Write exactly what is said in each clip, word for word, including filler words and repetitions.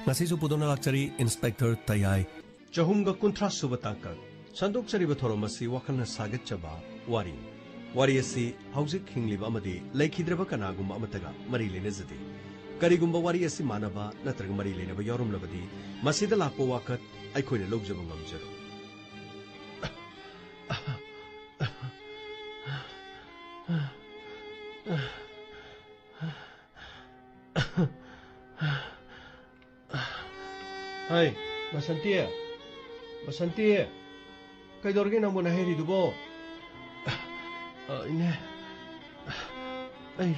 ꯉꯁꯤꯁꯨ ꯄꯨꯗꯨꯅ ꯂꯥꯛꯆꯔꯤ ꯏꯟꯁꯄꯦꯛꯇꯔ ꯇꯌꯥꯏ꯫ ꯆꯍꯨꯝꯒ ꯀꯨꯟꯊ꯭ꯔꯥ ꯁꯨꯕ ꯇꯥꯡꯀꯛ꯫ ꯁꯟꯗꯣꯛꯆꯔꯤꯕ ꯊꯧꯔꯝ ꯑꯁꯤ ꯋꯥꯈꯜꯅ ꯁꯥꯒꯠꯆꯕ ꯋꯥꯔꯤ꯫ ꯋꯥꯔꯤ ꯑꯁꯤ ꯍꯧꯖꯤꯛ ꯍꯤꯡꯂꯤꯕ ꯑꯃꯗꯤ ꯂꯩꯈꯤꯗ꯭ꯔꯕ ꯀꯅꯥꯒꯨꯝꯕ ꯑꯃꯠꯇꯒ ꯃꯔꯤ ꯂꯩꯅꯖꯗꯦ꯫ ꯀꯔꯤꯒꯨꯝꯕ ꯋꯥꯔꯤ ꯑꯁꯤ ꯃꯥꯟꯅꯕ ꯅꯠꯇ꯭ꯔꯒ ꯃꯔꯤ ꯂꯩꯅꯕ ꯌꯥꯎꯔꯝꯂꯕꯗꯤ, ꯃꯁꯤꯗ ꯂꯥꯛꯄ ꯋꯥꯀꯠ ꯑꯩꯈꯣꯏꯅ ꯂꯧꯖꯕ ꯉꯝꯖꯔꯣꯏ꯫ ꯍꯩ, ꯕꯁꯟꯇꯤ! ꯕꯁꯟꯇꯤ! ꯀꯩꯗꯧꯔꯒꯦ ꯅꯪꯕꯨ ꯅꯍꯩꯔꯤꯗꯨꯕꯣ? ꯑ, ꯏꯅꯦ, ꯑꯩ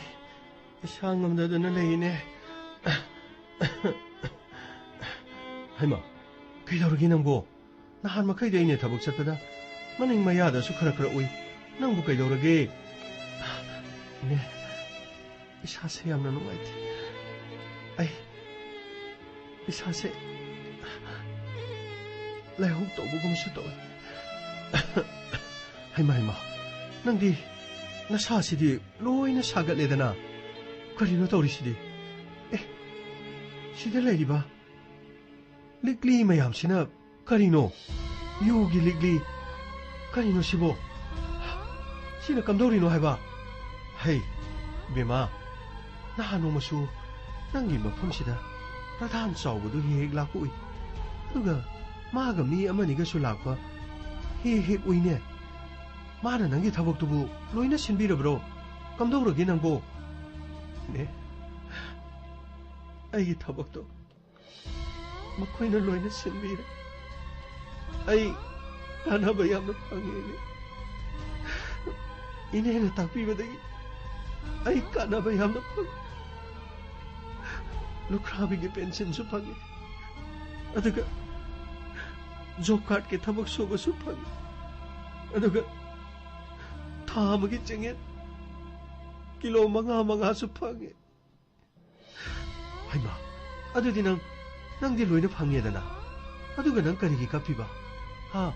ꯏꯁꯥ ꯉꯝꯗꯗꯅ ꯂꯩꯔꯤꯅꯦ꯫ ꯍꯩꯃꯥ, ꯀꯩꯗꯧꯔꯒꯦ ꯅꯪꯕꯣ? ꯅꯍꯥꯟ ꯃꯈꯩꯗꯤ ꯑꯩꯅ ꯊꯕꯛ ꯆꯠꯄꯗ ꯃꯅꯤꯡ ꯃꯌꯥꯗꯁꯨ ꯈꯔ ꯈꯔ ꯎꯏ꯫ ꯅꯪꯕꯨ ꯀꯩꯗꯧꯔꯒꯦ? ꯏꯅꯦ, ꯏꯁꯥꯁꯦ ꯌꯥꯝꯅ ꯅꯨꯡꯉꯥꯏꯇꯦ꯫ ꯑꯩ ꯏꯁꯥꯁꯦ ꯂꯥꯏꯍꯧ ꯇꯧꯕꯒꯨꯝꯁꯨ ꯇꯧꯏ꯫ ꯍꯩꯃꯥ, ꯍꯩꯃꯥ, ꯅꯪꯗꯤ ꯅꯁꯥꯁꯤꯗꯤ ꯂꯣꯏꯅ ꯁꯥꯒꯠꯂꯦꯗꯅ꯫ ꯀꯔꯤꯅꯣ ꯇꯧꯔꯤꯁꯤꯗꯤ? ꯑꯦ, ꯁꯤꯗ ꯂꯩꯔꯤꯕ ꯂꯤꯛꯂꯤ ꯃꯌꯥꯝꯁꯤꯅ ꯀꯔꯤꯅꯣ? ꯌꯨꯒꯤ ꯂꯤꯛꯂꯤ꯫ ꯀꯔꯤꯅꯣ ꯁꯤꯕꯣ? ꯁꯤꯅ ꯀꯝꯗꯧꯔꯤꯅꯣ ꯍꯥꯏꯕ? ꯍꯩ, ꯕꯦꯃꯥ, ꯅꯍꯥꯟ ꯅꯣꯡꯃꯁꯨ ꯅꯪꯒꯤ ꯃꯐꯝꯁꯤꯗ ꯄ꯭ꯔꯙꯥꯟ ꯆꯥꯎꯕꯗꯨ ꯍꯦꯛ ꯍꯦꯛ ꯂꯥꯛꯄ ꯎꯏ꯫ ꯑꯗꯨꯒ ꯃꯥꯒ ꯃꯤ ꯑꯃꯅꯤꯒꯁꯨ ꯂꯥꯛꯄ ꯍꯦꯛ ꯍꯦꯛ ꯎꯏꯅꯦ꯫ ꯃꯥꯅ ꯅꯪꯒꯤ ꯊꯕꯛꯇꯨꯕꯨ ꯂꯣꯏꯅ ꯁꯤꯟꯕꯤꯔꯕ꯭ꯔꯣ? ꯀꯝꯗꯧꯔꯒꯦ ꯅꯪꯕꯣ? ꯅꯦ, ꯑꯩꯒꯤ ꯊꯕꯛꯇꯣ ꯃꯈꯣꯏꯅ ꯂꯣꯏꯅ ꯁꯤꯟꯕꯤꯔꯦ꯫ ꯑꯩ ꯀꯥꯟꯅꯕ ꯌꯥꯝꯅ ꯐꯪꯉꯦ, ꯏꯅꯦ꯫ ꯏꯅꯦꯅ ꯇꯥꯛꯄꯤꯕꯗꯒꯤ ꯑꯩ ꯀꯥꯟꯅꯕ ꯌꯥꯝꯅ ꯐꯪꯉꯦ꯫ ꯂꯨꯈ꯭ꯔꯥꯕꯤꯒꯤ ꯄꯦꯟꯁꯤꯟꯁꯨ ꯐꯪꯉꯦ, ꯑꯗꯨꯒ ꯖꯣꯕ ꯀꯥꯔꯗꯀꯤ ꯊꯕꯛ ꯁꯨꯕꯁꯨ ꯐꯪꯉꯦ, ꯑꯗꯨꯒ ꯊꯥ ꯑꯃꯒꯤ ꯆꯦꯡꯌꯦꯟ ꯀꯤꯂꯣ ꯃꯉꯥ ꯃꯉꯥꯁꯨ ꯐꯪꯉꯦ꯫ ꯍꯩꯃꯥ, ꯑꯗꯨꯗꯤ ꯅꯪ, ꯅꯪꯗꯤ ꯂꯣꯏꯅ ꯐꯪꯉꯦꯗꯅ, ꯑꯗꯨꯒ ꯅꯪ ꯀꯔꯤꯒꯤ ꯀꯞꯄꯤꯕ? ꯍꯥ?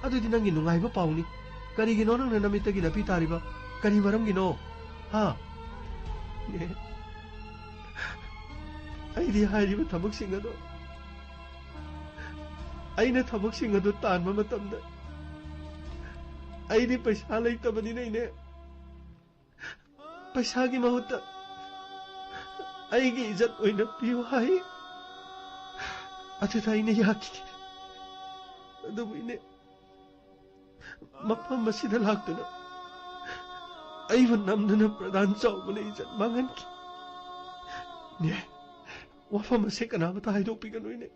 ꯑꯗꯨꯗꯤ ꯅꯪꯒꯤ ꯅꯨꯡꯉꯥꯏꯕ ꯄꯥꯎꯅꯤ꯫ ꯀꯔꯤꯒꯤꯅꯣ ꯅꯪꯅ ꯅꯃꯤꯠꯇꯒꯤ ꯅꯥꯄꯤ ꯇꯥꯔꯤꯕ? ꯀꯔꯤ ꯃꯔꯝꯒꯤꯅꯣ? ꯍꯥ? ꯅꯦ꯫ ꯑꯩꯗꯤ ꯍꯥꯏꯔꯤꯕ ꯊꯕꯛꯁꯤꯡ ꯑꯗꯣ, ꯑꯩꯅ ꯊꯕꯛꯁꯤꯡ ꯑꯗꯨ ꯇꯥꯟꯕ ꯃꯇꯝꯗ ꯑꯩꯗꯤ ꯄꯩꯁꯥ ꯂꯩꯇꯕꯅꯤꯅ, ꯏꯅꯦ, ꯄꯩꯁꯥꯒꯤ ꯃꯍꯨꯠꯇ ꯑꯩꯒꯤ ꯏꯖꯠ ꯑꯣꯏꯅ ꯄꯤꯌꯨ ꯍꯥꯏ꯫ ꯑꯗꯨꯗ ꯑꯩꯅ ꯌꯥꯈꯤꯗꯦ꯫ ꯑꯗꯨꯕꯨ, ꯏꯅꯦ, ꯃꯐꯝ ꯑꯁꯤꯗ ꯂꯥꯛꯇꯨꯅ ꯑꯩꯕꯨ ꯅꯝꯗꯨꯅ ꯄ꯭ꯔꯙꯥꯟ ꯆꯥꯎꯕꯅ ꯏꯖꯠ ꯃꯥꯡꯍꯟꯈꯤ꯫ ꯏꯅꯦ, ꯋꯥꯐꯝ ꯑꯁꯦ ꯀꯅꯥꯃꯠꯇ ꯍꯥꯏꯗꯣꯛꯄꯤꯒꯅꯨ, ꯏꯅꯦ꯫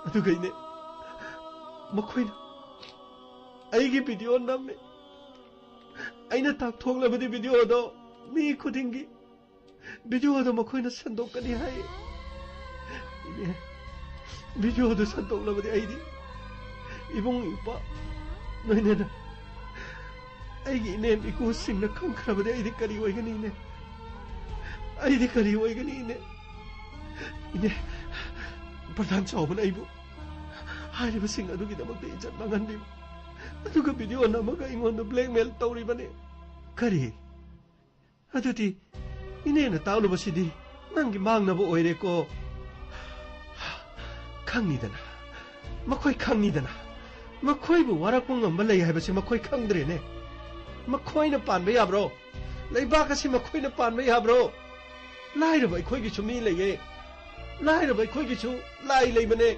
ꯑꯗꯨꯒ, ꯏꯅꯦ, ꯃꯈꯣꯏꯅ ꯑꯩꯒꯤ ꯚꯤꯗꯤꯑꯣ ꯅꯝꯃꯦ꯫ ꯑꯩꯅ ꯇꯥꯛꯊꯣꯛꯂꯕꯗꯤ ꯚꯤꯗꯤꯑꯣꯗꯣ ꯃꯤ ꯈꯨꯗꯤꯡꯒꯤ ꯚꯤꯗꯤꯑꯣꯗꯣ ꯃꯈꯣꯏꯅ ꯁꯟꯗꯣꯛꯀꯅꯤ ꯍꯥꯏ꯫ ꯏꯅꯦ, ꯚꯤꯗꯤꯑꯣꯗꯨ ꯁꯟꯗꯣꯛꯂꯕꯗꯤ ꯑꯩꯗꯤ ꯏꯕꯨꯡ ꯏꯄ꯭ꯋꯥ ꯅꯣꯏꯅꯦꯅ ꯑꯩꯒꯤ ꯏꯅꯦꯝ ꯏꯀꯨꯁꯤꯡꯅ ꯈꯪꯈ꯭ꯔꯕꯗꯤ ꯑꯩꯗꯤ ꯀꯔꯤ ꯑꯣꯏꯒꯅꯤ, ꯏꯅꯦ? ꯑꯩꯗꯤ ꯀꯔꯤ ꯑꯣꯏꯒꯅꯤ, ꯏꯅꯦ? ꯏꯅꯦ, ꯄ꯭ꯔꯙꯥꯟ ꯆꯥꯎꯕꯅ ꯑꯩꯕꯨ ꯍꯥꯏꯔꯤꯕꯁꯤꯡ ꯑꯗꯨꯒꯤꯗꯃꯛꯇ ꯏꯖꯠ ꯃꯥꯡꯍꯟꯕꯤꯕ, ꯑꯗꯨꯒ ꯚꯤꯗꯤꯑꯣ ꯅꯝꯃꯒ ꯑꯩꯉꯣꯟꯗ ꯕ꯭ꯂꯦꯛꯃꯦꯜ ꯇꯧꯔꯤꯕꯅꯤ꯫ ꯀꯔꯤ? ꯑꯗꯨꯗꯤ ꯏꯅꯦꯅ ꯇꯥꯛꯂꯨꯕꯁꯤꯗꯤ ꯅꯪꯒꯤ ꯃꯥꯡꯅꯕ ꯑꯣꯏꯔꯦꯀꯣ꯫ ꯈꯪꯉꯤꯗꯅ, ꯃꯈꯣꯏ ꯈꯪꯉꯤꯗꯅ, ꯃꯈꯣꯏꯕꯨ ꯋꯥꯔꯛꯄ ꯉꯝꯕ ꯂꯩ ꯍꯥꯏꯕꯁꯤ ꯃꯈꯣꯏ ꯈꯪꯗ꯭ꯔꯦꯅꯦ꯫ ꯃꯈꯣꯏꯅ ꯄꯥꯟꯕ ꯌꯥꯕ꯭ꯔꯣ? ꯂꯩꯕꯥꯛ ꯑꯁꯤ ꯃꯈꯣꯏꯅ ꯄꯥꯟꯕ ꯌꯥꯕ꯭ꯔꯣ? ꯂꯥꯏꯔꯕ ꯑꯩꯈꯣꯏꯒꯤꯁꯨ ꯃꯤ ꯂꯩꯌꯦ꯫ ꯂꯥꯏꯔꯕ ꯑꯩꯈꯣꯏꯒꯤꯁꯨ ꯂꯥꯏ ꯂꯩꯕꯅꯦ꯫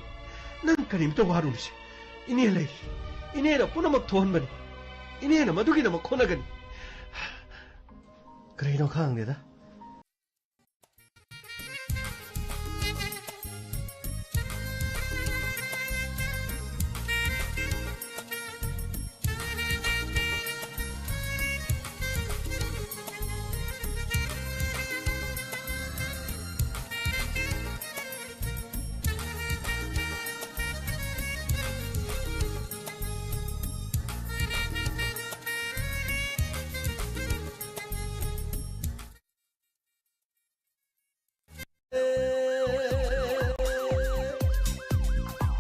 ꯅꯪ ꯀꯔꯤꯝꯇ ꯋꯥꯔꯨꯅꯨꯁꯦ꯫ ꯏꯅꯦ ꯂꯩꯔꯤ꯫ ꯏꯅꯦꯅ ꯄꯨꯝꯅꯃꯛ ꯊꯣꯛꯍꯟꯕꯅꯤ꯫ ꯏꯅꯦꯅ ꯃꯗꯨꯒꯤꯗꯃꯛ ꯍꯣꯠꯅꯒꯅꯤ꯫ ꯀꯔꯤꯅꯣ ꯈꯪꯗꯦꯗ꯫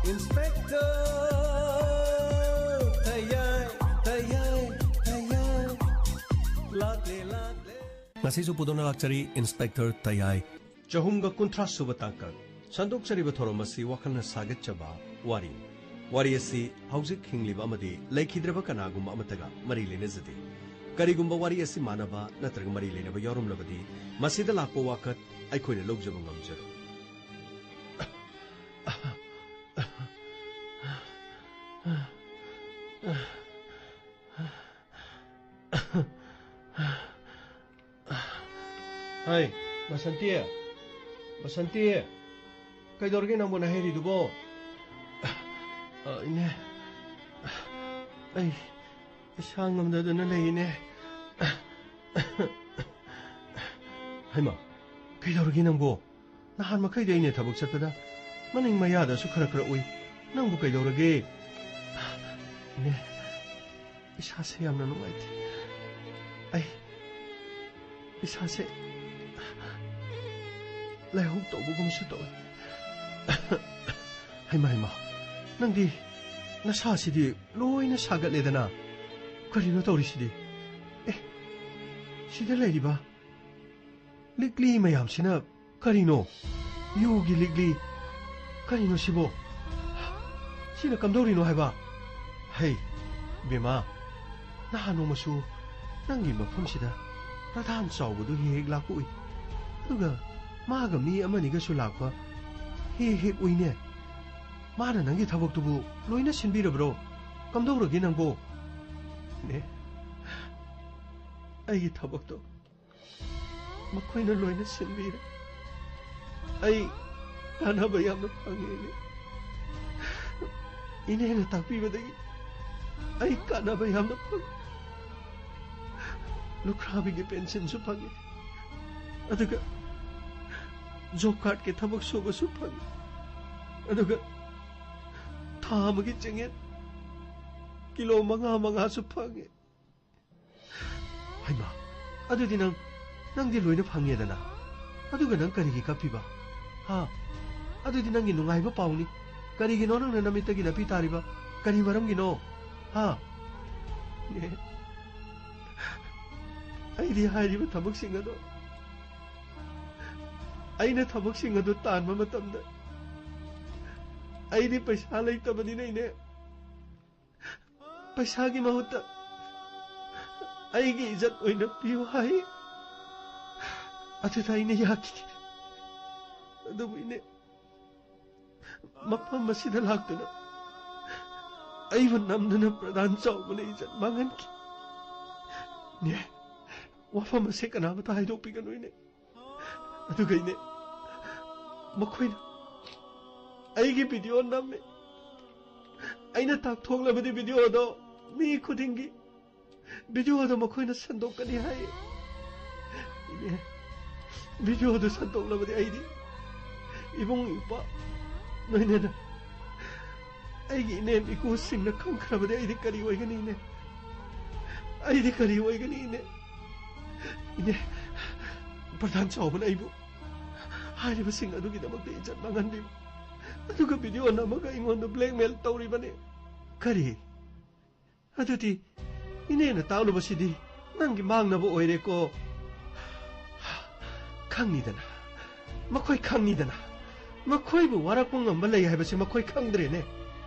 Inspector ꯇꯌꯥꯏ, ꯇꯌꯥꯏ, ꯇꯌꯥꯏ꯫ ꯂꯥꯛꯂꯦ, ꯂꯥꯛꯂꯦ꯫ ꯉꯁꯤꯁꯨ ꯄꯨꯗꯨꯅ ꯂꯥꯛꯆꯔꯤ ꯏꯟꯁꯄꯦꯛꯇꯔ ꯇꯌꯥꯏ꯫ ꯆꯍꯨꯝꯒ ꯀꯨꯟꯊ꯭ꯔꯥ ꯁꯨꯕ ꯇꯥꯡꯀꯛ꯫ ꯁꯟꯗꯣꯛꯆꯔꯤꯕ ꯊꯧꯔꯝ ꯑꯁꯤ ꯋꯥꯈꯜꯅ ꯁꯥꯒꯠꯆꯕ ꯋꯥꯔꯤ꯫ ꯋꯥꯔꯤ ꯑꯁꯤ ꯍꯧꯖꯤꯛ ꯍꯤꯡꯂꯤꯕ ꯑꯃꯗꯤ ꯂꯩꯈꯤꯗ꯭ꯔꯕ ꯀꯅꯥꯒꯨꯝꯕ ꯑꯃꯠꯇꯒ ꯃꯔꯤ ꯂꯩꯅꯖꯗꯦ꯫ ꯀꯔꯤꯒꯨꯝꯕ ꯋꯥꯔꯤ ꯑꯁꯤ ꯃꯥꯟꯅꯕ ꯅꯠꯇ꯭ꯔꯒ ꯃꯔꯤ ꯂꯩꯅꯕ ꯌꯥꯎꯔꯝꯂꯕꯗꯤ, ꯃꯁꯤꯗ ꯂꯥꯛꯄ ꯋꯥꯀꯠ ꯑꯩꯈꯣꯏꯅ ꯂꯧꯖꯕ ꯉꯝꯖꯔꯣꯏ꯫ ꯍꯩ, ꯕꯁꯟꯇꯤ! ꯕꯁꯟꯇꯤ! ꯀꯩꯗꯧꯔꯒꯦ ꯅꯪꯕꯨ ꯅꯍꯩꯔꯤꯗꯨꯕꯣ? ꯑ, ꯏꯅꯦ, ꯑꯩ ꯏꯁꯥ ꯉꯝꯗꯗꯅ ꯂꯩ, ꯏꯅꯦ꯫ ꯍꯩꯃꯥ, ꯀꯩꯗꯧꯔꯒꯦ ꯅꯪꯕꯨ? ꯅꯍꯥꯟ ꯃꯈꯩꯗꯤ ꯑꯩꯅ ꯊꯕꯛ ꯆꯠꯄꯗ ꯃꯅꯤꯡ ꯃꯌꯥꯗꯁꯨ ꯈꯔ ꯈꯔ ꯎꯏ꯫ ꯅꯪꯕꯨ ꯀꯩꯗꯧꯔꯒꯦ? ꯏꯅꯦ, ꯏꯁꯥꯁꯦ ꯌꯥꯝꯅ ꯅꯨꯡꯉꯥꯏꯇꯦ꯫ ꯑꯩ ꯏꯁꯥꯁꯦ ꯂꯥꯏꯍꯧ ꯇꯧꯕꯒꯨꯝꯁꯨ ꯇꯧꯏ꯫ ꯍꯩꯃꯥ, ꯍꯩꯃꯥ, ꯅꯪꯗꯤ ꯅꯁꯥꯁꯤꯗꯤ ꯂꯣꯏꯅ ꯁꯥꯒꯠꯂꯦꯗꯅ꯫ ꯀꯔꯤꯅꯣ ꯇꯧꯔꯤꯁꯤꯗꯤ? ꯑꯦ, ꯁꯤꯗ ꯂꯩꯔꯤꯕ ꯂꯤꯛꯂꯤ ꯃꯌꯥꯝꯁꯤꯅ ꯀꯔꯤꯅꯣ? ꯌꯨꯒꯤ ꯂꯤꯛꯂꯤ? ꯀꯔꯤꯅꯣ ꯁꯤꯕꯣ? ꯁꯤꯅ ꯀꯝꯗꯧꯔꯤꯅꯣ ꯍꯥꯏꯕ? ꯍꯩ, ꯕꯦꯝꯃ, ꯅꯍꯥꯟ ꯅꯣꯡꯃꯁꯨ ꯅꯪꯒꯤ ꯃꯐꯝꯁꯤꯗ ꯄ꯭ꯔꯙꯥꯟ ꯆꯥꯎꯕꯗꯨ ꯍꯦꯛ ꯍꯦꯛ ꯂꯥꯛꯄ ꯎꯏ꯫ ꯑꯗꯨꯒ ꯃꯥꯒ ꯃꯤ ꯑꯃꯅꯤꯒꯁꯨ ꯂꯥꯛꯄ ꯍꯦꯛ ꯍꯦꯛ ꯎꯏꯅꯦ꯫ ꯃꯥꯅ ꯅꯪꯒꯤ ꯊꯕꯛꯇꯨꯕꯨ ꯂꯣꯏꯅ ꯁꯤꯟꯕꯤꯔꯕ꯭ꯔꯣ? ꯀꯝꯗꯧꯔꯒꯦ ꯅꯪꯕꯣ? ꯅꯦ, ꯑꯩꯒꯤ ꯊꯕꯛꯇꯣ ꯃꯈꯣꯏꯅ ꯂꯣꯏꯅ ꯁꯤꯟꯕꯤꯔꯦ꯫ ꯑꯩ ꯀꯥꯟꯅꯕ ꯌꯥꯝꯅ ꯐꯪꯉꯦ, ꯏꯅꯦ꯫ ꯏꯅꯦꯅ ꯇꯥꯛꯄꯤꯕꯗꯒꯤ ꯑꯩ ꯀꯥꯟꯅꯕ ꯌꯥꯝꯅ ꯐꯪꯉꯦ꯫ ꯂꯨꯈ꯭ꯔꯥꯕꯤꯒꯤ ꯄꯦꯟꯁꯤꯟꯁꯨ ꯐꯪꯉꯦ, ꯑꯗꯨꯒ ꯖꯣꯕ ꯀꯥꯔꯗꯀꯤ ꯊꯕꯛ ꯁꯨꯕꯁꯨ ꯐꯪꯉꯦ, ꯑꯗꯨꯒ ꯊꯥ ꯑꯃꯒꯤ ꯆꯦꯡꯌꯦꯟ ꯀꯤꯂꯣ ꯃꯉꯥ ꯃꯉꯥꯁꯨ ꯐꯪꯉꯦ꯫ ꯍꯩꯃꯥ, ꯑꯗꯨꯗꯤ ꯅꯪ, ꯅꯪꯗꯤ ꯂꯣꯏꯅ ꯐꯪꯉꯦꯗꯅ꯫ ꯑꯗꯨꯒ ꯅꯪ ꯀꯔꯤꯒꯤ ꯀꯞꯄꯤꯕ? ꯍꯥ? ꯑꯗꯨꯗꯤ ꯅꯪꯒꯤ ꯅꯨꯡꯉꯥꯏꯕ ꯄꯥꯎꯅꯤ꯫ ꯀꯔꯤꯒꯤꯅꯣ ꯅꯪꯅ ꯅꯃꯤꯠꯇꯒꯤ ꯅꯥꯄꯤ ꯇꯥꯔꯤꯕ? ꯀꯔꯤ ꯃꯔꯝꯒꯤꯅꯣ? ꯍꯥ? ꯑꯦ, ꯑꯩꯗꯤ ꯍꯥꯏꯔꯤꯕ ꯊꯕꯛꯁꯤꯡ ꯑꯗꯣ ꯑꯩꯅ ꯊꯕꯛꯁꯤꯡ ꯑꯗꯨ ꯇꯥꯟꯕ ꯃꯇꯝꯗ ꯑꯩꯗꯤ ꯄꯩꯁꯥ ꯂꯩꯇꯕꯅꯤꯅ, ꯏꯅꯦ, ꯄꯩꯁꯥꯒꯤ ꯃꯍꯨꯠꯇ ꯑꯩꯒꯤ ꯏꯖꯠ ꯑꯣꯏꯅ ꯄꯤꯌꯨ ꯍꯥꯏ꯫ ꯑꯗꯨꯗ ꯑꯩꯅ ꯌꯥꯈꯤꯗꯦ꯫ ꯑꯗꯨꯕꯨ, ꯏꯅꯦ, ꯃꯐꯝ ꯑꯁꯤꯗ ꯂꯥꯛꯇꯨꯅ ꯑꯩꯕꯨ ꯅꯝꯗꯨꯅ ꯄ꯭ꯔꯙꯥꯟ ꯆꯥꯎꯕꯅ ꯏꯖꯠ ꯃꯥꯡꯍꯟꯈꯤ꯫ ꯏꯅꯦ, ꯋꯥꯐꯝ ꯑꯁꯦ ꯀꯅꯥꯃꯠꯇ ꯍꯥꯏꯗꯣꯛꯄꯤꯒꯅꯨ, ꯏꯅꯦ꯫ ꯑꯗꯨꯒ, ꯏꯅꯦ, ꯃꯈꯣꯏꯅ ꯑꯩꯒꯤ ꯚꯤꯗꯤꯑꯣ ꯅꯝꯃꯦ꯫ ꯑꯩꯅ ꯇꯥꯛꯊꯣꯛꯂꯕꯗꯤ ꯚꯤꯗꯤꯑꯣꯗꯣ ꯃꯤ ꯈꯨꯗꯤꯡꯒꯤ ꯚꯤꯗꯤꯑꯣꯗꯣ ꯃꯈꯣꯏꯅ ꯁꯟꯗꯣꯛꯀꯅꯤ ꯍꯥꯏ꯫ ꯏꯅꯦ, ꯚꯤꯗꯤꯑꯣꯗꯨ ꯁꯟꯗꯣꯛꯂꯕꯗꯤ ꯑꯩꯗꯤ ꯏꯕꯨꯡ ꯏꯄ꯭ꯋꯥ ꯂꯣꯏꯅꯅ ꯑꯩꯒꯤ ꯏꯅꯦꯝ ꯏꯀꯨꯁꯤꯡꯅ ꯈꯪꯈ꯭ꯔꯕꯗꯤ ꯑꯩꯗꯤ ꯀꯔꯤ ꯑꯣꯏꯒꯅꯤ, ꯏꯅꯦ? ꯑꯩꯗꯤ ꯀꯔꯤ ꯑꯣꯏꯒꯅꯤ, ꯏꯅꯦ? ꯏꯅꯦ, ꯄ꯭ꯔꯙꯥꯟ ꯆꯥꯎꯕꯅ ꯑꯩꯕꯨ ꯍꯥꯏꯔꯤꯕꯁꯤꯡ ꯑꯗꯨꯒꯤꯗꯃꯛꯇ ꯏꯖꯠ ꯃꯥꯡꯍꯟꯕꯤꯕ, ꯑꯗꯨꯒ ꯚꯤꯗꯤꯑꯣ ꯅꯝꯃꯒ ꯑꯩꯉꯣꯟꯗ ꯕ꯭ꯂꯦꯛꯃꯦꯜ ꯇꯧꯔꯤꯕꯅꯤ꯫ ꯀꯔꯤ? ꯑꯗꯨꯗꯤ ꯏꯅꯦꯅ ꯇꯥꯛꯂꯨꯕꯁꯤꯗꯤ ꯅꯪꯒꯤ ꯃꯥꯡꯅꯕ ꯑꯣꯏꯔꯦꯀꯣ꯫ ꯈꯪꯉꯤꯗꯅ, ꯃꯈꯣꯏ ꯈꯪꯉꯤꯗꯅ, ꯃꯈꯣꯏꯕꯨ ꯋꯥꯔꯛꯄ ꯉꯝꯕ ꯂꯩ ꯍꯥꯏꯕꯁꯤ ꯃꯈꯣꯏ ꯈꯪꯗ꯭ꯔꯦꯅꯦ꯫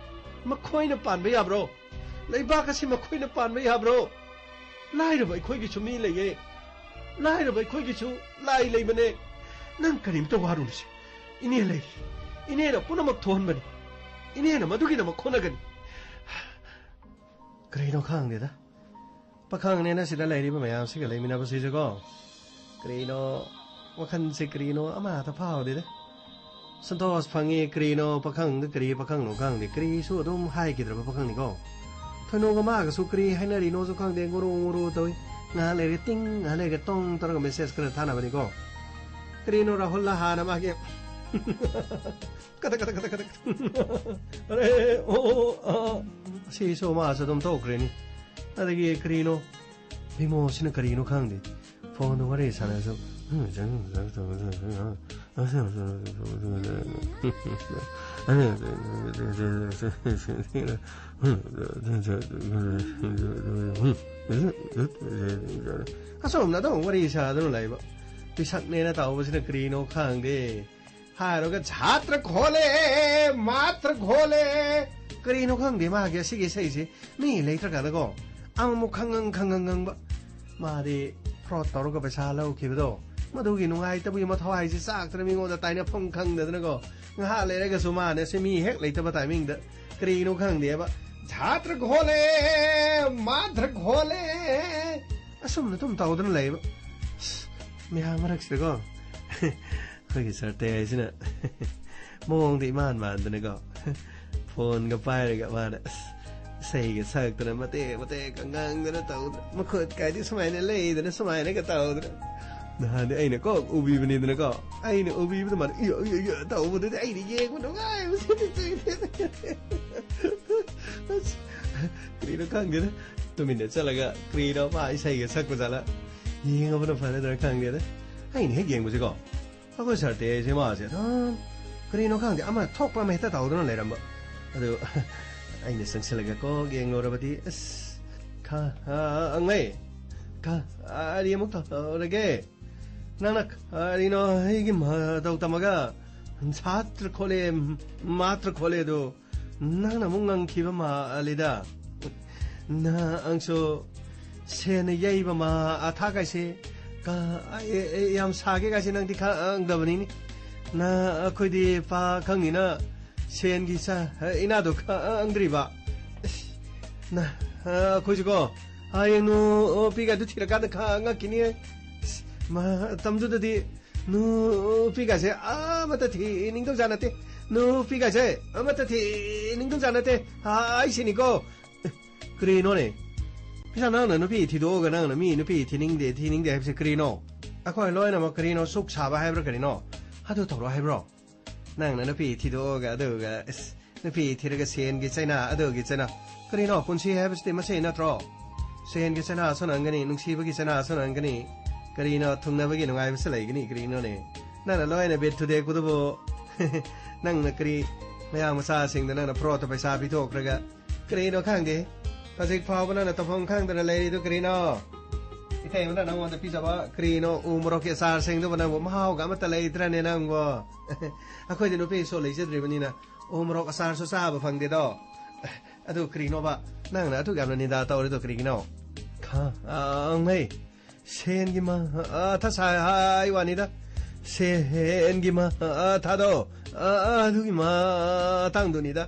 ꯃꯈꯣꯏꯅ ꯄꯥꯟꯕ ꯌꯥꯕ꯭ꯔꯣ? ꯂꯩꯕꯥꯛ ꯑꯁꯤ ꯃꯈꯣꯏꯅ ꯄꯥꯟꯕ ꯌꯥꯕ꯭ꯔꯣ? ꯂꯥꯏꯔꯕ ꯑꯩꯈꯣꯏꯒꯤꯁꯨ ꯃꯤ ꯂꯩꯌꯦ꯫ ꯂꯥꯏꯔꯕ ꯑꯩꯈꯣꯏꯒꯤꯁꯨ ꯂꯥꯏ ꯂꯩꯕꯅꯦ꯫ ꯅꯪ ꯀꯔꯤꯝꯇ ꯋꯥꯔꯨꯅꯨꯁꯦ꯫ ꯏꯅꯦ ꯂꯩꯔꯤ꯫ ꯏꯅꯦꯅ ꯄꯨꯝꯅꯃꯛ ꯊꯣꯛꯍꯟꯕꯅꯤ꯫ ꯏꯅꯦꯅ ꯃꯗꯨꯒꯤꯗꯃꯛ ꯍꯣꯠꯅꯒꯅꯤ꯫ ꯀꯔꯤꯅꯣ ꯈꯪꯗꯦꯗ꯫ ꯄꯥꯈꯪꯅꯦꯅ ꯁꯤꯗ ꯂꯩꯔꯤꯕ ꯃꯌꯥꯝꯁꯤꯒ ꯂꯩꯃꯤꯟꯅꯕꯁꯤꯁꯨꯀꯣ, ꯀꯔꯤꯅꯣ, ꯋꯥꯈꯜꯁꯦ ꯀꯔꯤꯅꯣ ꯑꯃꯠꯇ ꯐꯥꯎꯗꯦꯗ꯫ ꯁꯟꯇꯣꯁ ꯐꯪꯉꯤ, ꯀꯔꯤꯅꯣ, ꯄꯥꯈꯪꯗ ꯀꯔꯤ ꯄꯥꯈꯪꯅꯣ ꯈꯪꯗꯦ, ꯀꯔꯤꯁꯨ ꯑꯗꯨꯝ ꯍꯥꯏꯈꯤꯗ꯭ꯔꯕ ꯄꯥꯈꯪꯅꯤꯀꯣ꯫ ꯊꯣꯏꯅꯣꯒ ꯃꯥꯒꯁꯨ ꯀꯔꯤ ꯍꯥꯏꯅꯔꯤꯅꯣꯁꯨ ꯈꯪꯗꯦ, ꯉꯨꯔꯨ ꯉꯨꯔꯨ ꯇꯧꯏ꯫ ꯉꯥꯏꯍꯥꯛ ꯂꯩꯔꯒ ꯇꯤꯡ, ꯉꯥꯏꯍꯥꯛ ꯂꯩꯔꯒ ꯇꯣꯡ ꯇꯧꯔꯒ ꯃꯦꯁꯦꯖ ꯈꯔ ꯊꯥꯅꯕꯅꯤꯀꯣ꯫ ꯀꯔꯤꯅꯣ, ꯔꯥꯍꯨꯜꯅ ꯍꯥꯟꯅ ꯃꯥꯒꯤ ꯀꯗꯛ, ꯀꯗꯛ, ꯀꯗꯛ, ꯀꯗꯛ꯫ ꯑꯔꯦ, ꯑꯣ, ꯑꯣ, ꯑꯣ, ꯑꯥ꯫ ꯁꯤꯁꯨ ꯃꯥꯁꯨ ꯑꯗꯨꯝ ꯇꯧꯈ꯭ꯔꯦꯅꯤ꯫ ꯑꯗꯒꯤ ꯀꯔꯤꯅꯣ? ꯚꯤꯃꯣꯁꯤꯅ ꯀꯔꯤꯅꯣ ꯈꯪꯗꯦ꯫ ꯐꯣꯟꯗ ꯋꯥꯔꯤ ꯁꯥꯟꯅꯔꯁꯨ, ꯑꯁꯣꯝꯅ ꯑꯗꯨꯝ ꯋꯥꯔꯤ ꯁꯥꯗꯨꯅ ꯂꯩꯕ꯫ ꯄꯤꯁꯛꯅꯦꯅ ꯇꯧꯕꯁꯤꯅ ꯀꯔꯤꯅꯣ ꯈꯪꯗꯦ꯫ ꯍꯥꯏꯔꯒ ꯖꯥꯇ꯭ꯔ ꯈꯣꯂꯦ, ꯃꯥꯇ꯭ꯔ ꯈꯣꯂꯦ꯫ ꯀꯔꯤꯅꯣ ꯈꯪꯗꯦ ꯃꯥꯒꯤ ꯑꯁꯤꯒꯤ ꯏꯁꯩꯁꯦ꯫ ꯃꯤ ꯂꯩꯇ꯭ꯔꯀꯥꯟꯗꯀꯣ, ꯑꯃꯨꯛ ꯈꯪꯉꯪ ꯈꯪꯉꯪ ꯉꯪꯕ꯫ ꯃꯥꯗꯤ ꯐ꯭ꯔꯣꯗ ꯇꯧꯔꯒ ꯄꯩꯁꯥ ꯂꯧꯈꯤꯕꯗꯣ, ꯃꯗꯨꯒꯤ ꯅꯨꯡꯉꯥꯏꯇꯕꯒꯤ ꯃꯊꯋꯥꯏꯁꯦ ꯆꯥꯛꯇꯅ ꯃꯤꯉꯣꯟꯗ ꯇꯥꯏꯅꯐꯝ ꯈꯪꯗꯗꯅꯀꯣ, ꯉꯥꯏꯍꯥꯛ ꯂꯩꯔꯒꯁꯨ ꯃꯥꯅ ꯁꯤ ꯃꯤ ꯍꯦꯛ ꯂꯩꯇꯕ ꯇꯥꯏꯃꯤꯡꯗ ꯀꯔꯤꯅꯣ ꯈꯪꯗꯦꯕ, ꯖꯥꯇ꯭ꯔ ꯈꯣꯂꯦ, ꯃꯥꯇ꯭ꯔ ꯈꯣꯂꯦ, ꯑꯁꯨꯝꯅ ꯑꯗꯨꯝ ꯇꯧꯗꯅ ꯂꯩꯕ꯫ ꯑꯁ, ꯃꯌꯥꯝ ꯃꯔꯛꯁꯤꯗꯀꯣ ꯑꯩꯈꯣꯏꯒꯤ ꯁꯔꯇꯦ ꯍꯥꯏꯁꯤꯅ ꯃꯑꯣꯡꯗ ꯏꯃꯥꯟ ꯃꯥꯟꯗꯅꯀꯣ, ꯐꯣꯟꯒ ꯄꯥꯏꯔꯒ ꯃꯥꯅ ꯑꯁ ꯏꯁꯩꯒ ꯁꯛꯇꯅ ꯃꯇꯦꯛ ꯃꯇꯦꯛꯀ ꯉꯥꯡꯗꯅ ꯇꯧꯗꯅ, ꯃꯈꯨꯠ ꯀꯥꯏꯗꯤ ꯁꯨꯃꯥꯏꯅ ꯂꯩꯗꯅ ꯁꯨꯃꯥꯏꯅꯒ ꯇꯧꯗꯅ꯫ ꯅꯍꯥꯟꯗꯤ ꯑꯩꯅ ꯀꯣꯛ ꯎꯕꯤꯕꯅꯤꯗꯅꯀꯣ, ꯑꯩꯅ ꯎꯕꯤꯕꯗ ꯃꯥꯅ ꯏꯌꯣ ꯏꯌꯣ ꯏꯌꯣ ꯇꯧꯕꯗꯨꯗꯤ ꯑꯩꯅ ꯌꯦꯡꯕ ꯅꯨꯡꯉꯥꯏꯕꯁꯤꯗꯤ꯫ ꯑꯁ, ꯀꯔꯤꯅꯣ ꯈꯪꯗꯦꯗ, ꯇꯨꯃꯤꯟꯅ ꯆꯠꯂꯒ ꯀꯔꯤꯅꯣ ꯃꯥ ꯏꯁꯩꯒ ꯁꯛꯄ ꯖꯥꯠꯂ ꯌꯦꯡꯉꯕꯅ ꯐꯔꯗ꯭ꯔꯥ ꯈꯪꯗꯦꯗ꯫ ꯑꯩꯅ ꯍꯦꯛ ꯌꯦꯡꯕꯁꯤꯀꯣ, ꯑꯩꯈꯣꯏ ꯁꯥꯔ ꯇꯦꯁꯦ ꯃꯥꯁꯦ ꯑꯗꯨꯝ ꯀꯔꯤꯅꯣ ꯈꯪꯗꯦ, ꯑꯃ ꯊꯣꯛꯄ ꯑꯃ ꯍꯦꯛꯇ ꯇꯧꯗꯨꯅ ꯂꯩꯔꯝꯕ꯫ ꯑꯗꯨ ꯑꯩꯅ ꯆꯪꯁꯤꯜꯂꯒ ꯀꯣꯛ ꯌꯦꯡꯂꯨꯔꯕꯗꯤ, ꯑꯁ, ꯈ-, ꯑ-, ꯑꯉꯩ, ꯈ-, ꯑ-, ꯑꯔꯤ ꯑꯃꯨꯛ ꯇꯧꯔꯒꯦ꯫ ꯅꯪꯅ ꯀꯔꯤꯅꯣ ꯑꯩꯒꯤ ꯃꯇꯧ ꯇꯝꯃꯒ ꯁꯥꯇ꯭ꯔ ꯈꯣꯠꯂꯦ, ꯃꯥꯇ꯭ꯔ ꯈꯣꯠꯂꯦ ꯑꯗꯨ ꯅꯪꯅ ꯑꯃꯨꯛ ꯉꯪꯈꯤꯕ ꯃꯥꯜꯂꯤꯗ꯫ ꯅꯪꯁꯨ ꯁꯦꯟꯅ ꯌꯩꯕ ꯃꯥ ꯑꯊꯥ ꯀꯥꯏꯁꯦ ꯀ-, ꯑꯦ, ꯑꯦ, ꯌꯥꯝ ꯁꯥꯒꯦ ꯀꯥꯏꯁꯦ ꯅꯪꯗꯤ ꯈꯪꯗꯕꯅꯤꯅꯦ꯫ ꯅ ꯑꯩꯈꯣꯏꯗꯤ ꯄꯥꯈꯪꯅꯤꯅ ꯁꯦꯟꯒꯤ ꯆ-, ꯏꯅꯥꯗꯣ ꯈꯪꯗ꯭ꯔꯤꯕ꯫ ꯏꯁ, ꯅ, ꯑꯩꯈꯣꯏꯁꯨꯀꯣ ꯍꯌꯦꯡ ꯅꯨꯄꯤꯒꯗꯨ ꯊꯤꯔꯀꯥꯟꯗ ꯈꯪꯉꯛꯈꯤꯅꯤ꯫ ꯏꯁ, ꯃꯇꯝꯗꯨꯗꯗꯤ ꯅꯨꯄꯤꯒꯁꯦ ꯑꯃꯠꯇ ꯊꯤꯅꯤꯡꯗꯧꯖꯥꯠ ꯅꯠꯇꯦ꯫ ꯅꯨꯄꯤꯒꯁꯦ ꯑꯃꯠꯇ ꯊꯤꯅꯤꯡꯗꯧꯖꯥꯠ ꯅꯠꯇꯦ ꯍꯥꯏꯁꯤꯅꯤꯀꯣ꯫ ꯀꯔꯤꯅꯣꯅꯦ? ꯄꯩꯁꯥ, ꯅꯪꯅ ꯅꯨꯄꯤ ꯊꯤꯗꯣꯛꯑꯒ ꯅꯪꯅ ꯃꯤ ꯅꯨꯄꯤ ꯊꯤꯅꯤꯡꯗꯦ, ꯊꯤꯅꯤꯡꯗꯦ ꯍꯥꯏꯕꯁꯦ ꯀꯔꯤꯅꯣ? ꯑꯩꯈꯣꯏ ꯂꯣꯏꯅꯃꯛ ꯀꯔꯤꯅꯣ, ꯁꯨꯛ ꯁꯥꯕ ꯍꯥꯏꯕ꯭ꯔꯥ ꯀꯔꯤꯅꯣ? ꯑꯗꯨ ꯇꯧꯔꯣ ꯍꯥꯏꯕ꯭ꯔꯣ? ꯅꯪꯅ ꯅꯨꯄꯤ ꯊꯤꯗꯣꯛꯑꯒ ꯑꯗꯨꯒ, ꯑꯁ, ꯅꯨꯄꯤ ꯊꯤꯔꯒ ꯁꯦꯟꯒꯤ ꯆꯩꯅꯥ, ꯑꯗꯨꯒꯤ ꯆꯩꯅꯥ꯫ ꯀꯔꯤꯅꯣ ꯄꯨꯟꯁꯤ ꯍꯥꯏꯕꯁꯤꯗꯤ ꯃꯁꯤ ꯅꯠꯇ꯭ꯔꯣ? ꯁꯦꯟꯒꯤ ꯆꯩꯅꯥꯁꯨ ꯅꯪꯒꯅꯤ, ꯅꯨꯡꯁꯤꯕꯒꯤ ꯆꯩꯅꯥꯁꯨ ꯅꯪꯒꯅꯤ꯫ ꯀꯔꯤꯅꯣ ꯊꯨꯡꯅꯕꯒꯤ ꯅꯨꯡꯉꯥꯏꯕꯁꯨ ꯂꯩꯒꯅꯤ, ꯀꯔꯤꯅꯣꯅꯦ? ꯅꯪꯅ ꯂꯣꯏꯅ ꯕꯤꯠ ꯊꯨꯗꯦꯛꯄꯗꯨꯕꯨ ꯅꯪꯅ ꯀꯔꯤ ꯃꯌꯥꯡ ꯃꯆꯥꯁꯤꯡꯗ ꯅꯪꯅ ꯐ꯭ꯔꯣꯠꯇ ꯄꯩꯁꯥ ꯄꯤꯊꯣꯛꯈ꯭ꯔꯒ ꯀꯔꯤꯅꯣ ꯈꯪꯗꯦ꯫ ꯍꯧꯖꯤꯛ ꯐꯥꯎꯕ ꯅꯪꯅ ꯇꯧꯐꯝ ꯈꯪꯗꯅ ꯂꯩꯔꯤꯗꯨ ꯀꯔꯤꯅꯣ? ꯏꯇꯩꯃꯅ ꯅꯪꯉꯣꯟꯗ ꯄꯤꯖꯕ ꯀꯔꯤꯅꯣ ꯎ ꯃꯣꯔꯣꯛꯀꯤ ꯑꯆꯥꯔ ꯁꯦꯡꯗꯨꯕ ꯅꯪꯕꯨ ꯃꯍꯥꯎꯒ ꯑꯃꯠꯇ ꯂꯩꯇ꯭ꯔꯅꯦ ꯅꯪꯕꯣ? ꯑꯩꯈꯣꯏꯗꯤ ꯅꯨꯄꯤ ꯏꯁꯣꯔ ꯂꯩꯖꯗ꯭ꯔꯤꯕꯅꯤꯅ ꯎ ꯃꯣꯔꯣꯛ ꯑꯆꯥꯔꯁꯨ ꯆꯥꯕ ꯐꯪꯗꯦꯗꯣ꯫ ꯑꯗꯨ ꯀꯔꯤꯅꯣꯕ ꯅꯪꯅ ꯑꯗꯨꯛ ꯌꯥꯝꯅ ꯅꯤꯟꯗꯥ ꯇꯧꯔꯤꯗꯣ ꯀꯔꯤꯒꯤꯅꯣ? ꯈꯥꯡꯃꯩ, ꯁꯦꯟꯒꯤ ꯃꯊꯥ ꯁꯥꯏ ꯍꯥꯏ ꯋꯥꯅꯤꯗ꯫ ꯁꯦꯟꯒꯤ ꯃꯊꯥꯗꯣ ꯑꯗꯨꯒꯤ ꯃꯇꯥꯡꯗꯨꯅꯤꯗ꯫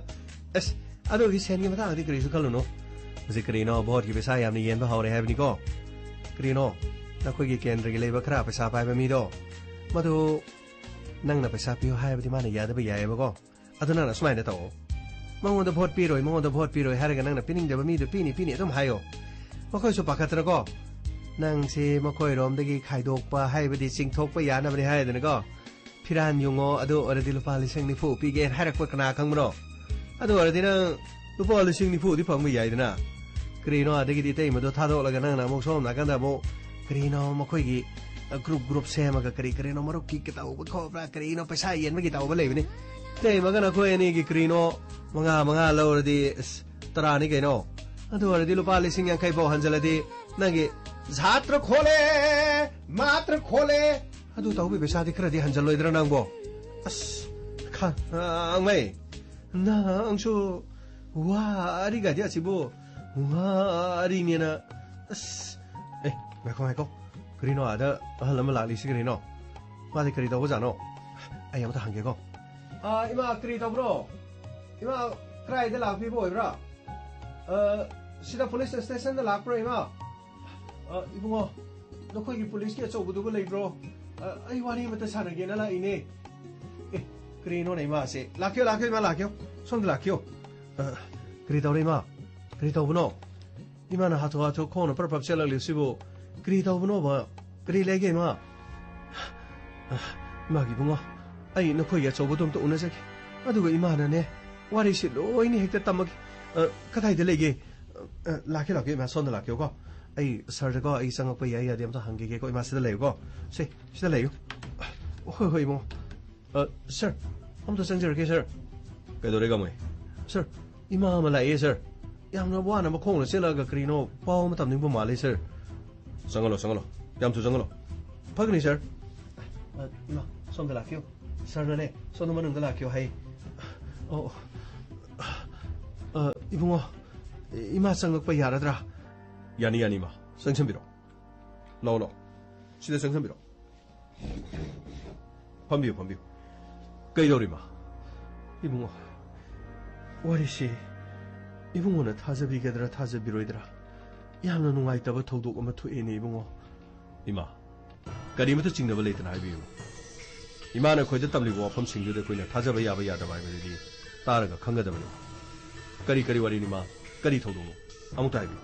ꯑꯁ, ꯑꯗꯨꯒꯤ ꯁꯦꯟꯒꯤ ꯃꯇꯥꯡꯗꯗꯤ ꯀꯔꯤꯁꯨ ꯈꯜꯂꯨꯅꯨ꯫ ꯍꯧꯖꯤꯛ ꯀꯔꯤꯅꯣ ꯚꯣꯠꯀꯤ ꯄꯩꯁꯥ ꯌꯥꯝꯅ ꯌꯦꯟꯕ ꯍꯧꯔꯦ ꯍꯥꯏꯕꯅꯤꯀꯣ꯫ ꯀꯔꯤꯅꯣ, ꯅꯈꯣꯏꯒꯤ ꯀꯦꯟꯗ꯭ꯔꯒꯤ ꯂꯩꯕ ꯈꯔ ꯄꯩꯁꯥ ꯄꯥꯏꯕ ꯃꯤꯗꯣ, ꯃꯗꯨ ꯅꯪꯅ ꯄꯩꯁꯥ ꯄꯤꯌꯨ ꯍꯥꯏꯕꯗꯤ ꯃꯥꯅ ꯌꯥꯗꯕ ꯌꯥꯏꯑꯕꯀꯣ꯫ ꯑꯗꯨ ꯅꯪꯅ ꯁꯨꯃꯥꯏꯅ ꯇꯧꯑꯣ, ꯃꯉꯣꯟꯗ ꯚꯣꯠ ꯄꯤꯔꯣꯏ, ꯃꯉꯣꯟꯗ ꯚꯣꯠ ꯄꯤꯔꯣꯏ ꯍꯥꯏꯔꯒ ꯅꯪꯅ ꯄꯤꯅꯤꯡꯗꯕ ꯃꯤꯗꯨ ꯄꯤꯅꯤ ꯄꯤꯅꯤ ꯑꯗꯨꯝ ꯍꯥꯏꯌꯣ꯫ ꯃꯈꯣꯏꯁꯨ ꯄꯥꯈꯠꯇꯅꯀꯣ, ꯅꯪꯁꯦ ꯃꯈꯣꯏꯔꯣꯝꯗꯒꯤ ꯈꯥꯏꯗꯣꯛꯄ ꯍꯥꯏꯕꯗꯤ ꯆꯤꯡꯊꯣꯛꯄ ꯌꯥꯅꯕꯅꯤ ꯍꯥꯏꯗꯅꯀꯣ, ꯐꯤꯔꯥꯟ ꯌꯨꯡꯉꯣ, ꯑꯗꯨ ꯑꯣꯏꯔꯗꯤ ꯂꯨꯄꯥ ꯂꯤꯁꯤꯡ ꯅꯤꯐꯨ ꯄꯤꯒꯦꯅ ꯍꯥꯏꯔꯛꯄ ꯀꯅꯥ ꯈꯪꯕꯅꯣ? ꯑꯗꯨ ꯑꯣꯏꯔꯗꯤ ꯅꯪ ꯂꯨꯄꯥ ꯂꯤꯁꯤꯡ ꯅꯤꯐꯨꯗꯤ ꯐꯪꯕ ꯌꯥꯏꯗꯅ꯫ ꯀꯔꯤꯅꯣ, ꯑꯗꯒꯤꯗꯤ ꯏꯇꯩꯃꯗꯣ ꯊꯥꯗꯣꯛꯂꯒ ꯅꯪꯅ ꯑꯃꯨꯛ ꯁꯣꯝ ꯅꯥꯀꯟꯗ ꯑꯃꯨꯛ ꯀꯔꯤꯅꯣ ꯃꯈꯣꯏꯒꯤ, ꯑ, ꯒ꯭ꯔꯨꯞ ꯒ꯭ꯔꯨꯞ ꯁꯦꯝꯃꯒ ꯀꯔꯤ ꯀꯔꯤꯅꯣ ꯃꯔꯨꯞꯀꯤ ꯇꯧꯕ ꯈꯣꯠꯄ꯭ꯔꯥ, ꯀꯔꯤꯅꯣ ꯄꯩꯁꯥ ꯌꯦꯟꯕꯒꯤ ꯇꯧꯕ ꯂꯩꯕꯅꯤ꯫ ꯏꯇꯩꯃꯒ ꯅꯈꯣꯏ ꯑꯅꯤꯒꯤ ꯀꯔꯤꯅꯣ ꯃꯉꯥ ꯃꯉꯥ ꯂꯧꯔꯗꯤ, ꯑꯁ, ꯇꯔꯥꯅꯤ ꯀꯩꯅꯣ꯫ ꯑꯗꯨ ꯑꯣꯏꯔꯗꯤ ꯂꯨꯄꯥ ꯂꯤꯁꯤꯡ ꯌꯥꯡꯈꯩ ꯐꯥꯎ ꯍꯟꯖꯤꯜꯂꯗꯤ ꯅꯪꯒꯤ ꯖꯥꯇ꯭ꯔ ꯈꯣꯂꯦ, ꯃꯥꯇ꯭ꯔ ꯈꯣꯂꯦ꯫ ꯑꯗꯨ ꯇꯧꯕꯤ ꯄꯩꯁꯥꯗꯤ ꯈꯔꯗꯤ ꯍꯟꯖꯜꯂꯣꯏꯗ꯭ꯔꯥ ꯅꯪꯕꯣ? ꯑꯁ, ꯈꯥꯡꯃꯩ, ꯅꯪꯁꯨ ꯋꯥꯔꯤꯒꯗꯤ ꯑꯁꯤꯕꯨ ꯋꯥꯔꯤꯅꯦꯅ꯫ ꯑꯁ, ꯑꯦ, ꯉꯥꯏꯈꯣ, ꯉꯥꯏꯈꯣ꯫ ꯀꯔꯤꯅꯣ ꯑꯥꯗ ꯑꯍꯜ ꯑꯃ ꯂꯥꯛꯂꯤꯁꯤ ꯀꯔꯤꯅꯣ? ꯃꯥꯗꯤ ꯀꯔꯤ ꯇꯧꯕꯖꯥꯠꯅꯣ? ꯑꯩ ꯑꯝꯇ ꯍꯪꯒꯦꯀꯣ꯫ ꯑꯥ, ꯏꯃꯥ, ꯀꯔꯤ ꯇꯧꯕ꯭ꯔꯣ? ꯏꯃꯥ, ꯀꯗꯥꯏꯗ ꯂꯥꯛꯄꯤꯕ ꯑꯣꯏꯕ꯭ꯔꯥ? ꯑ, ꯁꯤꯗ ꯄꯨꯂꯤꯁ ꯁ꯭ꯇꯦꯁꯟꯗ ꯂꯥꯛꯄ꯭ꯔꯣ, ꯏꯃꯥ? ꯑ, ꯏꯕꯨꯡꯉꯣ, ꯅꯈꯣꯏꯒꯤ ꯄꯨꯂꯤꯁꯀꯤ ꯑꯆꯧꯕꯗꯨꯕꯨ ꯂꯩꯕ꯭ꯔꯣ? ꯑ, ꯑꯩ ꯋꯥꯔꯤ ꯑꯃꯇ ꯁꯥꯟꯅꯒꯦꯅ ꯂꯥꯛꯏꯅꯦ꯫ ꯑꯦ, ꯀꯔꯤꯅꯣꯅꯦ ꯏꯃꯥꯁꯦ? ꯂꯥꯛꯄꯤꯌꯣ, ꯂꯥꯛꯄꯤꯌꯣ, ꯏꯃꯥ, ꯂꯥꯛꯄꯤꯌꯣ꯫ ꯁꯣꯝꯗ ꯂꯥꯛꯄꯤꯌꯣ꯫ ꯑ, ꯀꯔꯤ ꯇꯧꯔꯦ, ꯏꯃꯥ? ꯀꯔꯤ ꯇꯧꯕꯅꯣ? ꯏꯃꯥꯅ ꯍꯥꯊꯨ ꯍꯥꯊꯨ ꯈꯣꯡꯅ ꯄ꯭ꯔꯞ ꯄ꯭ꯔꯞ ꯆꯦꯜꯂꯛꯂꯤꯕꯁꯤꯕꯨ ꯀꯔꯤ ꯇꯧꯕꯅꯣꯕ? ꯀꯔꯤ ꯂꯩꯒꯦ, ꯏꯃꯥ? ꯏꯃꯥꯒꯤ ꯏꯕꯨꯡꯉꯣ, ꯑꯩ ꯅꯈꯣꯏꯒꯤ ꯑꯆꯧꯕꯗꯣ ꯑꯝꯇ ꯎꯅꯖꯒꯦ꯫ ꯑꯗꯨꯒ ꯏꯃꯥꯅꯅꯦ, ꯋꯥꯔꯤꯁꯤ ꯂꯣꯏꯅ ꯍꯦꯛꯇ ꯇꯝꯃꯒꯦ꯫ ꯑ, ꯀꯗꯥꯏꯗ ꯂꯩꯒꯦ? ꯑ, ꯂꯥꯛꯀꯦ, ꯂꯥꯛꯀꯦ, ꯏꯃꯥ, ꯁꯣꯝꯗ ꯂꯥꯛꯀꯦꯀꯣ꯫ ꯑꯩ ꯁꯥꯔꯗꯀꯣ, ꯑꯩ ꯆꯪꯉꯛꯄ ꯌꯥꯏ ꯌꯥꯗꯦ ꯑꯝꯇ ꯍꯪꯈꯤꯒꯦꯀꯣ꯫ ꯏꯃꯥ, ꯁꯤꯗ ꯂꯩꯌꯨꯀꯣ꯫ ꯁꯦ, ꯁꯤꯗ ꯂꯩꯌꯨ꯫ ꯍꯣꯏ, ꯍꯣꯏ, ꯏꯕꯨꯡꯉꯣ꯫ ꯑ, ꯁꯥꯔ, ꯑꯝꯇ ꯆꯪꯖꯔꯛꯀꯦ, ꯁꯥꯔ꯫ ꯀꯩꯗꯧꯔꯦ, ꯀꯃꯥꯏ? ꯁꯥꯔ, ꯏꯃꯥ ꯑꯃ ꯂꯥꯛꯑꯦ, ꯁꯥꯔ꯫ ꯌꯥꯝꯅ ꯋꯥꯅ ꯃꯈꯣꯡꯅ ꯆꯦꯜꯂꯛꯑꯒ ꯀꯔꯤꯅꯣ ꯄꯥꯎ ꯑꯃ ꯇꯝꯅꯤꯡꯕ ꯃꯥꯜꯂꯦ, ꯁꯥꯔ꯫ ꯆꯪꯍꯜꯂꯣ, ꯆꯪꯍꯜꯂꯣ꯫ ꯌꯥꯝ ꯊꯨ ꯆꯪꯍꯜꯂꯣ꯫ ꯐꯒꯅꯤ, ꯁꯥꯔ꯫ ꯑ, ꯏꯃꯥ, ꯁꯣꯝꯗ ꯂꯥꯛꯄꯤꯌꯨ꯫ ꯁꯥꯔꯅꯅꯦ, ꯁꯣꯝꯗ ꯃꯅꯨꯡꯗ ꯂꯥꯛꯄꯤꯌꯨ ꯍꯥꯏ꯫ ꯑꯣ, ꯑ, ꯏꯕꯨꯡꯉꯣ, ꯏꯃꯥ ꯆꯪꯉꯛꯄ ꯌꯥꯔꯗ꯭ꯔꯥ? ꯌꯥꯅꯤ, ꯌꯥꯅꯤ, ꯏꯃꯥ꯫ ꯆꯪꯁꯟꯕꯤꯔꯣ꯫ ꯂꯥꯛꯑꯣ, ꯂꯥꯛꯑꯣ꯫ ꯁꯤꯗ ꯆꯪꯁꯟꯕꯤꯔꯣ꯫ ꯐꯝꯕꯤꯌꯨ, ꯐꯝꯕꯤꯌꯨ꯫ ꯀꯩꯗꯧꯔꯤꯃ? ꯏꯕꯨꯡꯉꯣ, ꯋꯥꯔꯤꯁꯤ ꯏꯕꯨꯡꯉꯣꯅ ꯊꯥꯖꯕꯤꯒꯗ꯭ꯔꯥ ꯊꯥꯖꯕꯤꯔꯣꯏꯗ꯭ꯔꯥ? ꯌꯥꯝꯅ ꯅꯨꯡꯉꯥꯏꯇꯕ ꯊꯧꯗꯣꯛ ꯑꯃ ꯊꯣꯛꯑꯦꯅꯦ, ꯏꯕꯨꯡꯉꯣ꯫ ꯏꯃꯥ, ꯀꯔꯤꯃꯇ ꯆꯤꯡꯅꯕ ꯂꯩꯇꯅ ꯍꯥꯏꯕꯤꯌꯨ꯫ ꯏꯃꯥꯅ ꯑꯩꯈꯣꯏꯗ ꯇꯝꯂꯤꯕ ꯋꯥꯐꯝꯁꯤꯡꯗꯨꯗ ꯑꯩꯈꯣꯏꯅ ꯊꯥꯖꯕ ꯌꯥꯕ ꯌꯥꯗꯕ ꯍꯥꯏꯕꯗꯨꯗꯤ ꯇꯥꯔꯒ ꯈꯪꯒꯗꯕꯅꯤ꯫ ꯀꯔꯤ, ꯀꯔꯤ ꯋꯥꯔꯤꯅꯤ, ꯏꯃꯥ? ꯀꯔꯤ ꯊꯧꯗꯣꯛꯅꯣ? ꯑꯃꯨꯛꯇ ꯍꯥꯏꯕꯤꯌꯨ꯫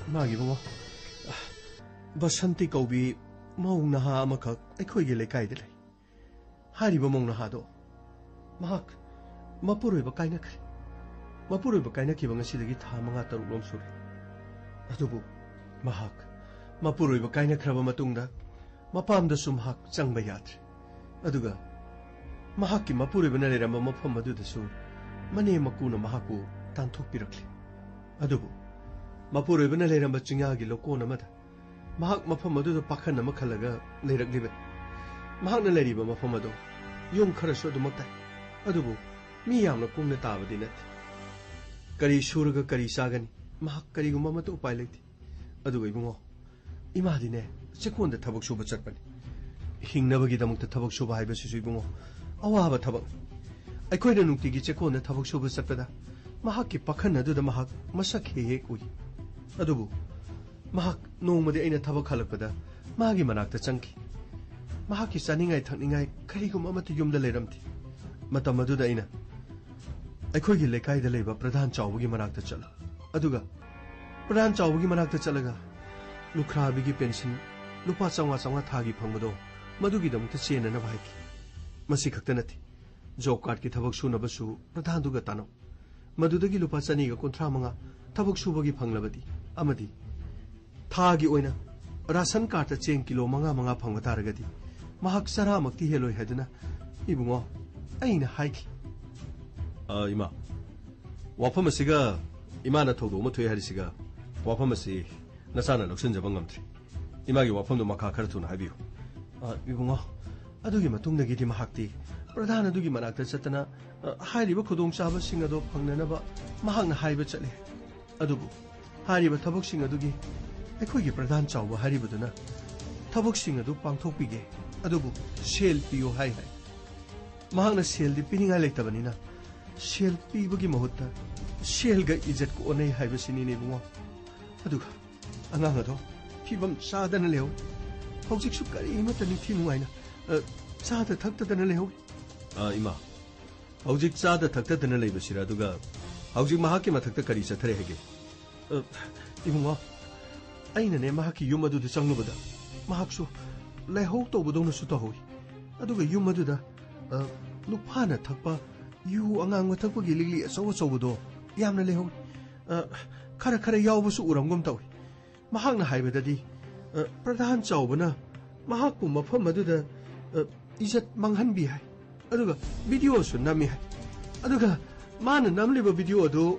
ꯏꯃꯥꯒꯤ ꯏꯕꯨꯡꯉꯣ, ꯕꯁꯟꯇꯤ ꯀꯧꯕꯤ ꯃꯧ ꯅꯍꯥ ꯑꯃꯈꯛ ꯑꯩꯈꯣꯏꯒꯤ ꯂꯩꯀꯥꯏꯗ ꯂꯩ꯫ ꯍꯥꯏꯔꯤꯕ ꯃꯧ ꯅꯍꯥꯗꯣ ꯃꯍꯥꯛ ꯃꯄꯨꯔꯣꯏꯕ ꯀꯥꯏꯅꯈ꯭ꯔꯦ꯫ ꯃꯄꯨꯔꯣꯏꯕ ꯀꯥꯏꯅꯈꯤꯕ ꯉꯁꯤꯗꯒꯤ ꯊꯥ ꯃꯉꯥ ꯇꯔꯨꯛ ꯂꯣꯝ ꯁꯨꯔꯦ꯫ ꯑꯗꯨꯕꯨ ꯃꯍꯥꯛ ꯃꯄꯨꯔꯣꯏꯕ ꯀꯥꯏꯅꯈ꯭ꯔꯕ ꯃꯇꯨꯡꯗ ꯃꯄꯥꯝꯗꯁꯨ ꯃꯍꯥꯛ ꯆꯪꯕ ꯌꯥꯗ꯭ꯔꯦ꯫ ꯑꯗꯨꯒ ꯃꯍꯥꯛꯀꯤ ꯃꯄꯨꯔꯣꯏꯕꯅ ꯂꯩꯔꯝꯕ ꯃꯐꯝ ꯑꯗꯨꯗꯁꯨ ꯃꯅꯦꯝ ꯃꯀꯨꯅ ꯃꯍꯥꯛꯄꯨ ꯇꯥꯟꯊꯣꯛꯄꯤꯔꯛꯂꯦ꯫ ꯑꯗꯨꯕꯨ ꯃꯄꯨꯔꯣꯏꯕꯅ ꯂꯩꯔꯝꯕ ꯆꯤꯡꯌꯥꯒꯤ ꯂꯧꯀꯣꯟ ꯑꯃꯗ ꯃꯍꯥꯛ ꯃꯐꯝ ꯑꯗꯨꯗ ꯄꯥꯈꯟ ꯑꯃ ꯈꯜꯂꯒ ꯂꯩꯔꯛꯂꯤꯕꯅꯤ꯫ ꯃꯍꯥꯛꯅ ꯂꯩꯔꯤꯕ ꯃꯐꯝ ꯑꯗꯨ ꯌꯨꯝ ꯈꯔꯁꯨ ꯑꯗꯨꯃꯛ ꯇꯥꯏ꯫ ꯑꯗꯨꯕꯨ ꯃꯤ ꯌꯥꯝꯅ ꯀꯨꯡꯅ ꯇꯥꯕꯗꯤ ꯅꯠꯇꯦ꯫ ꯀꯔꯤ ꯁꯨꯔꯒ ꯀꯔꯤ ꯆꯥꯒꯅꯤ? ꯃꯍꯥꯛ ꯀꯔꯤꯒꯨꯝꯕ ꯑꯃꯠꯇ ꯎꯄꯥꯏ ꯂꯩꯇꯦ꯫ ꯑꯗꯨꯒ ꯏꯕꯨꯡꯉꯣ, ꯏꯃꯥꯗꯤꯅꯦ, ꯆꯦꯛꯀꯣꯟꯗ ꯊꯕꯛ ꯁꯨꯕ ꯆꯠꯄꯅꯤ꯫ ꯍꯤꯡꯅꯕꯒꯤꯗꯃꯛꯇ ꯊꯕꯛ ꯁꯨꯕ ꯍꯥꯏꯕꯁꯤꯁꯨ, ꯏꯕꯨꯡꯉꯣ, ꯑꯋꯥꯕ ꯊꯕꯛꯅꯤ꯫ ꯑꯩꯈꯣꯏꯅ ꯅꯨꯡꯇꯤꯒꯤ ꯆꯦꯛꯀꯣꯟꯗ ꯊꯕꯛ ꯁꯨꯕ ꯆꯠꯄꯗ ꯃꯍꯥꯛꯀꯤ ꯄꯥꯈꯟ ꯑꯗꯨꯗ ꯃꯍꯥꯛ ꯃꯁꯛ ꯍꯦꯛ ꯍꯦꯛ ꯎꯏ꯫ ꯑꯗꯨꯕꯨ ꯃꯍꯥꯛ ꯅꯣꯡꯃꯗꯤ ꯑꯩꯅ ꯊꯕꯛ ꯍꯜꯂꯛꯄꯗ ꯃꯥꯒꯤ ꯃꯅꯥꯛꯇ ꯆꯪꯈꯤ꯫ ꯃꯍꯥꯛꯀꯤ ꯆꯥꯅꯤꯡꯉꯥꯏ ꯊꯛꯅꯤꯡꯉꯥꯏ ꯀꯔꯤꯒꯨꯝꯕ ꯑꯃꯠꯇ ꯌꯨꯝꯗ ꯂꯩꯔꯝꯗꯦ꯫ ꯃꯇꯝ ꯑꯗꯨꯗ ꯑꯩꯅ ꯑꯩꯈꯣꯏꯒꯤ ꯂꯩꯀꯥꯏꯗ ꯂꯩꯕ ꯄ꯭ꯔꯙꯥꯟ ꯆꯥꯎꯕꯒꯤ ꯃꯅꯥꯛꯇ ꯆꯠꯂꯨ꯫ ꯑꯗꯨꯒ ꯄ꯭ꯔꯙꯥꯟ ꯆꯥꯎꯕꯒꯤ ꯃꯅꯥꯛꯇ ꯆꯠꯂꯒ ꯂꯨꯈ꯭ꯔꯥꯕꯤꯒꯤ ꯄꯦꯟꯁꯤꯟ ꯂꯨꯄꯥ ꯆꯥꯝꯃꯉꯥ ꯆꯥꯝꯃꯉꯥ ꯊꯥꯒꯤ ꯐꯪꯕꯗꯣ ꯃꯗꯨꯒꯤꯗꯃꯛꯇ ꯆꯦꯟꯅꯅꯕ ꯍꯥꯏꯈꯤ꯫ ꯃꯁꯤ ꯈꯛꯇ ꯅꯠꯇꯦ, ꯖꯣꯕ ꯀꯥꯔꯗꯀꯤ ꯊꯕꯛ ꯁꯨꯅꯕꯁꯨ ꯄ꯭ꯔꯙꯥꯟꯗꯨꯒ ꯇꯥꯟꯅꯧ꯫ ꯃꯗꯨꯗꯒꯤ ꯂꯨꯄꯥ ꯆꯅꯤꯒ ꯀꯨꯟꯊ꯭ꯔꯥ ꯃꯉꯥ ꯊꯕꯛ ꯁꯨꯕꯒꯤ ꯐꯪꯂꯕꯗꯤ ꯑꯃꯗꯤ ꯊꯥꯒꯤ ꯑꯣꯏꯅ ꯔꯥꯁꯟ ꯀꯥꯔꯗꯇ ꯆꯦꯡ ꯀꯤꯂꯣ ꯃꯉꯥ ꯃꯉꯥ ꯐꯪꯕ ꯇꯥꯔꯒꯗꯤ ꯃꯍꯥꯛ ꯆꯔꯥꯃꯛꯇꯤ ꯍꯦꯜꯂꯣꯏ ꯍꯥꯏꯗꯨꯅ ꯏꯕꯨꯡꯉꯣ ꯑꯩꯅ ꯍꯥꯏꯈꯤ꯫ ꯑ, ꯏꯃꯥ, ꯋꯥꯐꯝ ꯑꯁꯤꯒ ꯏꯃꯥꯅ ꯊꯧꯗꯣꯛ ꯑꯃ ꯊꯣꯛꯑꯦ ꯍꯥꯏꯔꯤꯁꯤꯒ ꯋꯥꯐꯝ ꯑꯁꯤ ꯅꯆꯥꯅ ꯂꯧꯁꯤꯟꯖꯕ ꯉꯝꯗ꯭ꯔꯤ꯫ ꯏꯃꯥꯒꯤ ꯋꯥꯐꯝꯗꯨ ꯃꯈꯥ ꯈꯔ ꯊꯨꯅ ꯍꯥꯏꯕꯤꯌꯨ꯫ ꯑ, ꯏꯕꯨꯡꯉꯣ, ꯑꯗꯨꯒꯤ ꯃꯇꯨꯡꯗꯒꯤꯗꯤ ꯃꯍꯥꯛꯇꯤ ꯄ꯭ꯔꯙꯥꯟ ꯑꯗꯨꯒꯤ ꯃꯅꯥꯛꯇ ꯆꯠꯇꯅ, ꯑ, ꯍꯥꯏꯔꯤꯕ ꯈꯨꯗꯣꯡꯆꯥꯕꯁꯤꯡ ꯑꯗꯨ ꯐꯪꯅꯅꯕ ꯃꯍꯥꯛꯅ ꯍꯥꯏꯕ ꯆꯠꯂꯤ꯫ ꯑꯗꯨꯕꯨ ꯍꯥꯏꯔꯤꯕ ꯊꯕꯛꯁꯤꯡ ꯑꯗꯨꯒꯤ ꯑꯩꯈꯣꯏꯒꯤ ꯄ꯭ꯔꯙꯥꯟ ꯆꯥꯎꯕ ꯍꯥꯏꯔꯤꯕꯗꯨꯅ ꯊꯕꯛꯁꯤꯡ ꯑꯗꯨ ꯄꯥꯡꯊꯣꯛꯄꯤꯒꯦ, ꯑꯗꯨꯕꯨ ꯁꯦꯜ ꯄꯤꯌꯨ ꯍꯥꯏ ꯍꯥꯏ꯫ ꯃꯍꯥꯛꯅ ꯁꯦꯜꯗꯤ ꯄꯤꯅꯤꯡꯉꯥꯏ ꯂꯩꯇꯕꯅꯤꯅ ꯁꯦꯜ ꯄꯤꯕꯒꯤ ꯃꯍꯨꯠꯇ ꯁꯦꯜꯒ ꯏꯖꯠꯀ ꯑꯣꯟꯅꯩ ꯍꯥꯏꯕꯁꯤꯅꯤꯅꯦ ꯏꯕꯨꯡꯉꯣ꯫ ꯑꯗꯨꯒ ꯑꯉꯥꯡ ꯑꯗꯣ ꯐꯤꯕꯝ ꯆꯥꯗꯅ ꯂꯩꯍꯧꯏ꯫ ꯍꯧꯖꯤꯛꯁꯨ ꯀꯔꯤꯃꯠꯇ ꯅꯤꯡꯊꯤ ꯅꯨꯡꯉꯥꯏꯅ, ꯑ, ꯆꯥꯗ ꯊꯛꯇꯗꯅ ꯂꯩꯍꯧꯏ꯫ ꯑ, ꯏꯃꯥ, ꯍꯧꯖꯤꯛ ꯆꯥꯗ ꯊꯛꯇꯗꯅ ꯂꯩꯕꯁꯤꯔ, ꯑꯗꯨꯒ ꯍꯧꯖꯤꯛ ꯃꯍꯥꯛꯀꯤ ꯃꯊꯛꯇ ꯀꯔꯤ ꯆꯠꯊꯔꯦ ꯍꯥꯏꯒꯦ? ꯑ, ꯏꯕꯨꯡꯉꯣ, ꯑꯩꯅꯅꯦ ꯃꯍꯥꯛꯀꯤ ꯌꯨꯝ ꯑꯗꯨꯗ ꯆꯪꯂꯨꯕꯗ ꯃꯍꯥꯛꯁꯨ ꯂꯥꯏꯍꯧ ꯇꯧꯕꯗꯧꯅꯁꯨ ꯇꯧꯍꯧꯏ꯫ ꯑꯗꯨꯒ ꯌꯨꯝ ꯑꯗꯨꯗ, ꯑ, ꯅꯨꯄꯥꯅ ꯊꯛꯄ ꯌꯨ ꯑꯉꯥꯡꯕ ꯊꯛꯄꯒꯤ ꯂꯤꯛꯂꯤ ꯑꯆꯧ ꯑꯆꯧꯕꯗꯣ ꯌꯥꯝꯅ ꯂꯩꯍꯧꯏ꯫ ꯑ, ꯈꯔ ꯈꯔ ꯌꯥꯎꯕꯁꯨ ꯎꯔꯝꯒꯨꯝ ꯇꯧꯏ꯫ ꯃꯍꯥꯛꯅ ꯍꯥꯏꯕꯗꯗꯤ, ꯑ, ꯄ꯭ꯔꯙꯥꯟ ꯆꯥꯎꯕꯅ ꯃꯍꯥꯛꯄꯨ ꯃꯐꯝ ꯑꯗꯨꯗ, ꯑ, ꯏꯖꯠ ꯃꯥꯡꯍꯟꯕꯤ ꯍꯥꯏ꯫ ꯑꯗꯨꯒ ꯚꯤꯗꯤꯑꯣꯁꯨ ꯅꯝꯃꯤ ꯍꯥꯏ꯫ ꯑꯗꯨꯒ ꯃꯥꯅ ꯅꯝꯂꯤꯕ ꯚꯤꯗꯤꯑꯣ ꯑꯗꯨ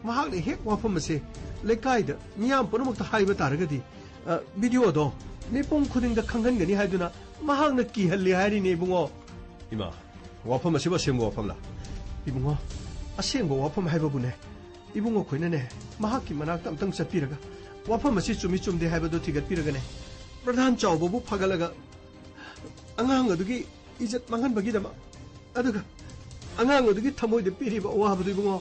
ꯃꯍꯥꯛꯅ ꯍꯦꯛ ꯋꯥꯐꯝ ꯑꯁꯦ ꯂꯩꯀꯥꯏꯗ ꯃꯤꯌꯥꯝ ꯄꯨꯝꯅꯃꯛꯇ ꯍꯥꯏꯕ ꯇꯥꯔꯒꯗꯤ, ꯑ, ꯚꯤꯗꯤꯑꯣꯗꯣ ꯃꯤꯄꯨꯝ ꯈꯨꯗꯤꯡꯗ ꯈꯪꯍꯟꯒꯅꯤ ꯍꯥꯏꯗꯨꯅ ꯃꯍꯥꯛꯅ ꯀꯤꯍꯜꯂꯤ ꯍꯥꯏꯔꯤꯅꯦ ꯏꯕꯨꯡꯉꯣ꯫ ꯏꯃꯥ, ꯋꯥꯐꯝ ꯑꯁꯤꯕꯨ ꯑꯁꯦꯡꯕ ꯋꯥꯐꯝꯂꯥ? ꯏꯕꯨꯡꯉꯣ, ꯑꯁꯦꯡꯕ ꯋꯥꯐꯝ ꯍꯥꯏꯕꯕꯨꯅꯦ, ꯏꯕꯨꯡꯉꯣ ꯈꯣꯏꯅꯅꯦ ꯃꯍꯥꯛꯀꯤ ꯃꯅꯥꯛꯇ ꯑꯝꯇꯪ ꯆꯠꯄꯤꯔꯒ ꯋꯥꯐꯝ ꯑꯁꯤ ꯆꯨꯝꯃꯤ ꯆꯨꯝꯗꯦ ꯍꯥꯏꯕꯗꯨ ꯊꯤꯒꯠꯄꯤꯔꯒꯅꯦ, ꯄ꯭ꯔꯙꯥꯟ ꯆꯥꯎꯕꯕꯨ ꯐꯒꯠꯂꯒ ꯑꯉꯥꯡ ꯑꯗꯨꯒꯤ ꯏꯖꯠ ꯃꯥꯡꯍꯟꯕꯒꯤꯗꯃꯛ, ꯑꯗꯨꯒ ꯑꯉꯥꯡ ꯑꯗꯨꯒꯤ ꯊꯃꯣꯏꯗ ꯄꯤꯔꯤꯕ ꯑꯋꯥꯕꯗꯨ ꯏꯕꯨꯡꯉꯣ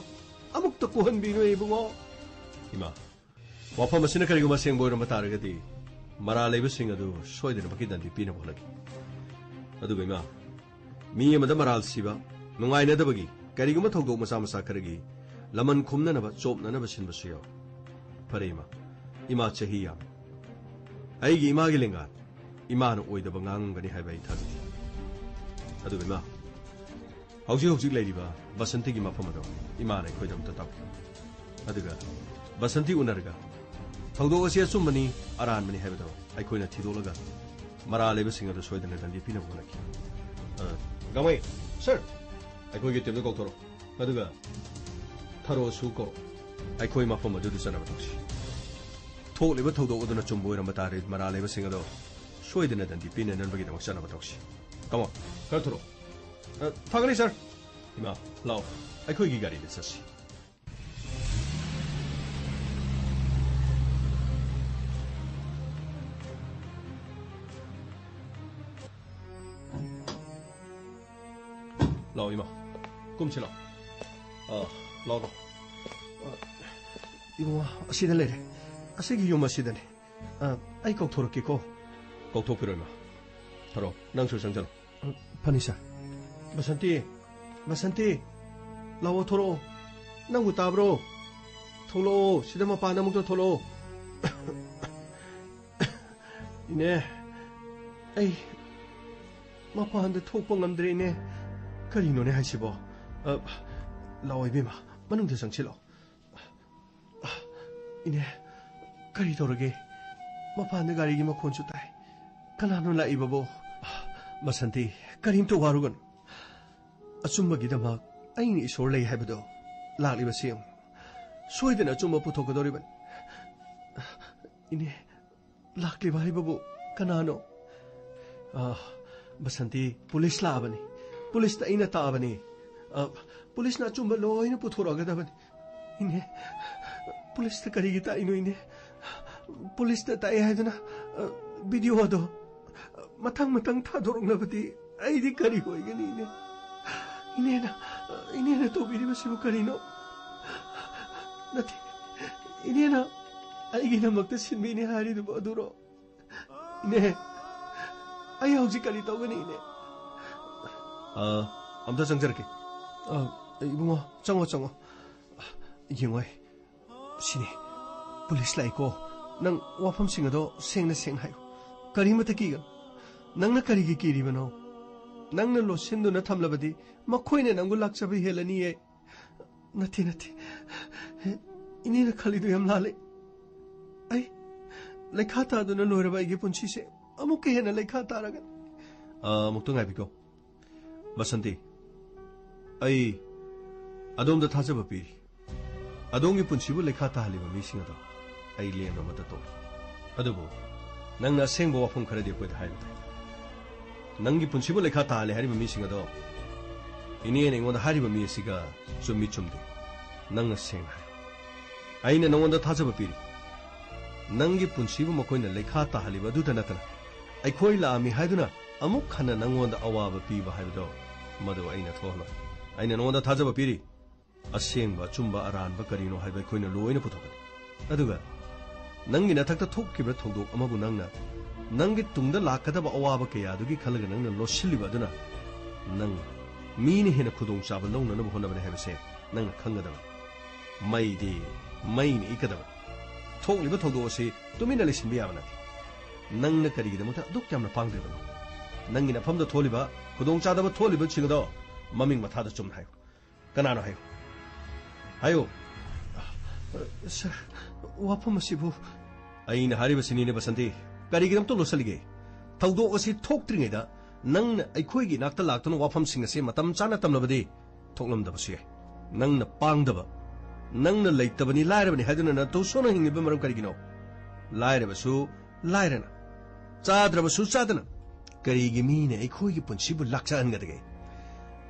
ꯑꯃꯨꯛꯇ ꯀꯣꯛꯍꯟꯕꯤꯅꯨ ꯏꯕꯨꯡꯉꯣ꯫ ꯏꯃꯥ, ꯋꯥꯐꯝ ꯑꯁꯤꯅ ꯀꯔꯤꯒꯨꯝꯕ ꯑꯁꯦꯡꯕ ꯑꯣꯏꯔꯝꯕ ꯇꯥꯔꯒꯗꯤ ꯃꯔꯥꯜ ꯂꯩꯕꯁꯤꯡ ꯑꯗꯨ ꯁꯣꯏꯗꯅꯃꯛꯀꯤ ꯗꯟꯗꯤ ꯄꯤꯅꯕ ꯍꯣꯠꯅꯈꯤ꯫ ꯑꯗꯨꯒ ꯏꯃꯥ, ꯃꯤ ꯑꯃꯗ ꯃꯔꯥꯜ ꯁꯤꯕ, ꯅꯨꯡꯉꯥꯏꯅꯗꯕꯒꯤ ꯀꯔꯤꯒꯨꯝꯕ ꯊꯧꯗꯣꯛ ꯃꯆꯥ ꯃꯆꯥ ꯈꯔꯒꯤ ꯂꯃꯟ ꯈꯨꯝꯅꯅꯕ ꯆꯣꯞꯅꯅꯕ ꯁꯤꯟꯕꯁꯨ ꯌꯥꯎꯏ꯫ ꯐꯔꯦ ꯏꯃꯥ, ꯏꯃꯥ ꯆꯍꯤ ꯌꯥꯝꯃꯤ꯫ ꯑꯩꯒꯤ ꯏꯃꯥꯒꯤ ꯂꯦꯡꯒꯥꯅꯤ꯫ ꯏꯃꯥꯅ ꯑꯣꯏꯗꯕ ꯉꯥꯡꯉꯝꯒꯅꯤ ꯍꯥꯏꯕ ꯑꯩ ꯊꯥꯖꯗꯦ꯫ ꯑꯗꯨꯒ ꯏꯃꯥ, ꯍꯧꯖꯤꯛ ꯍꯧꯖꯤꯛ ꯂꯩꯔꯤꯕ ꯕꯁꯟꯇꯤꯒꯤ ꯃꯐꯝ ꯑꯗꯣ ꯏꯃꯥꯅ ꯑꯩꯈꯣꯏꯗ ꯑꯝꯇ ꯇꯥꯛꯄꯤꯌꯨ꯫ ꯑꯗꯨꯒ ꯕꯁꯟꯇꯤ ꯎꯅꯔꯒ ꯊꯧꯗꯣꯛ ꯑꯁꯤ ꯑꯆꯨꯝꯕꯅꯤ, ꯑꯔꯥꯟꯕꯅꯤ ꯍꯥꯏꯕꯗꯣ ꯑꯩꯈꯣꯏꯅ ꯊꯤꯗꯣꯛꯂꯒ ꯃꯔꯥꯜ ꯂꯩꯕꯁꯤꯡ ꯑꯗꯨ ꯁꯣꯏꯗꯅ ꯗꯟꯗꯤ ꯄꯤꯅꯕ ꯍꯣꯠꯅꯈꯤ꯫ ꯑ, ꯒꯥꯡꯃꯩ, ꯁꯔ, ꯑꯩꯈꯣꯏꯒꯤ ꯇꯤꯝꯗ ꯀꯧꯊꯣꯔꯛꯑꯣ꯫ ꯑꯗꯨꯒ ꯊꯔꯣꯁꯨ ꯀꯧꯔꯛꯑꯣ꯫ ꯑꯩꯈꯣꯏ ꯃꯐꯝ ꯑꯗꯨꯗ ꯆꯠꯅꯕ ꯇꯧꯁꯤ꯫ ꯊꯣꯛꯂꯤꯕ ꯊꯧꯗꯣꯛ ꯑꯗꯨꯅ ꯆꯨꯝꯕ ꯑꯣꯏꯔꯝꯕ ꯇꯥꯔꯗꯤ, ꯃꯔꯥꯜ ꯂꯩꯕꯁꯤꯡ ꯑꯗꯣ ꯁꯣꯏꯗꯅ ꯗꯟꯗꯤ ꯄꯤꯅꯅꯕꯒꯤꯗꯃꯛ ꯆꯠꯅꯕ ꯇꯧꯁꯤ꯫ Come on, ꯈꯔ ꯊꯨꯔꯣ꯫ ꯑ, ꯊꯥꯒꯠꯂꯤ, ꯁꯥꯔ꯫ ꯏꯃꯥ, ꯂꯥꯛꯑꯣ, ꯑꯩꯈꯣꯏꯒꯤ ꯒꯥꯔꯤꯗ ꯆꯠꯁꯤ꯫ ꯂꯥꯛꯑꯣ, ꯏꯃꯥ, ꯀꯨꯝꯁꯤ ꯂꯥꯛꯑꯣ꯫ ꯑ, ꯂꯥꯛꯑꯣ, ꯂꯥꯛꯑꯣ꯫ ꯑ, ꯏꯕꯨꯡꯉꯣ, ꯑꯁꯤꯗ ꯂꯩꯔꯦ꯫ ꯑꯁꯤꯒꯤ ꯌꯨꯝ ꯑꯁꯤꯗꯅꯦ꯫ ꯑ, ꯑꯩ ꯀꯧꯊꯣꯔꯛꯀꯦꯀꯣ꯫ ꯀꯧꯊꯣꯛꯄꯤꯔꯣ, ꯏꯃꯥ꯫ ꯊꯥꯔꯣ, ꯅꯪꯁꯨ ꯆꯪꯁꯤꯜꯂꯣ꯫ ꯑ, ꯐꯅꯤ, ꯁꯥꯔ꯫ ꯕꯁꯟꯇꯤ, ꯕꯁꯟꯇꯤ, ꯂꯥꯛꯑꯣ, ꯊꯣꯔꯛꯑꯣ꯫ ꯅꯪꯕꯨ ꯇꯥꯕ꯭ꯔꯣ? ꯊꯣꯛꯂꯛꯑꯣ, ꯁꯤꯗ ꯃꯄꯥꯟꯗ ꯑꯃꯨꯛꯇ ꯊꯣꯛꯂꯛꯑꯣ꯫ ꯏꯅꯦ, ꯑꯩ ꯃꯄꯥꯟꯗ ꯊꯣꯛꯄ ꯉꯝꯗ꯭ꯔꯦ, ꯏꯅꯦ꯫ ꯀꯔꯤꯅꯣꯅꯦ ꯍꯥꯏꯁꯤꯕꯣ? ꯑ, ꯂꯥꯛꯑꯣ, ꯏꯕꯦꯝꯃ, ꯃꯅꯨꯡꯗ ꯆꯪꯁꯤꯜꯂꯣ꯫ ꯏꯅꯦ, ꯀꯔꯤ ꯇꯧꯔꯒꯦ? ꯃꯄꯥꯟꯗ ꯒꯥꯔꯤꯒꯤ ꯃꯈꯣꯟꯁꯨ ꯇꯥꯏ꯫ ꯀꯅꯥꯅꯣ ꯂꯥꯛꯏꯕꯕꯣ? ꯕꯁꯟꯇꯤ, ꯀꯔꯤꯝꯇ ꯋꯥꯔꯨꯒꯅꯨ꯫ ꯑꯆꯨꯝꯕꯒꯤꯗꯃꯛ ꯑꯩꯅ ꯏꯁꯣꯔ ꯂꯩ ꯍꯥꯏꯕꯗꯣ ꯂꯥꯛꯂꯤꯕꯁꯤ ꯌꯦꯡꯉꯨ꯫ ꯁꯣꯏꯗꯅ ꯑꯆꯨꯝꯕ ꯄꯨꯊꯣꯛꯀꯗꯧꯔꯤꯕꯅꯤ꯫ ꯏꯅꯦ, ꯂꯥꯛꯂꯤꯕ ꯍꯥꯏꯕꯕꯨ ꯀꯅꯥꯅꯣ? ꯑ, ꯕꯁꯟꯇꯤ, ꯄꯨꯂꯤꯁ ꯂꯥꯛꯑꯕꯅꯤ꯫ ꯄꯨꯂꯤꯁꯇ ꯑꯩꯅ ꯇꯥꯛꯑꯕꯅꯤ꯫ ꯑ, ꯄꯨꯂꯤꯁꯅ ꯑꯆꯨꯝꯕ ꯂꯣꯏꯅ ꯄꯨꯊꯣꯔꯛꯑꯒꯗꯕꯅꯤ꯫ ꯏꯅꯦ, ꯄꯨꯂꯤꯁꯇ ꯀꯔꯤꯒꯤ ꯇꯥꯛꯏꯅꯣ, ꯏꯅꯦ? ꯄꯨꯂꯤꯁꯅ ꯇꯥꯛꯑꯦ ꯍꯥꯏꯗꯨꯅ, ꯑ, ꯚꯤꯗꯤꯑꯣ ꯑꯗꯣ ꯃꯊꯪ ꯃꯊꯪ ꯊꯥꯗꯣꯔꯛꯅꯕꯗꯤ ꯑꯩꯗꯤ ꯀꯔꯤ ꯑꯣꯏꯒꯅꯤ, ꯏꯅꯦ? ꯏꯅꯦꯅ, ꯏꯅꯦꯅ ꯇꯧꯕꯤꯔꯤꯕꯁꯤꯕꯨ ꯀꯔꯤꯅꯣ? ꯅꯠꯇꯦ, ꯏꯅꯦꯅ ꯑꯩꯒꯤꯗꯃꯛꯇ ꯁꯤꯟꯕꯤꯅꯤ ꯍꯥꯏꯔꯤꯗꯨꯕꯨ ꯑꯗꯨꯔꯣ? ꯏꯅꯦ, ꯑꯩ ꯍꯧꯖꯤꯛ ꯀꯔꯤ ꯇꯧꯒꯅꯤ, ꯏꯅꯦ? ꯑ, ꯑꯝꯇ ꯆꯪꯖꯔꯛꯀꯦ꯫ ꯑ, ꯏꯕꯨꯡꯉꯣ, ꯆꯪꯉꯣ, ꯆꯪꯉꯣ꯫ ꯌꯦꯡꯉꯣ, ꯁꯤꯅꯤ꯫ ꯄꯨꯂꯤꯁ ꯂꯥꯛꯏꯀꯣ꯫ ꯅꯪ ꯋꯥꯐꯝꯁꯤꯡ ꯑꯗꯣ ꯁꯦꯡꯅ ꯁꯦꯡꯅ ꯍꯥꯏꯌꯨ꯫ ꯀꯔꯤꯃꯠꯇ ꯀꯤꯒꯅꯨ꯫ ꯅꯪꯅ ꯀꯔꯤꯒꯤ ꯀꯤꯔꯤꯕꯅꯣ? ꯅꯪꯅ ꯂꯣꯠꯁꯤꯟꯗꯨꯅ ꯊꯝꯂꯕꯗꯤ ꯃꯈꯣꯏꯅ ꯅꯪꯕꯨ ꯂꯥꯛꯆꯕ ꯍꯦꯜꯂꯅꯤꯌꯦ꯫ ꯅꯠꯇꯦ, ꯅꯠꯇꯦ꯫ ꯏꯅꯦꯅ ꯈꯜꯂꯤꯗꯨ ꯌꯥꯝ ꯂꯥꯜꯂꯦ꯫ ꯑꯩ ꯂꯩꯈꯥ ꯇꯥꯗꯨꯅ ꯂꯣꯏꯔꯕ ꯑꯩꯒꯤ ꯄꯨꯟꯁꯤꯁꯦ ꯑꯃꯨꯛꯀ ꯍꯦꯟꯅ ꯂꯩꯈꯥ ꯇꯥꯔꯒꯅꯤ꯫ ꯑ, ꯑꯃꯨꯛꯇ ꯉꯥꯏꯕꯤꯈꯣ꯫ ꯕꯁꯟꯇꯤ, ꯑꯩ ꯑꯗꯣꯝꯗ ꯊꯥꯖꯕ ꯄꯤꯔꯤ꯫ ꯑꯗꯣꯝꯒꯤ ꯄꯨꯟꯁꯤꯕꯨ ꯂꯩꯈꯥ ꯇꯥꯍꯜꯂꯤꯕ ꯃꯤꯁꯤꯡ ꯑꯗꯣ ꯑꯩ ꯂꯦꯝꯅ ꯑꯃꯠꯇ ꯇꯣꯛꯂꯣꯏ꯫ ꯑꯗꯨꯕꯨ ꯅꯪꯅ ꯑꯁꯦꯡꯕ ꯋꯥꯐꯝ ꯈꯔꯗꯤ ꯑꯩꯈꯣꯏꯗ ꯍꯥꯏꯕ ꯇꯥꯏ꯫ ꯅꯪꯒꯤ ꯄꯨꯟꯁꯤꯕꯨ ꯂꯩꯈꯥ ꯇꯥꯍꯜꯂꯦ ꯍꯥꯏꯔꯤꯕ ꯃꯤꯁꯤꯡ ꯑꯗꯣ, ꯏꯅꯦꯅ ꯑꯩꯉꯣꯟꯗ ꯍꯥꯏꯔꯤꯕ ꯃꯤ ꯑꯁꯤꯒ ꯆꯨꯝꯃꯤ ꯆꯨꯝꯗꯦ, ꯅꯪꯅ ꯁꯦꯡꯅ ꯍꯥꯏꯌꯨ꯫ ꯑꯩꯅ ꯅꯉꯣꯟꯗ ꯊꯥꯖꯕ ꯄꯤꯔꯤ꯫ ꯅꯪꯒꯤ ꯄꯨꯟꯁꯤꯕꯨ ꯃꯈꯣꯏꯅ ꯂꯩꯈꯥ ꯇꯥꯍꯜꯂꯤꯕ ꯑꯗꯨꯇ ꯅꯠꯇꯅ, ꯑꯩꯈꯣꯏ ꯂꯥꯛꯑꯝꯃꯤ ꯍꯥꯏꯗꯨꯅ ꯑꯃꯨꯛ ꯍꯟꯅ ꯅꯉꯣꯟꯗ ꯑꯋꯥꯕ ꯄꯤꯕ ꯍꯥꯏꯕꯗꯣ, ꯃꯗꯨ ꯑꯩꯅ ꯊꯣꯛꯍꯜꯂꯣꯏ꯫ ꯑꯩꯅ ꯅꯉꯣꯟꯗ ꯊꯥꯖꯕ ꯄꯤꯔꯤ꯫ ꯑꯁꯦꯡꯕ, ꯑꯆꯨꯝꯕ, ꯑꯔꯥꯟꯕ ꯀꯔꯤꯅꯣ ꯍꯥꯏꯕ ꯑꯩꯈꯣꯏꯅ ꯂꯣꯏꯅ ꯄꯨꯊꯣꯛꯀꯅꯤ꯫ ꯑꯗꯨꯒ ꯅꯪꯒꯤ ꯅꯊꯛꯇ ꯊꯣꯛꯈꯤꯕ ꯊꯧꯗꯣꯛ ꯑꯃꯕꯨ ꯅꯪꯅ, ꯅꯪꯒꯤ ꯇꯨꯡꯗ ꯂꯥꯛꯀꯗꯕ ꯑꯋꯥꯕ ꯀꯌꯥꯗꯨꯒꯤ ꯈꯜꯂꯒ ꯅꯪꯅ ꯂꯣꯠꯁꯤꯜꯂꯤꯕ ꯑꯗꯨꯅ, ꯅꯪ ꯃꯤꯅ ꯍꯦꯟꯅ ꯈꯨꯗꯣꯡꯆꯥꯕ ꯂꯧꯅꯅꯕ ꯍꯣꯠꯅꯕꯅꯤ ꯍꯥꯏꯕꯁꯦ ꯅꯪꯅ ꯈꯪꯒꯗꯕꯅꯤ꯫ ꯃꯩꯗꯤ ꯃꯩꯅ ꯏꯛꯀꯗꯕꯅꯤ꯫ ꯊꯣꯛꯂꯤꯕ ꯊꯧꯗꯣꯛ ꯑꯁꯤ ꯇꯨꯃꯤꯟꯅ ꯂꯩꯁꯤꯟꯕ ꯌꯥꯕ ꯅꯠꯇꯦ꯫ ꯅꯪꯅ ꯀꯔꯤꯒꯤꯗꯃꯛꯇ ꯑꯗꯨꯛ ꯌꯥꯝꯅ ꯄꯥꯡꯗ꯭ꯔꯤꯕꯅꯣ? ꯅꯪꯒꯤ ꯅꯐꯝꯗ ꯊꯣꯛꯂꯤꯕ ꯈꯨꯗꯣꯡꯆꯥꯗꯕ ꯊꯣꯛꯂꯤꯕꯁꯤꯡ ꯑꯗꯣ ꯃꯃꯤꯡ ꯃꯊꯥꯗ ꯆꯨꯝꯅ ꯍꯥꯏꯌꯨ꯫ ꯀꯅꯥꯅꯣ ꯍꯥꯏꯌꯨ? ꯍꯥꯏꯌꯨ꯫ ꯁꯥꯔ, ꯋꯥꯐꯝ ꯑꯁꯤꯕꯨ ꯑꯩꯅ ꯍꯥꯏꯔꯤꯕꯁꯤꯅꯤꯅꯦ ꯕꯁꯟꯇꯤ, ꯀꯔꯤꯒꯤꯗꯃꯛꯇ ꯂꯣꯠꯁꯤꯜꯂꯤꯒꯦ? ꯊꯧꯗꯣꯛ ꯑꯁꯤ ꯊꯣꯛꯇ꯭ꯔꯤꯉꯩꯗ ꯅꯪꯅ ꯑꯩꯈꯣꯏꯒꯤ ꯏꯅꯥꯛꯇ ꯂꯥꯛꯇꯨꯅ ꯋꯥꯐꯝꯁꯤꯡ ꯑꯁꯤ ꯃꯇꯝ ꯆꯥꯅ ꯇꯝꯂꯕꯗꯤ ꯊꯣꯛꯂꯝꯗꯕꯁꯨ ꯌꯥꯏ꯫ ꯅꯪꯅ ꯄꯥꯡꯗꯕ, ꯅꯪꯅ ꯂꯩꯇꯕꯅꯤ, ꯂꯥꯏꯔꯕꯅꯤ ꯍꯥꯏꯗꯨꯅ ꯅꯇꯧ ꯁꯣꯟꯅ ꯍꯤꯡꯂꯤꯕ ꯃꯔꯝ ꯀꯔꯤꯒꯤꯅꯣ? ꯂꯥꯏꯔꯕꯁꯨ ꯂꯥꯏꯔꯅ, ꯆꯥꯗ꯭ꯔꯕꯁꯨ ꯆꯥꯗꯅ ꯀꯔꯤꯒꯤ ꯃꯤꯅ ꯑꯩꯈꯣꯏꯒꯤ ꯄꯨꯟꯁꯤꯕꯨ ꯂꯥꯛꯆꯍꯟꯒꯗꯒꯦ?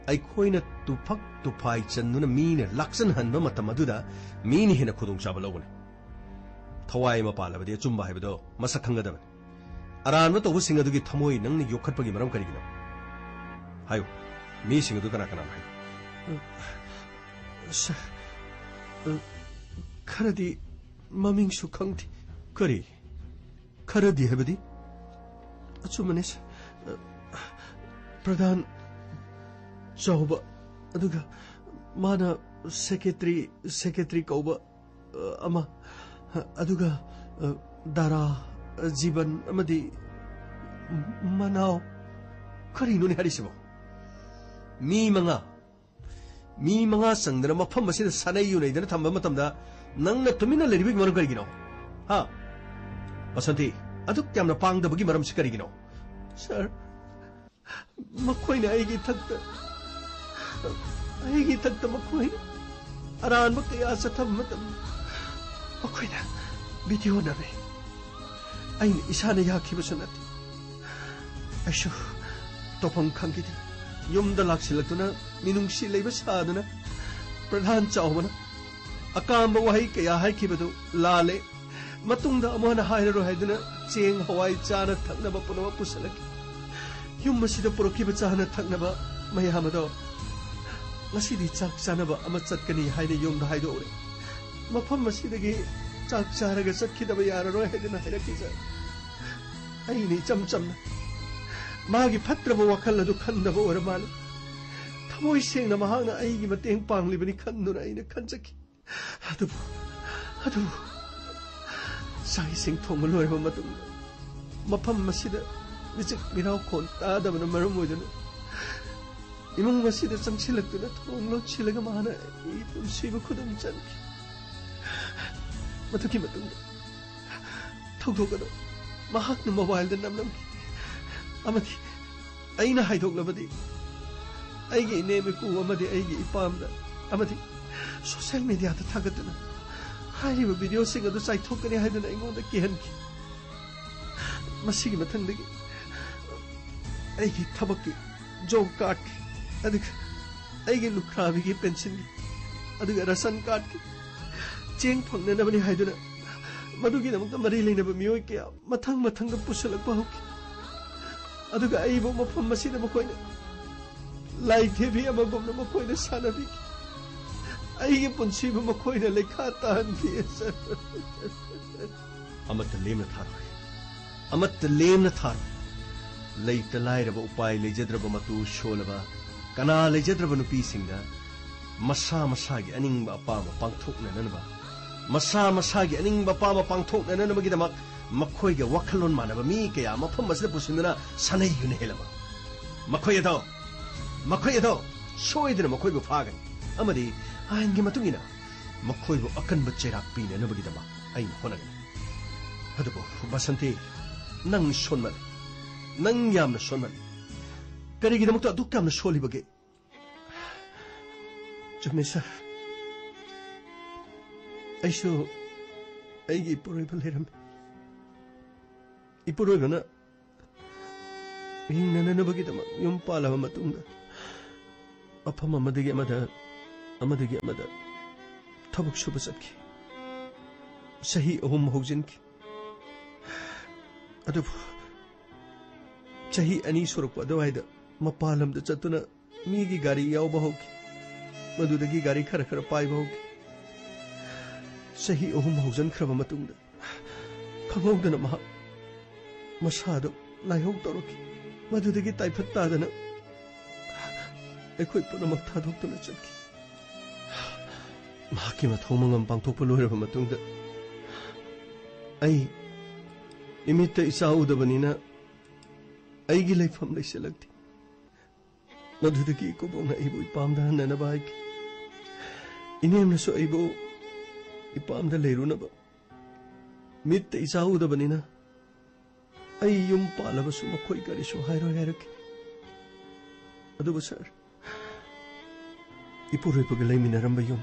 ꯑꯩꯈꯣꯏꯅ ꯇꯨꯐꯛ ꯇꯨꯐꯥꯏ ꯆꯟꯗꯨꯅ ꯃꯤꯅ ꯂꯥꯛꯆꯍꯟꯕ ꯃꯇꯝ ꯑꯗꯨꯗ ꯃꯤꯅ ꯍꯦꯟꯅ ꯈꯨꯗꯣꯡꯆꯥꯕ ꯂꯧꯒꯅꯤ꯫ ꯊꯋꯥꯏ ꯑꯃ ꯄꯥꯜꯂꯕꯗꯤ ꯑꯆꯨꯝꯕ ꯍꯥꯏꯕꯗꯣ ꯃꯁꯛ ꯈꯪꯒꯗꯕꯅꯤ꯫ ꯑꯔꯥꯟꯕ ꯇꯧꯕꯁꯤꯡ ꯑꯗꯨꯒꯤ ꯊꯃꯣꯏ ꯅꯪꯅ ꯌꯣꯛꯈꯠꯄꯒꯤ ꯃꯔꯝ ꯀꯔꯤꯒꯤꯅꯣ? ꯍꯥꯏꯌꯨ, ꯃꯤꯁꯤꯡ ꯑꯗꯨ ꯀꯅꯥ ꯀꯅꯥꯅꯣ ꯍꯥꯏꯌꯨ꯫ ꯁꯥꯔ, ꯈꯔꯗꯤ ꯃꯃꯤꯡꯁꯨ ꯈꯪꯗꯦ꯫ ꯀꯔꯤ? ꯈꯔꯗꯤ ꯍꯥꯏꯕꯗꯤ? ꯑꯆꯨꯝꯕꯅꯦ, ꯁꯥꯔ꯫ ꯄ꯭ꯔꯙꯥꯟ ꯆꯥꯎꯕ, ꯑꯗꯨꯒ ꯃꯥꯅ ꯁꯦꯀ꯭ꯔꯦꯇꯔꯤ, ꯁꯦꯀ꯭ꯔꯦꯇꯔꯤ ꯀꯧꯕ, ꯑꯃ, ꯑꯗꯨꯒ ꯗꯥꯔꯥ, ꯖꯤꯕꯟ ꯑꯃꯗꯤ ꯃꯅꯥꯎ꯫ ꯀꯔꯤꯅꯣꯅꯦ ꯍꯥꯏꯔꯤꯁꯤꯕꯣ? ꯃꯤ ꯃꯉꯥ, ꯃꯤ ꯃꯉꯥ ꯆꯪꯗꯅ ꯃꯐꯝ ꯑꯁꯤꯗ ꯁꯥꯟꯅꯩ ꯌꯨꯅꯩꯗꯅ ꯊꯝꯕ ꯃꯇꯝꯗ ꯅꯪꯅ ꯇꯨꯃꯤꯟꯅ ꯂꯩꯔꯤꯕꯒꯤ ꯃꯔꯝ ꯀꯔꯤꯒꯤꯅꯣ? ꯍꯥ? ꯕꯁꯟꯇꯤ, ꯑꯗꯨꯛ ꯌꯥꯝꯅ ꯄꯥꯡꯗꯕꯒꯤ ꯃꯔꯝꯁꯤ ꯀꯔꯤꯒꯤꯅꯣ? ꯁꯥꯔ, ꯃꯈꯣꯏꯅ ꯑꯩꯒꯤ ꯏꯊꯛꯇ, ꯑꯩꯒꯤ ꯏꯊꯛꯇ ꯃꯈꯣꯏꯅ ꯑꯔꯥꯟꯕ ꯀꯌꯥ ꯆꯠꯊꯕ ꯃꯇꯝꯗ ꯃꯈꯣꯏꯅ ꯚꯤꯗꯤꯑꯣ ꯅꯝꯃꯤ꯫ ꯑꯩꯅ ꯏꯁꯥꯅ ꯌꯥꯈꯤꯕꯁꯨ ꯅꯠꯇꯦ꯫ ꯑꯩꯁꯨ ꯇꯧꯐꯝ ꯈꯪꯈꯤꯗꯦ꯫ ꯌꯨꯝꯗ ꯂꯥꯛꯁꯤꯜꯂꯛꯇꯨꯅ ꯃꯤꯅꯨꯡꯁꯤ ꯂꯩꯕ ꯁꯥꯗꯨꯅ ꯄ꯭ꯔꯙꯥꯟ ꯆꯥꯎꯕꯅ ꯑꯀꯥꯝꯕ ꯋꯥꯍꯩ ꯀꯌꯥ ꯍꯥꯏꯈꯤꯕꯗꯨ ꯂꯥꯜꯂꯦ꯫ ꯃꯇꯨꯡꯗ ꯑꯃꯨꯛ ꯍꯟꯅ ꯍꯥꯏꯔꯔꯣꯏ ꯍꯥꯏꯗꯨꯅ ꯆꯦꯡ, ꯍꯋꯥꯏ, ꯆꯥꯅ ꯊꯛꯅꯕ ꯄꯨꯝꯅꯃꯛ ꯄꯨꯁꯤꯜꯂꯛꯈꯤ꯫ ꯌꯨꯝ ꯑꯁꯤꯗ ꯄꯨꯔꯛꯈꯤꯕ ꯆꯥꯅ ꯊꯛꯅꯕ ꯃꯌꯥꯝ ꯑꯗꯣ ꯉꯁꯤꯗꯤ ꯆꯥꯛ ꯆꯥꯅꯕ ꯑꯃ ꯆꯠꯀꯅꯤ ꯍꯥꯏꯅ ꯌꯨꯝꯗ ꯍꯥꯏꯗꯣꯛꯎꯔꯦ꯫ ꯃꯐꯝ ꯑꯁꯤꯗꯒꯤ ꯆꯥꯛ ꯆꯥꯔꯒ ꯆꯠꯈꯤꯗꯕ ꯌꯥꯔꯔꯣꯏ ꯍꯥꯏꯗꯨꯅ ꯍꯥꯏꯔꯛꯈꯤꯁꯦ꯫ ꯑꯩꯅ ꯏꯆꯝ ꯆꯝꯅ ꯃꯥꯒꯤ ꯐꯠꯇ꯭ꯔꯕ ꯋꯥꯈꯜ ꯑꯗꯨ ꯈꯟꯗꯕ ꯑꯣꯏꯔ ꯃꯥꯜꯂꯦ꯫ ꯊꯃꯣꯏ ꯁꯦꯡꯅ ꯃꯍꯥꯛꯅ ꯑꯩꯒꯤ ꯃꯇꯦꯡ ꯄꯥꯡꯂꯤꯕꯅꯤ ꯈꯟꯗꯨꯅ ꯑꯩꯅ ꯈꯟꯖꯈꯤ꯫ ꯑꯗꯨꯕꯨ, ꯑꯗꯨꯕꯨ, ꯆꯥꯛ ꯏꯁꯤꯡ ꯊꯣꯡꯕ ꯂꯣꯏꯔꯕ ꯃꯇꯨꯡꯗ ꯃꯐꯝ ꯑꯁꯤꯗ ꯃꯤꯆꯤꯛ ꯃꯤꯔꯥꯎ ꯈꯣꯟ ꯇꯥꯗꯕꯅ ꯃꯔꯝ ꯑꯣꯏꯗꯨꯅ ꯏꯃꯨꯡ ꯑꯁꯤꯗ ꯆꯪꯁꯤꯜꯂꯛꯇꯨꯅ ꯊꯣꯡ ꯂꯣꯟꯁꯤꯜꯂꯒ ꯃꯍꯥꯛꯅ ꯑꯩꯒꯤ ꯄꯨꯟꯁꯤꯕꯨ ꯈꯨꯗꯨꯝ ꯆꯟꯈꯤ꯫ ꯃꯗꯨꯒꯤ ꯃꯇꯨꯡꯗ ꯊꯧꯗꯣꯛ ꯑꯗꯨ ꯃꯍꯥꯛꯅ ꯃꯣꯕꯥꯏꯜꯗ ꯅꯝꯂꯝꯈꯤ ꯑꯃꯗꯤ ꯑꯩꯅ ꯍꯥꯏꯗꯣꯛꯂꯕꯗꯤ ꯑꯩꯒꯤ ꯏꯅꯦꯝ ꯏꯀꯨ ꯑꯃꯗꯤ ꯑꯩꯒꯤ ꯏꯄꯥꯝꯗ ꯑꯃꯗꯤ ꯁꯣꯁꯤꯌꯦꯜ ꯃꯤꯗꯤꯌꯥꯗ ꯊꯥꯒꯠꯇꯨꯅ ꯍꯥꯏꯔꯤꯕ ꯚꯤꯗꯤꯑꯣꯁꯤꯡ ꯑꯗꯨ ꯆꯥꯏꯊꯣꯛꯀꯅꯤ ꯍꯥꯏꯗꯨꯅ ꯑꯩꯉꯣꯟꯗ ꯀꯤꯍꯟꯈꯤ꯫ ꯃꯁꯤꯒꯤ ꯃꯊꯪꯗꯒꯤ ꯑꯩꯒꯤ ꯊꯕꯛꯀꯤ ꯖꯣꯕ ꯀꯥꯔꯗꯀꯤ ꯑꯗꯨꯒ ꯑꯩꯒꯤ ꯂꯨꯈ꯭ꯔꯥꯕꯤꯒꯤ ꯄꯦꯟꯁꯤꯟꯒꯤ ꯑꯗꯨꯒ ꯔꯥꯁꯟ ꯀꯥꯔꯗꯀꯤ ꯆꯦꯡ ꯐꯪꯅꯅꯕꯅꯤ ꯍꯥꯏꯗꯨꯅ ꯃꯗꯨꯒꯤꯗꯃꯛꯇ ꯃꯔꯤ ꯂꯩꯅꯕ ꯃꯤꯑꯣꯏ ꯀꯌꯥ ꯃꯊꯪ ꯃꯊꯪꯗ ꯄꯨꯁꯤꯜꯂꯛꯄ ꯍꯧꯈꯤ꯫ ꯑꯗꯨꯒ ꯑꯩꯕꯨ ꯃꯐꯝ ꯑꯁꯤꯗ ꯃꯈꯣꯏꯅ ꯂꯥꯏꯊꯦꯕꯤ ꯑꯃꯒꯨꯝꯅ ꯃꯈꯣꯏꯅ ꯁꯥꯟꯅꯕꯤꯈꯤ꯫ ꯑꯩꯒꯤ ꯄꯨꯟꯁꯤꯕꯨ ꯃꯈꯣꯏꯅ ꯂꯩꯈꯥ ꯇꯥꯍꯟꯈꯤ꯫ ꯑꯃꯠꯇ ꯂꯦꯝꯅ ꯊꯥꯔꯣꯏ꯫ ꯑꯃꯠꯇ ꯂꯦꯝꯅ ꯊꯥꯔꯣꯏ꯫ ꯂꯩꯇ ꯂꯥꯏꯔꯕ, ꯎꯄꯥꯏ ꯂꯩꯖꯗ꯭ꯔꯕ, ꯃꯇꯨ ꯁꯣꯜꯂꯕ, ꯀꯅꯥ ꯂꯩꯖꯗ꯭ꯔꯕ ꯅꯨꯄꯤꯁꯤꯡꯗ ꯃꯁꯥ ꯃꯁꯥꯒꯤ ꯑꯅꯤꯡꯕ ꯑꯄꯥꯝꯕ ꯄꯥꯡꯊꯣꯛꯅꯅꯕ, ꯃꯁꯥ ꯃꯁꯥꯒꯤ ꯑꯅꯤꯡꯕ ꯑꯄꯥꯝꯕ ꯄꯥꯡꯊꯣꯛꯅꯅꯕꯒꯤꯗꯃꯛ ꯃꯈꯣꯏꯒ ꯋꯥꯈꯜꯂꯣꯟ ꯃꯥꯟꯅꯕ ꯃꯤ ꯀꯌꯥ ꯃꯐꯝ ꯑꯁꯤꯗ ꯄꯨꯁꯤꯟꯗꯨꯅ ꯁꯥꯟꯅꯩ ꯌꯨꯅ ꯍꯦꯜꯂꯕ꯫ ꯃꯈꯣꯏ ꯑꯗꯣ, ꯃꯈꯣꯏ ꯑꯗꯣ ꯁꯣꯏꯗꯅ ꯃꯈꯣꯏꯕꯨ ꯐꯥꯒꯅꯤ ꯑꯃꯗꯤ ꯑꯥꯏꯟꯒꯤ ꯃꯇꯨꯡ ꯏꯟꯅ ꯃꯈꯣꯏꯕꯨ ꯑꯀꯟꯕ ꯆꯩꯔꯥꯛ ꯄꯤꯅꯅꯕꯒꯤꯗꯃꯛ ꯑꯩꯅ ꯍꯣꯠꯅꯒꯅꯤ꯫ ꯑꯗꯨꯕꯨ ꯕꯁꯟꯇꯤ, ꯅꯪ ꯁꯣꯟꯃꯜꯂꯤ꯫ ꯅꯪ ꯌꯥꯝꯅ ꯁꯣꯟꯃꯜꯂꯤ꯫ ꯀꯔꯤꯒꯤꯗꯃꯛꯇ ꯑꯗꯨꯛ ꯌꯥꯝꯅ ꯁꯣꯜꯂꯤꯕꯒꯦ? ꯆꯨꯝꯃꯦ, ꯁꯥꯔ꯫ ꯑꯩꯁꯨ ꯑꯩꯒꯤ ꯏꯄꯨꯔꯣꯏꯕ ꯂꯩꯔꯝꯃꯤ꯫ ꯏꯄꯨꯔꯣꯏꯕꯅ ꯍꯤꯡꯅꯅꯕꯒꯤꯗꯃꯛ ꯌꯨꯝ ꯄꯥꯜꯂꯕ ꯃꯇꯨꯡꯗ ꯃꯐꯝ ꯑꯃꯗꯒꯤ ꯑꯃꯗ, ꯑꯃꯗꯒꯤ ꯑꯃꯗ ꯊꯕꯛ ꯁꯨꯕ ꯆꯠꯈꯤ꯫ ꯆꯍꯤ ꯑꯍꯨꯝ ꯍꯧꯖꯤꯟꯈꯤ꯫ ꯑꯗꯨꯕꯨ ꯆꯍꯤ ꯑꯅꯤ ꯁꯨꯔꯛꯄ ꯑꯗꯨꯋꯥꯏꯗ ꯃꯄꯥꯟ ꯂꯝꯗ ꯆꯠꯇꯨꯅ ꯃꯤꯒꯤ ꯒꯥꯔꯤ ꯌꯥꯎꯕ ꯍꯧꯈꯤ꯫ ꯃꯗꯨꯗꯒꯤ ꯒꯥꯔꯤ ꯈꯔ ꯈꯔ ꯄꯥꯏꯕ ꯍꯧꯈꯤ꯫ ꯆꯍꯤ ꯑꯍꯨꯝ ꯍꯧꯖꯤꯟꯈ꯭ꯔꯕ ꯃꯇꯨꯡꯗ ꯈꯪꯍꯧꯗꯅ ꯃꯍꯥꯛ ꯃꯁꯥꯗꯨ ꯂꯥꯏꯍꯧ ꯇꯧꯔꯛꯈꯤ꯫ ꯃꯗꯨꯗꯒꯤ ꯇꯥꯏꯐꯠ ꯇꯥꯗꯅ ꯑꯩꯈꯣꯏ ꯄꯨꯝꯅꯃꯛ ꯊꯥꯗꯣꯛꯇꯨꯅ ꯆꯠꯈꯤ꯫ ꯃꯍꯥꯛꯀꯤ ꯃꯊꯧ ꯃꯉꯝ ꯄꯥꯡꯊꯣꯛꯄ ꯂꯣꯏꯔꯕ ꯃꯇꯨꯡꯗ ꯑꯩ ꯏꯃꯤꯠꯇ ꯏꯆꯥ ꯎꯗꯕꯅꯤꯅ ꯑꯩꯒꯤ ꯂꯩꯐꯝ ꯂꯩꯁꯤꯜꯂꯛꯇꯦ꯫ ꯃꯗꯨꯗꯒꯤ ꯏꯀꯨꯕꯣꯛꯅ ꯑꯩꯕꯨ ꯏꯄꯥꯝꯗ ꯍꯟꯅꯅꯕ ꯍꯥꯏꯈꯤ꯫ ꯏꯅꯦꯝꯅꯁꯨ ꯑꯩꯕꯨ ꯏꯄꯥꯝꯗ ꯂꯩꯔꯨꯅꯕ, ꯃꯤꯠꯇ ꯏꯆꯥ ꯎꯗꯕꯅꯤꯅ ꯑꯩ ꯌꯨꯝ ꯄꯥꯜꯂꯕꯁꯨ ꯃꯈꯣꯏ ꯀꯔꯤꯁꯨ ꯍꯥꯏꯔꯣꯏ ꯍꯥꯏꯔꯛꯈꯤ꯫ ꯑꯗꯨꯕꯨ ꯁꯥꯔ, ꯏꯄꯨꯔꯣꯏꯕꯒ ꯂꯩꯃꯤꯟꯅꯔꯝꯕ ꯌꯨꯝ,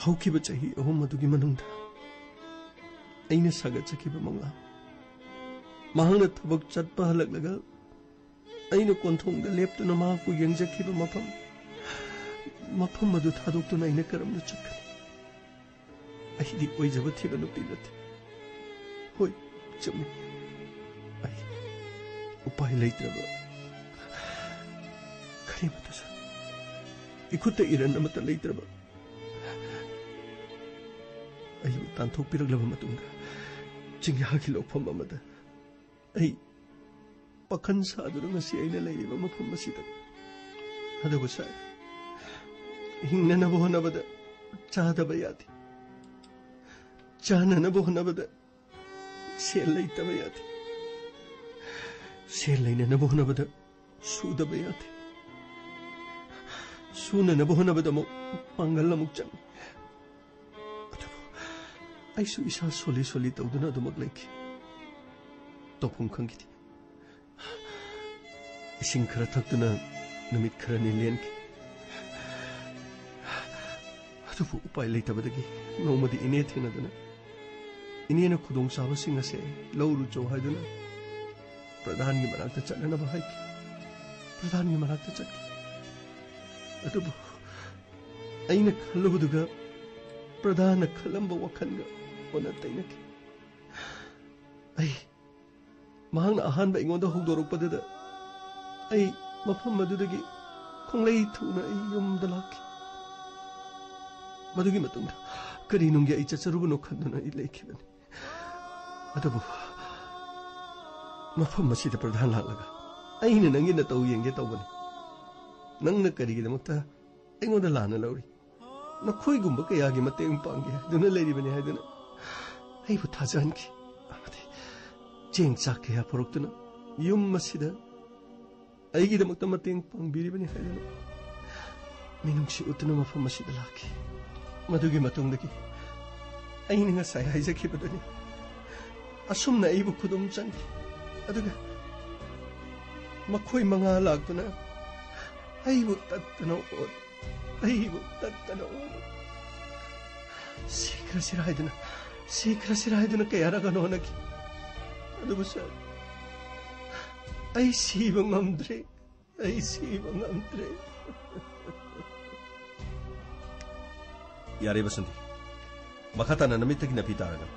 ꯍꯧꯈꯤꯕ ꯆꯍꯤ ꯑꯍꯨꯝ ꯑꯗꯨꯒꯤ ꯃꯅꯨꯡꯗ ꯑꯩꯅ ꯁꯥꯒꯠꯆꯈꯤꯕ ꯃꯪꯂꯥꯟ, ꯃꯍꯥꯛꯅ ꯊꯕꯛ ꯆꯠꯄ ꯍꯜꯂꯛꯂꯒ ꯑꯩꯅ ꯀꯣꯟꯊꯣꯡꯗ ꯂꯦꯞꯇꯨꯅ ꯃꯍꯥꯛꯄꯨ ꯌꯦꯡꯖꯈꯤꯕ ꯃꯐꯝ, ꯃꯐꯝ ꯑꯗꯨ ꯊꯥꯗꯣꯛꯇꯨꯅ ꯑꯩꯅ ꯀꯔꯝꯅ ꯆꯠꯀꯅꯤ? ꯑꯩꯗꯤ ꯑꯣꯏꯖꯕ ꯊꯤꯕ ꯅꯨꯄꯤ ꯅꯠꯇꯦ꯫ ꯍꯣꯏ, ꯆꯨꯝꯃꯤ꯫ ꯑꯩ ꯎꯄꯥꯏ ꯂꯩꯇ꯭ꯔꯕ ꯀꯔꯤꯃꯠꯇꯁꯨ, ꯏꯈꯨꯠꯇ ꯏꯔꯟ ꯑꯃꯠꯇ ꯂꯩꯇ꯭ꯔꯕ ꯑꯩꯕꯨ ꯇꯥꯟꯊꯣꯛꯄꯤꯔꯛꯂꯕ ꯃꯇꯨꯡꯗ ꯆꯤꯡꯌꯥꯒꯤ ꯂꯧꯐꯝ ꯑꯃꯗ ꯑꯩ ꯄꯥꯈꯟ ꯁꯥꯗꯨꯅ ꯉꯁꯤ ꯑꯩꯅ ꯂꯩꯔꯤꯕ ꯃꯐꯝ ꯑꯁꯤꯗ꯫ ꯑꯗꯨꯕꯨ ꯁꯥꯔ, ꯍꯤꯡꯅꯅꯕ ꯍꯣꯠꯅꯕꯗ ꯆꯥꯗꯕ ꯌꯥꯗꯦ꯫ ꯆꯥꯅꯅꯕ ꯍꯣꯠꯅꯕꯗ ꯁꯦꯜ ꯂꯩꯇꯕ ꯌꯥꯗꯦ꯫ ꯁꯦꯜ ꯂꯩꯅꯅꯕ ꯍꯣꯠꯅꯕꯗ ꯁꯨꯗꯕ ꯌꯥꯗꯦ꯫ ꯁꯨꯅꯅꯕ ꯍꯣꯠꯅꯕꯗ ꯑꯃꯨꯛ ꯄꯥꯡꯒꯜ ꯑꯃꯨꯛ ꯆꯪꯏ꯫ ꯑꯗꯨꯕꯨ ꯑꯩꯁꯨ ꯏꯁꯥ ꯁꯣꯜꯂꯤ ꯁꯣꯜꯂꯤ ꯇꯧꯗꯨꯅ ꯑꯗꯨꯃꯛ ꯂꯩꯈꯤ꯫ ꯇꯧꯐꯝ ꯈꯪꯈꯤꯗꯦ꯫ ꯏꯁꯤꯡ ꯈꯔ ꯊꯛꯇꯨꯅ ꯅꯨꯃꯤꯠ ꯈꯔꯅꯤ ꯂꯦꯟꯈꯤ꯫ ꯑꯗꯨꯕꯨ ꯎꯄꯥꯏ ꯂꯩꯇꯕꯗꯒꯤ ꯅꯣꯡꯃꯗꯤ ꯏꯅꯦ ꯊꯦꯡꯅꯗꯨꯅ, ꯏꯅꯦꯅ ꯈꯨꯗꯣꯡꯆꯥꯕꯁꯤꯡ ꯑꯁꯦ ꯂꯧꯔꯨꯆꯣ ꯍꯥꯏꯗꯨꯅ ꯄ꯭ꯔꯙꯥꯟꯒꯤ ꯃꯅꯥꯛꯇ ꯆꯠꯅꯅꯕ ꯍꯥꯏꯈꯤ꯫ ꯄ꯭ꯔꯙꯥꯟꯒꯤ ꯃꯅꯥꯛꯇ ꯆꯠꯈꯤ꯫ ꯑꯗꯨꯕꯨ ꯑꯩꯅ ꯈꯜꯂꯨꯕꯗꯨꯒ ꯄ꯭ꯔꯙꯥꯟꯅ ꯈꯜꯂꯝꯕ ꯋꯥꯈꯜꯒ ꯑꯣꯟꯅ ꯇꯩꯅꯈꯤ꯫ ꯑꯩ, ꯃꯍꯥꯛꯅ ꯑꯍꯥꯟꯕ ꯑꯩꯉꯣꯟꯗ ꯍꯧꯗꯣꯔꯛꯄꯗꯨꯗ ꯑꯩ ꯃꯐꯝ ꯑꯗꯨꯗꯒꯤ ꯈꯣꯡꯂꯩ ꯊꯨꯅ ꯑꯩ ꯌꯨꯝꯗ ꯂꯥꯛꯈꯤ꯫ ꯃꯗꯨꯒꯤ ꯃꯇꯨꯡꯗ ꯀꯔꯤ ꯅꯨꯡꯒꯤ ꯑꯩ ꯆꯠꯆꯔꯨꯕꯅꯣ ꯈꯟꯗꯨꯅ ꯑꯩ ꯂꯩꯈꯤꯕꯅꯤ꯫ ꯑꯗꯨꯕꯨ ꯃꯐꯝ ꯑꯁꯤꯗ ꯄ꯭ꯔꯙꯥꯟ ꯂꯥꯛꯂꯒ ꯑꯩꯅ ꯅꯪꯒꯤ ꯅꯇꯧ ꯌꯦꯡꯒꯦ ꯇꯧꯕꯅꯤ꯫ ꯅꯪꯅ ꯀꯔꯤꯒꯤꯗꯃꯛꯇ ꯑꯩꯉꯣꯟꯗ ꯂꯥꯟꯅ ꯂꯧꯔꯤ? ꯅꯈꯣꯏꯒꯨꯝꯕ ꯀꯌꯥꯒꯤ ꯃꯇꯦꯡ ꯄꯥꯡꯒꯦ ꯍꯥꯏꯗꯨꯅ ꯂꯩꯔꯤꯕꯅꯤ ꯍꯥꯏꯗꯨꯅ ꯑꯩꯕꯨ ꯊꯥꯖꯍꯟꯈꯤ꯫ ꯑꯃꯗꯤ ꯆꯦꯡ ꯆꯥꯛ ꯀꯌꯥ ꯄꯨꯔꯛꯇꯨꯅ ꯌꯨꯝ ꯑꯁꯤꯗ ꯑꯩꯒꯤꯗꯃꯛꯇ ꯃꯇꯦꯡ ꯄꯥꯡꯕꯤꯔꯤꯕꯅꯤ ꯍꯥꯏꯗꯨꯅ ꯃꯤꯅꯨꯡꯁꯤ ꯎꯠꯇꯨꯅ ꯃꯐꯝ ꯑꯁꯤꯗ ꯂꯥꯛꯈꯤ꯫ ꯃꯗꯨꯒꯤ ꯃꯇꯨꯡꯗꯒꯤ ꯑꯩꯅ ꯉꯁꯥꯏ ꯍꯥꯏꯖꯈꯤꯕꯗꯨꯅꯤ, ꯑꯁꯨꯝꯅ ꯑꯩꯕꯨ ꯈꯨꯗꯨꯝ ꯆꯟꯈꯤ꯫ ꯑꯗꯨꯒ ꯃꯈꯣꯏ ꯃꯉꯥ ꯂꯥꯛꯇꯨꯅ ꯑꯩꯕꯨ ꯇꯠꯇꯅ ꯑꯣꯠ ꯑꯩꯕꯨ ꯇꯠꯇꯅ ꯑꯣꯠ ꯁꯤꯈ꯭ꯔꯁꯤꯔ ꯍꯥꯏꯗꯨꯅ, ꯁꯤꯈ꯭ꯔꯁꯤꯔ ꯍꯥꯏꯗꯨꯅ ꯀꯌꯥꯔꯛ ꯍꯣꯠꯅꯈꯤ꯫ ꯑꯗꯨꯕꯨ ꯁꯥꯔ, ꯑꯩ ꯁꯤꯕ ꯉꯝꯗ꯭ꯔꯦ꯫ ꯑꯩ ꯁꯤꯕ ꯉꯝꯗ꯭ꯔꯦ꯫ ꯌꯥꯔꯦ ꯕꯁꯟꯇꯤ, ꯃꯈꯥ ꯇꯥꯅ ꯅꯃꯤꯠꯇꯒꯤ ꯅꯥꯄꯤ ꯇꯥꯔꯒꯅꯨ꯫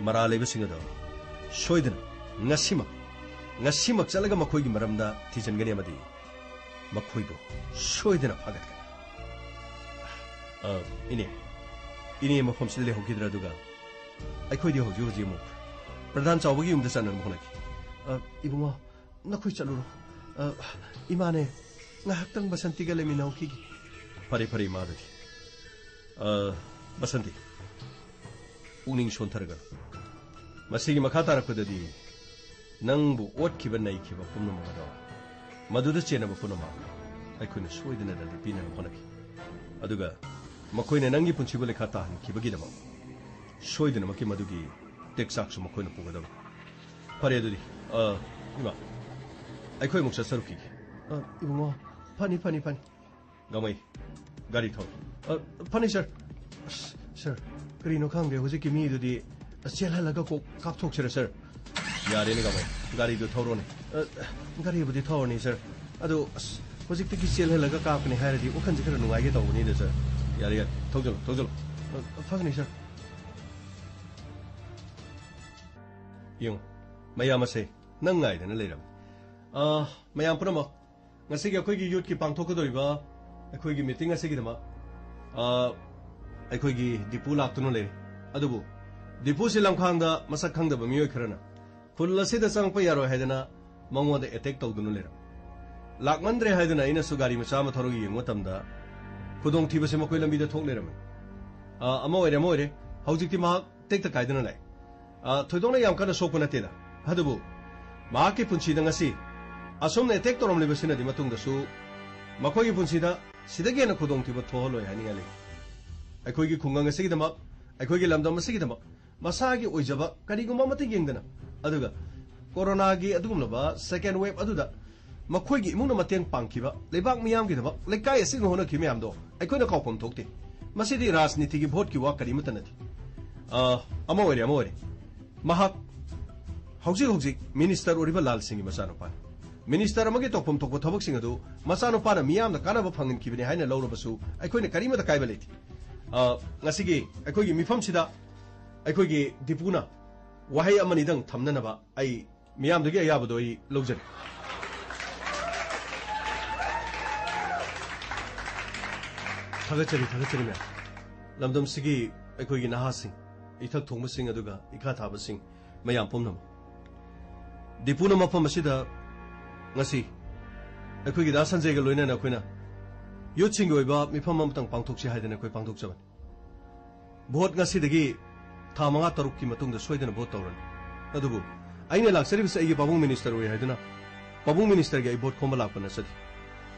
ꯃꯔꯥꯜ ꯂꯩꯕꯁꯤꯡ ꯑꯗꯣ ꯁꯣꯏꯗꯅ ꯉꯁꯤꯃꯛ, ꯉꯁꯤꯃꯛ ꯆꯠꯂꯒ ꯃꯈꯣꯏꯒꯤ ꯃꯔꯝꯗ ꯊꯤꯖꯤꯟꯒꯅꯤ ꯑꯃꯗꯤ ꯃꯈꯣꯏꯕꯨ ꯁꯣꯏꯗꯅ ꯐꯥꯒꯠꯀꯅꯤ꯫ ꯑ, ꯏꯅꯦ, ꯏꯅꯦ ꯃꯐꯝꯁꯤꯗ ꯂꯩꯍꯧꯈꯤꯗ꯭ꯔꯥ? ꯑꯗꯨꯒ ꯑꯩꯈꯣꯏꯗꯤ ꯍꯧꯖꯤꯛ ꯍꯧꯖꯤꯛ ꯑꯃꯨꯛ ꯄ꯭ꯔꯙꯥꯟ ꯆꯥꯎꯕꯒꯤ ꯌꯨꯝꯗ ꯆꯠꯅꯅꯕ ꯍꯣꯠꯅꯈꯤ꯫ ꯑ, ꯏꯕꯨꯡꯉꯣ, ꯅꯈꯣꯏ ꯆꯠꯂꯨꯔꯣ꯫ ꯑ, ꯏꯃꯥꯅꯦ, ꯉꯥꯏꯍꯥꯛꯇꯪ ꯕꯁꯟꯇꯤꯒ ꯂꯩꯃꯤꯟꯅꯍꯧꯈꯤꯒꯦ꯫ ꯐꯔꯦ, ꯐꯔꯦ, ꯏꯃꯥ, ꯑꯗꯨꯗꯤ꯫ ꯑ, ꯕꯁꯟꯇꯤ, ꯄꯨꯛꯅꯤꯡ ꯁꯣꯟꯊꯔꯒꯅꯨ꯫ ꯃꯁꯤꯒꯤ ꯃꯈꯥ ꯇꯥꯔꯛꯄꯗꯗꯤ ꯅꯪꯕꯨ ꯑꯣꯠꯈꯤꯕ ꯅꯩꯈꯤꯕ ꯄꯨꯝꯅꯃꯛ ꯑꯗꯣ ꯃꯗꯨꯗ ꯆꯦꯟꯅꯕ ꯄꯨꯝꯅꯃꯛ ꯑꯩꯈꯣꯏꯅ ꯁꯣꯏꯗꯅ ꯗꯟꯗꯤ ꯄꯤꯅꯕ ꯍꯣꯠꯅꯈꯤ꯫ ꯑꯗꯨꯒ ꯃꯈꯣꯏꯅ ꯅꯪꯒꯤ ꯄꯨꯟꯁꯤꯕꯨ ꯂꯩꯈꯥ ꯇꯥꯍꯟꯈꯤꯕꯒꯤꯗꯃꯛ ꯁꯣꯏꯗꯅꯃꯛꯀꯤ ꯃꯗꯨꯒꯤ ꯇꯦꯛꯆꯥꯛꯁꯨ ꯃꯈꯣꯏꯅ ꯄꯨꯒꯗꯕꯅꯤ꯫ ꯐꯔꯦ ꯑꯗꯨꯗꯤ, ꯑ, ꯏꯃꯥ, ꯑꯩꯈꯣꯏ ꯑꯃꯨꯛ ꯆꯠꯆꯔꯨꯈꯤꯒꯦ꯫ ꯑ, ꯏꯕꯨꯡꯉꯣ, ꯐꯅꯤ, ꯐꯅꯤ, ꯐꯅꯤ꯫ ꯒꯥꯡꯃꯩ, ꯒꯥꯔꯤ ꯊꯧꯔꯣ꯫ ꯑ, ꯐꯅꯤ, ꯁꯥꯔ꯫ ꯑꯁ, ꯁꯥꯔ, ꯀꯔꯤꯅꯣ ꯈꯪꯗꯦ, ꯍꯧꯖꯤꯛꯀꯤ ꯃꯤꯗꯨꯗꯤ, ꯑꯁ, ꯆꯦꯜꯍꯜꯂꯒ ꯀꯣꯛ ꯀꯥꯞꯊꯣꯛꯁꯤꯔ, ꯁꯥꯔ? ꯌꯥꯔꯦꯅꯦ, ꯀꯥꯃꯩ, ꯒꯥꯔꯤꯗꯨ ꯊꯧꯔꯣꯅꯦ꯫ ꯑ, ꯒꯥꯔꯤꯕꯨꯗꯤ ꯊꯧꯔꯅꯤ, ꯁꯥꯔ꯫ ꯑꯗꯣ, ꯑꯁ, ꯍꯧꯖꯤꯛꯇꯒꯤ ꯆꯦꯜꯍꯜꯂꯒ ꯀꯥꯞꯀꯅꯤ ꯍꯥꯏꯔꯗꯤ ꯋꯥꯈꯜꯁꯦ ꯈꯔ ꯅꯨꯡꯉꯥꯏꯒꯦ ꯇꯧꯕꯅꯤꯗ, ꯁꯥꯔ꯫ ꯌꯥꯔꯦ, ꯌꯥꯔꯦ, ꯊꯧꯖꯜꯂꯣ, ꯊꯧꯖꯜꯂꯣ꯫ ꯑ, ꯐꯒꯅꯤ, ꯁꯥꯔ꯫ ꯌꯦꯡꯉꯣ, ꯃꯌꯥꯝ ꯑꯁꯦ ꯅꯪ ꯉꯥꯏꯗꯅ ꯂꯩꯔꯝꯃꯤ꯫ ꯑ, ꯃꯌꯥꯝ ꯄꯨꯝꯅꯃꯛ, ꯉꯁꯤꯒꯤ ꯑꯩꯈꯣꯏꯒꯤ ꯌꯨꯠꯀꯤ ꯄꯥꯡꯊꯣꯛꯀꯗꯧꯔꯤꯕ ꯑꯩꯈꯣꯏꯒꯤ ꯃꯤꯇꯤꯡ ꯑꯁꯤꯒꯤꯗꯃꯛ, ꯑ, ꯑꯩꯈꯣꯏꯒꯤ ꯗꯤꯄꯨ ꯂꯥꯛꯇꯨꯅ ꯂꯩꯔꯦ꯫ ꯑꯗꯨꯕꯨ ꯗꯤꯄꯨꯁꯤ ꯂꯝꯈꯥꯡꯗ ꯃꯁꯛ ꯈꯪꯗꯕ ꯃꯤꯑꯣꯏ ꯈꯔꯅ ꯈꯨꯜ ꯑꯁꯤꯗ ꯆꯪꯉꯛꯄ ꯌꯥꯔꯣꯏ ꯍꯥꯏꯗꯅ ꯃꯉꯣꯟꯗ ꯑꯦꯇꯦꯛ ꯇꯧꯗꯨꯅ ꯂꯩꯔꯝꯃꯤ꯫ ꯂꯥꯛꯃꯟꯗ꯭ꯔꯦ ꯍꯥꯏꯗꯨꯅ ꯑꯩꯅꯁꯨ ꯒꯥꯔꯤ ꯃꯆꯥ ꯑꯃ ꯊꯧꯔꯒ ꯌꯦꯡꯕ ꯃꯇꯝꯗ ꯈꯨꯗꯣꯡꯊꯤꯕꯁꯦ ꯃꯈꯣꯏ ꯂꯝꯕꯤꯗ ꯊꯣꯛ ꯂꯩꯔꯝꯃꯤ꯫ ꯑ, ꯑꯃ ꯑꯣꯏꯔꯦ, ꯑꯃ ꯑꯣꯏꯔꯦ꯫ ꯍꯧꯖꯤꯛꯇꯤ ꯃꯍꯥꯛ ꯇꯦꯛꯇ ꯀꯥꯏꯗꯅ ꯂꯩ꯫ ꯑ, ꯊꯣꯏꯗꯣꯛꯅ ꯌꯥꯝ ꯀꯟꯅ ꯁꯣꯛꯄ ꯅꯠꯇꯦꯗ꯫ ꯑꯗꯨꯕꯨ ꯃꯍꯥꯛꯀꯤ ꯄꯨꯟꯁꯤꯗ ꯉꯁꯤ ꯑꯁꯨꯝꯅ ꯑꯦꯇꯦꯛ ꯇꯧꯔꯝꯂꯤꯕꯁꯤꯅꯗꯤ ꯃꯇꯨꯡꯗꯁꯨ ꯃꯈꯣꯏꯒꯤ ꯄꯨꯟꯁꯤꯗ ꯁꯤꯗꯒꯤ ꯍꯦꯟꯅ ꯈꯨꯗꯣꯡꯊꯤꯕ ꯊꯣꯛꯍꯜꯂꯣꯏ ꯍꯥꯏꯅꯤꯡꯉꯥꯏ ꯂꯩ꯫ ꯑꯩꯈꯣꯏꯒꯤ ꯈꯨꯡꯒꯪ ꯑꯁꯤꯒꯤꯗꯃꯛ, ꯑꯩꯈꯣꯏꯒꯤ ꯂꯝꯗꯝ ꯑꯁꯤꯒꯤꯗꯃꯛ ꯃꯁꯥꯒꯤ ꯑꯣꯏꯖꯕ ꯀꯔꯤꯒꯨꯝꯕ ꯑꯃꯠꯇ ꯌꯦꯡꯗꯅ, ꯑꯗꯨꯒ ꯀꯣꯔꯣꯅꯥꯒꯤ ꯑꯗꯨꯒꯨꯝꯂꯕ ꯁꯦꯀꯦꯟ ꯋꯦꯕ ꯑꯗꯨꯗ ꯃꯈꯣꯏꯒꯤ ꯏꯃꯨꯡꯅ ꯃꯇꯦꯡ ꯄꯥꯡꯈꯤꯕ, ꯂꯩꯕꯥꯛ ꯃꯤꯌꯥꯝꯒꯤꯗꯃꯛ ꯂꯩꯀꯥꯏ ꯑꯁꯤꯅ ꯍꯣꯠꯅꯈꯤꯕ ꯃꯌꯥꯝꯗꯣ ꯑꯩꯈꯣꯏꯅ ꯀꯥꯎꯐꯝ ꯊꯣꯛꯇꯦ꯫ ꯃꯁꯤꯗꯤ ꯔꯥꯖꯅꯤꯇꯤꯒꯤ ꯚꯣꯠꯀꯤ ꯋꯥ ꯀꯔꯤꯃꯠꯇ ꯅꯠꯇꯦ꯫ ꯑ, ꯑꯃ ꯑꯣꯏꯔꯦ, ꯑꯃ ꯑꯣꯏꯔꯦ꯫ ꯃꯍꯥꯛ ꯍꯧꯖꯤꯛ ꯍꯧꯖꯤꯛ ꯃꯤꯅꯤꯁꯇꯔ ꯑꯣꯏꯔꯤꯕ ꯂꯥꯜ ꯁꯤꯡꯒꯤ ꯃꯆꯥꯅꯨꯄꯥꯅꯤ꯫ ꯃꯤꯅꯤꯁꯇꯔ ꯑꯃꯒꯤ ꯇꯧꯐꯝ ꯊꯣꯛꯄ ꯊꯕꯛꯁꯤꯡ ꯑꯗꯨ ꯃꯆꯥꯅꯨꯄꯥꯅ ꯃꯤꯌꯥꯝꯅ ꯀꯥꯟꯅꯕ ꯐꯪꯍꯟꯈꯤꯕꯅꯤ ꯍꯥꯏꯅ ꯂꯧꯔꯕꯁꯨ ꯑꯩꯈꯣꯏꯅ ꯀꯔꯤꯃꯠꯇ ꯀꯥꯏꯕ ꯂꯩꯇꯦ꯫ ꯑ, ꯉꯁꯤꯒꯤ ꯑꯩꯈꯣꯏꯒꯤ ꯃꯤꯐꯝꯁꯤꯗ ꯑꯩꯈꯣꯏꯒꯤ ꯗꯤꯄꯨꯅ ꯋꯥꯍꯩ ꯑꯃꯅꯤꯗꯪ ꯊꯝꯅꯅꯕ ꯑꯩ ꯃꯤꯌꯥꯝꯗꯒꯤ ꯑꯌꯥꯕꯗꯣ ꯑꯩ ꯂꯧꯖꯔꯤ꯫ ꯊꯥꯒꯠꯆꯔꯤ, ꯊꯥꯒꯠꯆꯔꯤ, ꯃꯌꯥꯝ꯫ ꯂꯝꯗꯝꯁꯤꯒꯤ ꯑꯩꯈꯣꯏꯒꯤ ꯅꯍꯥꯁꯤꯡ, ꯏꯊꯛ ꯊꯣꯡꯕꯁꯤꯡ, ꯑꯗꯨꯒ ꯏꯈꯥ ꯊꯥꯕꯁꯤꯡ, ꯃꯌꯥꯝ ꯄꯨꯝꯅꯃꯛ, ꯗꯤꯄꯨꯅ ꯃꯐꯝ ꯑꯁꯤꯗ ꯉꯁꯤ ꯑꯩꯈꯣꯏꯒꯤ ꯗꯥ ꯁꯟꯖꯌꯒ ꯂꯣꯏꯅꯅ ꯑꯩꯈꯣꯏꯅ ꯌꯨꯠꯁꯤꯡꯒꯤ ꯑꯣꯏꯕ ꯃꯤꯐꯝ ꯑꯃꯇꯪ ꯄꯥꯡꯊꯣꯛꯁꯤ ꯍꯥꯏꯗꯅ ꯑꯩꯈꯣꯏ ꯄꯥꯡꯊꯣꯛꯆꯕꯅꯤ꯫ ꯚꯣꯠ ꯉꯁꯤꯗꯒꯤ ꯊꯥ ꯃꯉꯥ ꯇꯔꯨꯛꯀꯤ ꯃꯇꯨꯡꯗ ꯁꯣꯏꯗꯅ ꯚꯣꯠ ꯇꯧꯔꯅꯤ꯫ ꯑꯗꯨꯕꯨ ꯑꯩꯅ ꯂꯥꯛꯆꯔꯤꯕꯁꯤ ꯑꯩꯒꯤ ꯄꯥꯕꯨꯡ ꯃꯤꯅꯤꯁꯇꯔ ꯑꯣꯏ ꯍꯥꯏꯗꯨꯅ ꯄꯥꯕꯨꯡ ꯃꯤꯅꯤꯁꯇꯔꯒꯤ ꯑꯩ ꯚꯣꯠ ꯈꯣꯝꯕ ꯂꯥꯛꯄ ꯅꯠꯆꯗꯦ꯫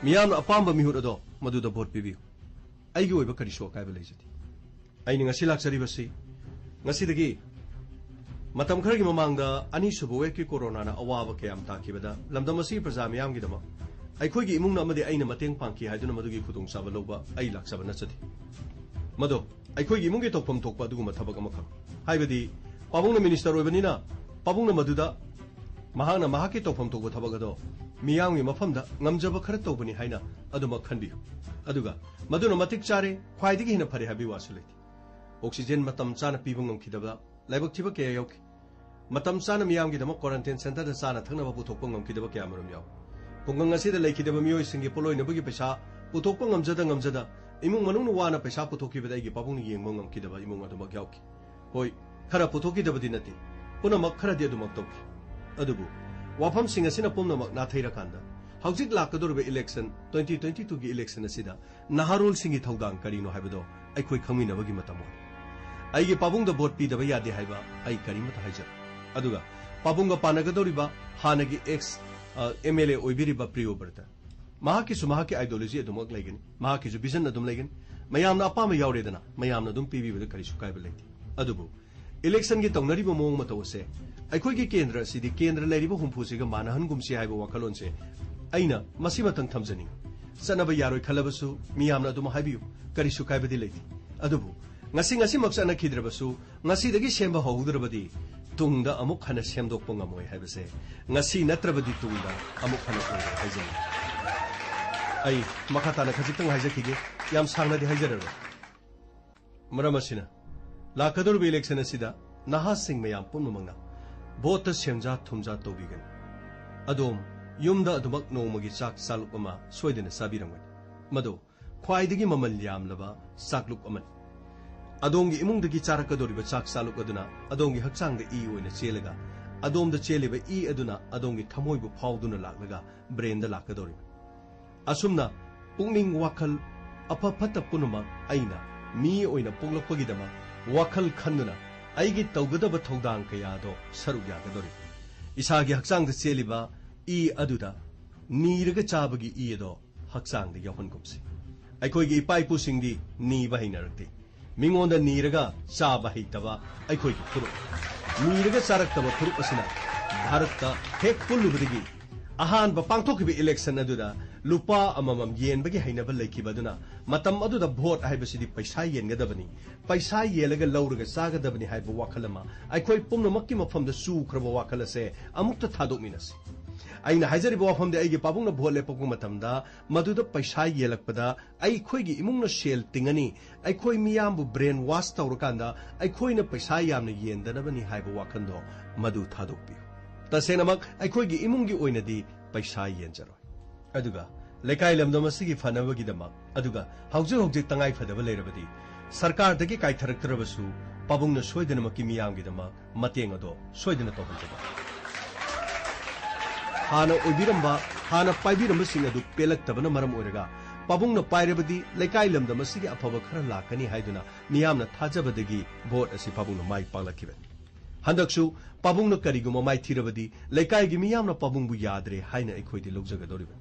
ꯃꯤꯌꯥꯝꯅ ꯑꯄꯥꯝꯕ ꯃꯤꯍꯨꯠ ꯑꯗꯣ ꯃꯗꯨꯗ ꯚꯣꯠ ꯄꯤꯕꯤꯌꯨ꯫ ꯑꯩꯒꯤ ꯑꯣꯏꯕ ꯀꯔꯤꯁꯨ ꯑꯀꯥꯏꯕ ꯂꯩꯖꯗꯦ꯫ ꯑꯩꯅ ꯉꯁꯤ ꯂꯥꯛꯆꯔꯤꯕꯁꯤ, ꯉꯁꯤꯗꯒꯤ ꯃꯇꯝ ꯈꯔꯒꯤ ꯃꯃꯥꯡꯗ ꯑꯅꯤꯁꯨꯕ ꯋꯦꯕꯀꯤ ꯀꯣꯔꯣꯅꯥꯅ ꯑꯋꯥꯕ ꯀꯌꯥꯝ ꯇꯥꯈꯤꯕꯗ ꯂꯝꯗꯝ ꯑꯁꯤꯒꯤ ꯄ꯭ꯔꯖꯥ ꯃꯤꯌꯥꯝꯒꯤꯗꯃꯛ ꯑꯩꯈꯣꯏꯒꯤ ꯏꯃꯨꯡꯅ ꯑꯃꯗꯤ ꯑꯩꯅ ꯃꯇꯦꯡ ꯄꯥꯡꯈꯤ ꯍꯥꯏꯗꯨꯅ ꯃꯗꯨꯒꯤ ꯈꯨꯗꯣꯡꯆꯥꯕ ꯂꯧꯕ ꯑꯩ ꯂꯥꯛꯆꯕ ꯅꯠꯆꯗꯦ꯫ ꯃꯗꯣ ꯑꯩꯈꯣꯏꯒꯤ ꯏꯃꯨꯡꯒꯤ ꯇꯧꯐꯝ ꯊꯣꯛꯄ ꯑꯗꯨꯒꯨꯝꯕ ꯊꯕꯛ ꯑꯃꯈꯛ, ꯍꯥꯏꯕꯗꯤ ꯄꯥꯕꯨꯡꯅ ꯃꯤꯅꯤꯁꯇꯔ ꯑꯣꯏꯕꯅꯤꯅ ꯄꯥꯕꯨꯡꯅ ꯃꯗꯨꯗ ꯃꯍꯥꯛꯅ ꯃꯍꯥꯛꯀꯤ ꯇꯧꯐꯝ ꯊꯣꯛꯄ ꯊꯕꯛ ꯑꯗꯣ ꯃꯤꯌꯥꯝꯒꯤ ꯃꯐꯝꯗ ꯉꯝꯖꯕ ꯈꯔ ꯇꯧꯕꯅꯤ ꯍꯥꯏꯅ ꯑꯗꯨꯃꯛ ꯈꯟꯕꯤꯌꯨ꯫ ꯑꯗꯨꯒ ꯃꯗꯨꯅ ꯃꯇꯤꯛ ꯆꯥꯔꯦ, ꯈ꯭ꯋꯥꯏꯗꯒꯤ ꯍꯦꯟꯅ ꯐꯔꯦ ꯍꯥꯏꯕꯒꯤ ꯋꯥꯁꯨ ꯂꯩꯇꯦ꯫ ꯑꯣꯛꯁꯤꯖꯦꯟ ꯃꯇꯝ ꯆꯥꯅ ꯄꯤꯕ ꯉꯝꯈꯤꯗꯕ ꯂꯥꯏꯕꯛ ꯊꯤꯕ ꯀꯌꯥ ꯌꯥꯎꯈꯤ꯫ ꯃꯇꯝ ꯆꯥꯅ ꯃꯤꯌꯥꯝꯒꯤꯗꯃꯛ ꯀ꯭ꯋꯥꯔꯟꯇꯤꯟ ꯁꯦꯟꯇꯔꯗ ꯆꯥꯅ ꯊꯛꯅꯕ ꯄꯨꯊꯣꯛꯄ ꯉꯝꯈꯤꯗꯕ ꯀꯌꯥ ꯑꯃꯔꯣꯝ ꯌꯥꯎꯏ꯫ ꯈꯨꯡꯒꯪ ꯑꯁꯤꯗ ꯂꯩꯈꯤꯗꯕ ꯃꯤꯑꯣꯏꯁꯤꯡꯒꯤ ꯄꯣꯠꯂꯣꯏꯅꯕꯒꯤ ꯄꯩꯁꯥ ꯄꯨꯊꯣꯛꯄ ꯉꯝꯖꯗ ꯉꯝꯖꯗ ꯏꯃꯨꯡ ꯃꯅꯨꯡꯅ ꯋꯥꯅ ꯄꯩꯁꯥ ꯄꯨꯊꯣꯛꯈꯤꯕꯗ ꯑꯩꯒꯤ ꯄꯥꯕꯨꯡꯅ ꯌꯦꯡꯕ ꯉꯝꯈꯤꯗꯕ ꯏꯃꯨꯡ ꯑꯗꯨꯃꯛ ꯌꯥꯎꯈꯤ꯫ ꯍꯣꯏ, ꯈꯔ ꯄꯨꯊꯣꯛꯈꯤꯗꯕꯗꯤ ꯅꯠꯇꯦ, ꯄꯨꯝꯅꯃꯛ ꯈꯔꯗꯤ ꯑꯗꯨꯃꯛ ꯇꯧꯈꯤ꯫ ꯑꯗꯨꯕꯨ ꯋꯥꯐꯝꯁꯤꯡ ꯑꯁꯤꯅ ꯄꯨꯝꯅꯃꯛ ꯅꯥꯊꯩꯔꯀꯥꯟꯗ, ꯍꯧꯖꯤꯛ ꯂꯥꯛꯀꯗꯧꯔꯤꯕ ꯏꯂꯦꯛꯁꯟ, ꯇ꯭ꯋꯦꯟꯇꯤ ꯇ꯭ꯋꯦꯟꯇꯤ ꯇꯨꯒꯤ ꯏꯂꯦꯛꯁꯟ ꯑꯁꯤꯗ ꯅꯍꯥꯔꯣꯜꯁꯤꯡꯒꯤ ꯊꯧꯗꯥꯡ ꯀꯔꯤꯅꯣ ꯍꯥꯏꯕꯗꯣ ꯑꯩꯈꯣꯏ ꯈꯪꯃꯤꯟꯅꯕꯒꯤ ꯃꯇꯝ ꯑꯣꯏꯔꯦ꯫ ꯑꯩꯒꯤ ꯄꯥꯕꯨꯡꯗ ꯚꯣꯠ ꯄꯤꯗꯕ ꯌꯥꯗꯦ ꯍꯥꯏꯕ ꯑꯩ ꯀꯔꯤꯃꯠꯇ ꯍꯥꯏꯖꯔꯣꯏ꯫ ꯑꯗꯨꯒ ꯄꯥꯕꯨꯡꯒ ꯄꯥꯟꯅꯒꯗꯧꯔꯤꯕ ꯍꯥꯟꯅꯒꯤ ꯑꯦꯛꯁ, ꯑ, ꯑꯦꯝ ꯑꯦꯜ ꯑꯦ ꯑꯣꯏꯕꯤꯔꯤꯕ ꯄ꯭ꯔꯤꯌꯣꯕ꯭ꯔꯇ, ꯃꯍꯥꯛꯀꯤꯁꯨ ꯃꯍꯥꯛꯀꯤ ꯑꯥꯏꯗꯤꯌꯣꯂꯣꯖꯤ ꯑꯗꯨꯃꯛ ꯂꯩꯒꯅꯤ, ꯃꯍꯥꯛꯀꯤꯁꯨ ꯚꯤꯖꯟ ꯑꯗꯨꯝ ꯂꯩꯒꯅꯤ꯫ ꯃꯌꯥꯝꯅ ꯑꯄꯥꯝꯕ ꯌꯥꯎꯔꯦꯗꯅ, ꯃꯌꯥꯝꯅ ꯑꯗꯨꯝ ꯄꯤꯕꯤꯕꯗ ꯀꯔꯤꯁꯨ ꯀꯥꯏꯕ ꯂꯩꯇꯦ꯫ ꯑꯗꯨꯕꯨ ꯏꯂꯦꯛꯁꯟꯒꯤ ꯇꯧꯅꯔꯤꯕ ꯃꯑꯣꯡ ꯃꯇꯧ ꯑꯁꯦ, ꯑꯩꯈꯣꯏꯒꯤ ꯀꯦꯟꯗ꯭ꯔ ꯑꯁꯤꯗꯤ ꯀꯦꯟꯗ꯭ꯔ ꯂꯩꯔꯤꯕ ꯍꯨꯝꯐꯨꯁꯤꯒ ꯃꯥꯟꯅꯍꯟꯒꯨꯝꯁꯤ ꯍꯥꯏꯕ ꯋꯥꯈꯜꯂꯣꯟꯁꯦ ꯑꯩꯅ ꯃꯁꯤꯃꯇꯪ ꯊꯝꯖꯅꯤꯡꯏ꯫ ꯆꯠꯅꯕ ꯌꯥꯔꯣꯏ ꯈꯜꯂꯕꯁꯨ ꯃꯤꯌꯥꯝꯅ ꯑꯗꯨꯝ ꯍꯥꯏꯕꯤꯌꯨ, ꯀꯔꯤꯁꯨ ꯀꯥꯏꯕꯗꯤ ꯂꯩꯇꯦ꯫ ꯑꯗꯨꯕꯨ ꯉꯁꯤ ꯉꯁꯤꯃꯛ ꯆꯠꯅꯈꯤꯗ꯭ꯔꯕꯁꯨ, ꯉꯁꯤꯗꯒꯤ ꯁꯦꯝꯕ ꯍꯧꯍꯧꯗ꯭ꯔꯕꯗꯤ ꯇꯨꯡꯗ ꯑꯃꯨꯛ ꯍꯟꯅ ꯁꯦꯝꯗꯣꯛꯄ ꯉꯝꯃꯣꯏ ꯍꯥꯏꯕꯁꯦ ꯉꯁꯤ ꯅꯠꯇ꯭ꯔꯕꯗꯤ ꯇꯨꯡꯗ ꯑꯃꯨꯛ ꯍꯟꯅ ꯑꯣꯏꯔꯣꯏ ꯍꯥꯏꯖꯅꯤꯡꯏ꯫ ꯑꯩ ꯃꯈꯥ ꯇꯥꯅ ꯈꯖꯤꯛꯇꯪ ꯍꯥꯏꯖꯈꯤꯒꯦ, ꯌꯥꯝ ꯁꯥꯡꯅꯗꯤ ꯍꯥꯏꯖꯔꯔꯣꯏ꯫ ꯃꯔꯝ ꯑꯁꯤꯅ, ꯂꯥꯛꯀꯗꯧꯔꯤꯕ ꯏꯂꯦꯛꯁꯟ ꯑꯁꯤꯗ ꯅꯍꯥꯁꯤꯡ ꯃꯌꯥꯝ ꯄꯨꯝꯅꯃꯛꯅ ꯚꯣꯠꯇ ꯁꯦꯝꯖꯥ ꯊꯨꯝꯖꯥ ꯇꯧꯕꯤꯒꯅꯤ꯫ ꯑꯗꯣꯝ ꯌꯨꯝꯗ ꯑꯗꯨꯃꯛ ꯅꯣꯡꯃꯒꯤ ꯆꯥꯛ ꯆꯥꯂꯨꯛ ꯑꯃ ꯁꯣꯏꯗꯅ ꯆꯥꯕꯤꯔꯝꯒꯅꯤ꯫ ꯃꯗꯨ ꯈ꯭ꯋꯥꯏꯗꯒꯤ ꯃꯃꯜ ꯌꯥꯝꯂꯕ ꯆꯥꯛꯂꯨꯛ ꯑꯃꯅꯤ꯫ ꯑꯗꯣꯝꯒꯤ ꯏꯃꯨꯡꯗꯒꯤ ꯆꯥꯔꯛꯀꯗꯧꯔꯤꯕ ꯆꯥꯛ ꯆꯥꯂꯨꯛ ꯑꯗꯨꯅ ꯑꯗꯣꯝꯒꯤ ꯍꯛꯆꯥꯡꯗ ꯏ ꯑꯣꯏꯅ ꯆꯦꯜꯂꯒ, ꯑꯗꯣꯝꯗ ꯆꯦꯜꯂꯤꯕ ꯏ ꯑꯗꯨꯅ ꯑꯗꯣꯝꯒꯤ ꯊꯃꯣꯏꯕꯨ ꯐꯥꯎꯗꯨꯅ ꯂꯥꯛꯂꯒ ꯕ꯭ꯔꯦꯟꯗ ꯂꯥꯛꯀꯗꯧꯔꯤꯕꯅꯤ꯫ ꯑꯁꯨꯝꯅ ꯄꯨꯛꯅꯤꯡ ꯋꯥꯈꯜ ꯑꯐ ꯐꯠꯇ ꯄꯨꯝꯅꯃꯛ ꯑꯩꯅ ꯃꯤ ꯑꯣꯏꯅ ꯄꯣꯛꯂꯛꯄꯒꯤꯗꯃꯛ ꯋꯥꯈꯜ ꯈꯟꯗꯨꯅ ꯑꯩꯒꯤ ꯇꯧꯒꯗꯕ ꯊꯧꯗꯥꯡ ꯀꯌꯥꯗꯣ ꯁꯔꯨꯛ ꯌꯥꯒꯗꯧꯔꯤꯕꯅꯤ꯫ ꯏꯁꯥꯒꯤ ꯍꯛꯆꯥꯡꯗ ꯆꯦꯜꯂꯤꯕ ꯏ ꯑꯗꯨꯗ ꯅꯤꯔꯒ ꯆꯥꯕꯒꯤ ꯏ ꯑꯗꯣ ꯍꯛꯆꯥꯡꯗ ꯌꯥꯎꯍꯟꯒꯨꯝꯁꯤ꯫ ꯑꯩꯈꯣꯏꯒꯤ ꯏꯄꯥ ꯏꯄꯨꯁꯤꯡꯗꯤ ꯅꯤꯕ ꯍꯩꯅꯔꯛꯇꯦ꯫ ꯃꯤꯉꯣꯟꯗ ꯅꯤꯔꯒ ꯆꯥꯕ ꯍꯩꯇꯕ ꯑꯩꯈꯣꯏꯒꯤ ꯐꯨꯔꯨꯞ, ꯅꯤꯔꯒ ꯆꯥꯔꯛꯇꯕ ꯐꯨꯔꯨꯞ ꯑꯁꯤꯅ ꯚꯥꯔꯠꯇ ꯍꯦꯛ ꯄꯨꯜꯂꯨꯕꯗꯒꯤ ꯑꯍꯥꯟꯕ ꯄꯥꯡꯊꯣꯛꯈꯤꯕ election ꯑꯗꯨꯗ ꯂꯨꯄꯥ ꯑꯃꯃꯝ ꯌꯦꯟꯕꯒꯤ ꯍꯩꯅꯕ ꯂꯩꯈꯤꯕ ꯑꯗꯨꯅ, ꯃꯇꯝ ꯑꯗꯨꯗ vote ꯍꯥꯏꯕꯁꯤꯗꯤ ꯄꯩꯁꯥ ꯌꯦꯟꯒꯗꯕꯅꯤ, ꯄꯩꯁꯥ ꯌꯦꯜꯂꯒ ꯂꯧꯔꯒ ꯆꯥꯒꯗꯕꯅꯤ ꯍꯥꯏꯕ ꯋꯥꯈꯜ ꯑꯃ ꯑꯩꯈꯣꯏ ꯄꯨꯝꯅꯃꯛꯀꯤ ꯃꯐꯝꯗ ꯆꯨꯈ꯭ꯔꯕ ꯋꯥꯈꯜ ꯑꯁꯦ ꯑꯃꯨꯛꯇ ꯊꯥꯗꯣꯛꯃꯤꯟꯅꯁꯤ꯫ ꯑꯩꯅ ꯍꯥꯏꯖꯔꯤꯕ ꯋꯥꯐꯝꯗꯤ, ꯑꯩꯒꯤ ꯄꯥꯕꯨꯡꯅ vote ꯂꯦꯞꯄꯛꯄ ꯃꯇꯝꯗ ꯃꯗꯨꯗ ꯄꯩꯁꯥ ꯌꯦꯜꯂꯛꯄꯗ ꯑꯩꯈꯣꯏꯒꯤ ꯏꯃꯨꯡꯅ ꯁꯦꯜ ꯇꯤꯡꯉꯅꯤ, ꯑꯩꯈꯣꯏ ꯃꯤꯌꯥꯝꯕꯨ brain wash ꯇꯧꯔꯀꯥꯟꯗ ꯑꯩꯈꯣꯏꯅ ꯄꯩꯁꯥ ꯌꯥꯝꯅ ꯌꯦꯟꯗꯅꯕꯅꯤ ꯍꯥꯏꯕ ꯋꯥꯈꯜꯗꯣ ꯃꯗꯨ ꯊꯥꯗꯣꯛꯄꯤꯌꯨ꯫ ꯇꯁꯦꯡꯅꯃꯛ ꯑꯩꯈꯣꯏꯒꯤ ꯏꯃꯨꯡꯒꯤ ꯑꯣꯏꯅꯗꯤ ꯄꯩꯁꯥ ꯌꯦꯟꯖꯔꯣꯏ꯫ ꯑꯗꯨꯒ ꯂꯩꯀꯥꯏ ꯂꯝꯗꯝ ꯑꯁꯤꯒꯤ ꯐꯅꯕꯒꯤꯗꯃꯛ, ꯑꯗꯨꯒ ꯍꯧꯖꯤꯛ ꯍꯧꯖꯤꯛ ꯇꯉꯥꯏ ꯐꯗꯕ ꯂꯩꯔꯕꯗꯤ, ꯁꯔꯀꯥꯔꯗꯒꯤ ꯀꯥꯏꯊꯔꯛꯇ꯭ꯔꯕꯁꯨ ꯄꯥꯕꯨꯡꯅ ꯁꯣꯏꯗꯅꯃꯛꯀꯤ ꯃꯤꯌꯥꯝꯒꯤꯗꯃꯛ ꯃꯇꯦꯡ ꯑꯗꯣ ꯁꯣꯏꯗꯅ ꯇꯧꯍꯟꯖꯕ꯫ ꯍꯥꯟꯅ ꯑꯣꯏꯕꯤꯔꯝꯕ, ꯍꯥꯟꯅ ꯄꯥꯏꯕꯤꯔꯝꯕꯁꯤꯡ ꯑꯗꯨ ꯄꯦꯜꯂꯛꯇꯕꯅ ꯃꯔꯝ ꯑꯣꯏꯔꯒ, ꯄꯥꯕꯨꯡꯅ ꯄꯥꯏꯔꯕꯗꯤ ꯂꯩꯀꯥꯏ ꯂꯝꯗꯝ ꯑꯁꯤꯒꯤ ꯑꯐꯕ ꯈꯔ ꯂꯥꯛꯀꯅꯤ ꯍꯥꯏꯗꯨꯅ ꯃꯤꯌꯥꯝꯅ ꯊꯥꯖꯕꯗꯒꯤ vote ꯑꯁꯤ ꯄꯥꯕꯨꯡꯅ ꯃꯥꯏ ꯄꯥꯛꯂꯛꯈꯤꯕꯅꯤ꯫ ꯍꯟꯗꯛꯁꯨ ꯄꯥꯕꯨꯡꯅ ꯀꯔꯤꯒꯨꯝꯕ ꯃꯥꯏꯊꯤꯔꯕꯗꯤ, ꯂꯩꯀꯥꯏꯒꯤ ꯃꯤꯌꯥꯝꯅ ꯄꯥꯕꯨꯡꯕꯨ ꯌꯥꯗ꯭ꯔꯦ ꯍꯥꯏꯅ ꯑꯩꯈꯣꯏꯗꯤ ꯂꯧꯖꯒꯗꯧꯔꯤꯕꯅꯤ꯫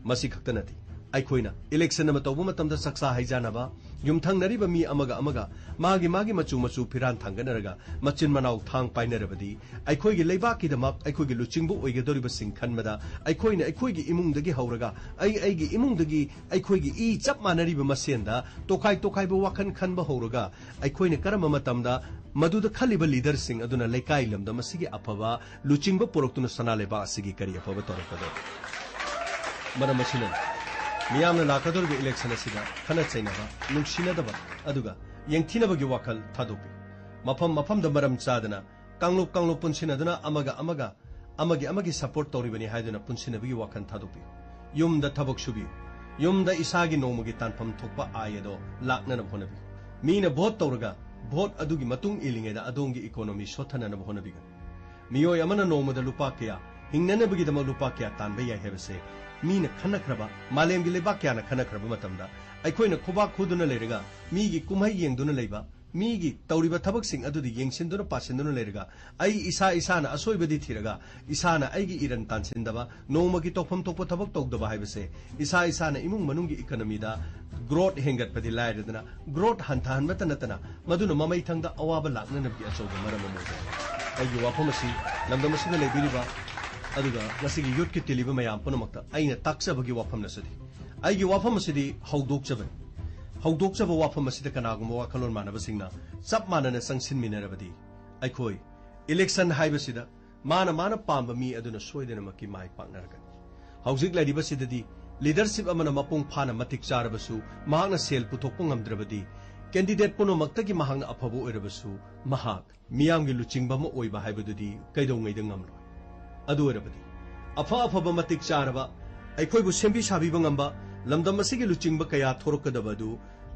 ꯃꯁꯤ ꯈꯛꯇ ꯅꯠꯇꯦ, ꯑꯩꯈꯣꯏꯅ election ꯑꯃ ꯇꯧꯕ ꯃꯇꯝꯗ ꯆꯥꯛꯆꯥ ꯍꯩꯖꯥꯟꯅꯕ, ꯌꯨꯝꯊꯪꯅꯔꯤꯕ ꯃꯤ ꯑꯃꯒ ꯑꯃꯒ ꯃꯥꯒꯤ ꯃꯥꯒꯤ ꯃꯆꯨ ꯃꯆꯨ ꯐꯤꯔꯥꯟ ꯊꯥꯡꯒꯠꯅꯔꯒ ꯃꯆꯤꯟ ꯃꯅꯥꯎ ꯊꯥꯡ ꯄꯥꯏꯅꯔꯕꯗꯤ, ꯑꯩꯈꯣꯏꯒꯤ ꯂꯩꯕꯥꯛꯀꯤꯗꯃꯛ ꯑꯩꯈꯣꯏꯒꯤ ꯂꯨꯆꯤꯡꯕ ꯑꯣꯏꯒꯗꯧꯔꯤꯕꯁꯤꯡ ꯈꯟꯕꯗ, ꯑꯩꯈꯣꯏꯅ ꯑꯩꯈꯣꯏꯒꯤ ꯏꯃꯨꯡꯗꯒꯤ ꯍꯧꯔꯒ, ꯑꯩ ꯑꯩꯒꯤ ꯏꯃꯨꯡꯗꯒꯤ, ꯑꯩꯈꯣꯏꯒꯤ ꯏ ꯆꯞ ꯃꯥꯟꯅꯔꯤꯕ ꯃꯁꯦꯟꯗ ꯇꯣꯈꯥꯏ ꯇꯣꯈꯥꯏꯕ ꯋꯥꯈꯜ ꯈꯟꯕ ꯍꯧꯔꯒ, ꯑꯩꯈꯣꯏꯅ ꯀꯔꯝꯕ ꯃꯇꯝꯗ ꯃꯗꯨꯗ ꯈꯜꯂꯤꯕ leaderꯁꯤꯡ ꯑꯗꯨꯅ ꯂꯩꯀꯥꯏ ꯂꯝꯗꯝ ꯑꯁꯤꯒꯤ ꯑꯐꯕ ꯂꯨꯆꯤꯡꯕ ꯄꯨꯔꯛꯇꯨꯅ ꯁꯅꯥ ꯂꯩꯕꯥꯛ ꯑꯁꯤꯒꯤ ꯀꯔꯤ ꯑꯐꯕ ꯇꯧꯔꯛꯀꯗꯧꯔꯤ? ꯃꯔꯝ ꯑꯁꯤꯅꯅꯤ, ꯃꯤꯌꯥꯝꯅ ꯂꯥꯛꯀꯗꯧꯔꯤꯕ election ꯑꯁꯤꯗ ꯈꯠꯅ ꯆꯩꯅꯕ, ꯅꯨꯡꯁꯤꯅꯗꯕ, ꯑꯗꯨꯒ ꯌꯦꯡꯊꯤꯅꯕꯒꯤ ꯋꯥꯈꯜ ꯊꯥꯗꯣꯛꯄꯤꯌꯨ꯫ ꯃꯐꯝ ꯃꯐꯝꯗ ꯃꯔꯝ ꯆꯥꯗꯅ ꯀꯥꯡꯂꯨꯞ ꯀꯥꯡꯂꯨꯞ ꯄꯨꯟꯁꯤꯟꯅꯗꯨꯅ ꯑꯃꯒ ꯑꯃꯒ, ꯑꯃꯒꯤ ꯑꯃꯒꯤ support ꯇꯧꯔꯤꯕꯅꯤ ꯍꯥꯏꯗꯨꯅ ꯄꯨꯟꯁꯤꯟꯅꯕꯒꯤ ꯋꯥꯈꯜ ꯊꯥꯗꯣꯛꯄꯤꯌꯨ꯫ ꯌꯨꯝꯗ ꯊꯕꯛ ꯁꯨꯕꯤꯌꯨ꯫ ꯌꯨꯝꯗ ꯏꯁꯥꯒꯤ ꯅꯣꯡꯃꯒꯤ ꯇꯥꯟꯐꯝ ꯊꯣꯛꯄ ꯑꯥꯏ ꯑꯗꯣ ꯂꯥꯛꯅꯅꯕ ꯍꯣꯠꯅꯕꯤꯌꯨ꯫ ꯃꯤꯅ vote ꯇꯧꯔꯒ vote ꯑꯗꯨꯒꯤ ꯃꯇꯨꯡ ꯏꯜꯂꯤꯉꯩꯗ ꯑꯗꯣꯝꯒꯤ economy ꯁꯣꯠꯊꯅꯅꯕ ꯍꯣꯠꯅꯕꯤꯒꯅꯨ꯫ ꯃꯤꯑꯣꯏ ꯑꯃꯅ ꯅꯣꯡꯃꯗ ꯂꯨꯄꯥ ꯀꯌꯥ, ꯍꯤꯡꯅꯅꯕꯒꯤꯗꯃꯛ ꯂꯨꯄꯥ ꯀꯌꯥ ꯇꯥꯟꯕ ꯌꯥꯏ ꯍꯥꯏꯕꯁꯦ ꯃꯤꯅ ꯈꯟꯅꯈ꯭ꯔꯕ, ꯃꯥꯂꯦꯝꯒꯤ ꯂꯩꯕꯥꯛ ꯀꯌꯥꯅ ꯈꯟꯅꯈ꯭ꯔꯕ ꯃꯇꯝꯗ, ꯑꯩꯈꯣꯏꯅ ꯈꯨꯕꯥꯛ ꯈꯨꯗꯨꯅ ꯂꯩꯔꯒ ꯃꯤꯒꯤ ꯀꯨꯝꯍꯩ ꯌꯦꯡꯗꯨꯅ ꯂꯩꯕ, ꯃꯤꯒꯤ ꯇꯧꯔꯤꯕ ꯊꯕꯛꯁꯤꯡ ꯑꯗꯨꯗꯤ ꯌꯦꯡꯁꯤꯟꯗꯨꯅ ꯄꯥꯁꯤꯟꯗꯨꯅ ꯂꯩꯔꯒ, ꯑꯩ ꯏꯁꯥ ꯏꯁꯥꯅ ꯑꯁꯣꯏꯕꯗꯤ ꯊꯤꯔꯒ, ꯏꯁꯥꯅ ꯑꯩꯒꯤ ꯏꯔꯟ ꯇꯥꯟꯁꯤꯟꯗꯕ, ꯅꯣꯡꯃꯒꯤ ꯇꯧꯐꯝ ꯊꯣꯛꯄ ꯊꯕꯛ ꯇꯧꯗꯕ ꯍꯥꯏꯕꯁꯦ, ꯏꯁꯥ ꯏꯁꯥꯅ ꯏꯃꯨꯡ ꯃꯅꯨꯡꯒꯤ economyꯗ growth ꯍꯦꯟꯒꯠꯄꯗꯤ ꯂꯥꯏꯔꯗꯅ, growth ꯍꯟꯊꯍꯟꯕꯇ ꯅꯠꯇꯅ, ꯃꯗꯨꯅ ꯃꯃꯩꯊꯪꯗ ꯑꯋꯥꯕ ꯂꯥꯛꯅꯅꯕꯒꯤ ꯑꯆꯧꯕ ꯃꯔꯝ ꯑꯃ ꯑꯣꯏꯔꯦ꯫ ꯑꯩꯒꯤ ꯋꯥꯐꯝ ꯑꯁꯤ ꯂꯝꯗꯝ ꯑꯁꯤꯗ ꯂꯩꯕꯤꯔꯤꯕ ꯑꯗꯨꯒ ꯉꯁꯤꯒꯤ ꯌꯨꯠꯀꯤ ꯇꯤꯜꯂꯤꯕ ꯃꯌꯥꯝ ꯄꯨꯝꯅꯃꯛꯇ ꯑꯩꯅ ꯇꯥꯛꯆꯕꯒꯤ ꯋꯥꯐꯝ ꯑꯁꯤꯗꯤ, ꯑꯩꯒꯤ ꯋꯥꯐꯝ ꯑꯁꯤꯗꯤ ꯍꯧꯗꯣꯛꯆꯕꯅꯤ꯫ ꯍꯧꯗꯣꯛꯆꯕ ꯋꯥꯐꯝ ꯑꯁꯤꯗ ꯀꯅꯥꯒꯨꯝꯕ ꯋꯥꯈꯜꯂꯣꯟ ꯃꯥꯟꯅꯕꯁꯤꯡꯅ ꯆꯞ ꯃꯥꯟꯅꯅ ꯆꯪꯁꯤꯟꯃꯤꯟꯅꯔꯕꯗꯤ ꯑꯩꯈꯣꯏ ꯏꯂꯦꯛꯁꯟ ꯍꯥꯏꯕꯁꯤꯗ ꯃꯥꯅ ꯃꯥꯅ ꯄꯥꯝꯕ ꯃꯤ ꯑꯗꯨꯅ ꯁꯣꯏꯗꯅꯃꯛꯀꯤ ꯃꯥꯏ ꯄꯥꯛꯅꯔꯒꯅꯤ꯫ ꯍꯧꯖꯤꯛ ꯂꯩꯔꯤꯕꯁꯤꯗꯗꯤ ꯂꯤꯗꯔꯁꯤꯞ ꯑꯃꯅ ꯃꯄꯨꯡ ꯐꯥꯅ ꯃꯇꯤꯛ ꯆꯥꯔꯕꯁꯨ ꯃꯍꯥꯛꯅ ꯁꯦꯜ ꯄꯨꯊꯣꯛꯄ ꯉꯝꯗ꯭ꯔꯕꯗꯤ, ꯀꯦꯟꯗꯤꯗꯦꯠ ꯄꯨꯝꯅꯃꯛꯇꯒꯤ ꯃꯍꯥꯛꯅ ꯑꯐꯕ ꯑꯣꯏꯔꯕꯁꯨ ꯃꯍꯥꯛ ꯃꯤꯌꯥꯝꯒꯤ ꯂꯨꯆꯤꯡꯕ ꯑꯃ ꯑꯣꯏꯕ ꯍꯥꯏꯕꯗꯨꯗꯤ ꯀꯩꯗꯧꯉꯩꯗ ꯉꯝꯂꯣꯏ꯫ ꯑꯗꯨ ꯑꯣꯏꯔꯕꯗꯤ ꯑꯐ ꯑꯐꯕ ꯃꯇꯤꯛ ꯆꯥꯔꯕ, ꯑꯩꯈꯣꯏꯕꯨ ꯁꯦꯝꯕꯤ ꯁꯥꯕꯤꯕ ꯉꯝꯕ, ꯂꯝꯗꯝ ꯑꯁꯤꯒꯤ ꯂꯨꯆꯤꯡꯕ ꯀꯌꯥ ꯊꯣꯔꯛꯀꯗꯕ ꯑꯗꯨ,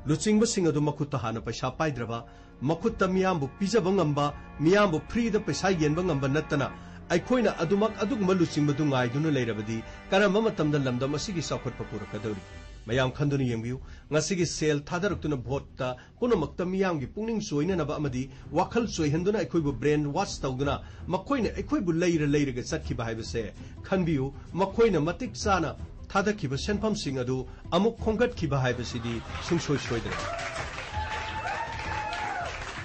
ꯂꯨꯆꯤꯡꯕꯁꯤꯡ ꯑꯗꯨ ꯃꯈꯨꯠꯇ ꯍꯥꯟꯅ ꯄꯩꯁꯥ ꯄꯥꯏꯗ꯭ꯔꯕ, ꯃꯈꯨꯠꯇ ꯃꯤꯌꯥꯝꯕꯨ ꯄꯤꯖꯕ ꯉꯝꯕ, ꯃꯤꯌꯥꯝꯕꯨ ꯐ꯭ꯔꯤꯗ ꯄꯩꯁꯥ ꯌꯦꯟꯕ ꯉꯝꯕ ꯅꯠꯇꯅ ꯑꯩꯈꯣꯏꯅ ꯑꯗꯨꯃꯛ ꯑꯗꯨꯒꯨꯝꯕ ꯂꯨꯆꯤꯡꯕꯗꯨ ꯉꯥꯏꯗꯨꯅ ꯂꯩꯔꯕꯗꯤ ꯀꯔꯝꯕ ꯃꯇꯝꯗ ꯂꯝꯗꯝ ꯑꯁꯤꯒꯤ ꯆꯥꯎꯈꯠꯄ ꯄꯨꯔꯛꯀꯗꯧꯔꯤ? ꯃꯌꯥꯝ ꯈꯟꯗꯨꯅ ꯌꯦꯡꯕꯤꯌꯨ꯫ ꯉꯁꯤꯒꯤ ꯁꯦꯜ ꯊꯥꯗꯔꯛꯇꯨꯅ ꯚꯣꯠꯇ ꯄꯨꯝꯅꯃꯛꯇ ꯃꯤꯌꯥꯝꯒꯤ ꯄꯨꯛꯅꯤꯡ ꯆꯣꯏꯅꯅꯕ ꯑꯃꯗꯤ ꯋꯥꯈꯜ ꯆꯣꯏꯍꯟꯗꯨꯅ ꯑꯩꯈꯣꯏꯕꯨ ꯕ꯭ꯔꯦꯟ ꯋꯥꯁ ꯇꯧꯗꯨꯅ ꯃꯈꯣꯏꯅ ꯑꯩꯈꯣꯏꯕꯨ ꯂꯩꯔ ꯂꯩꯔꯒ ꯆꯠꯈꯤꯕ ꯍꯥꯏꯕꯁꯦ ꯈꯟꯕꯤꯌꯨ꯫ ꯃꯈꯣꯏꯅ ꯃꯇꯤꯛ ꯆꯥꯅ ꯊꯥꯗꯈꯤꯕ ꯁꯦꯟꯐꯝꯁꯤꯡ ꯑꯗꯨ ꯑꯃꯨꯛ ꯈꯣꯝꯒꯠꯈꯤꯕ ꯍꯥꯏꯕꯁꯤꯗꯤ ꯁꯨꯡꯁꯣꯏ ꯁꯣꯏꯗ꯭ꯔꯦ꯫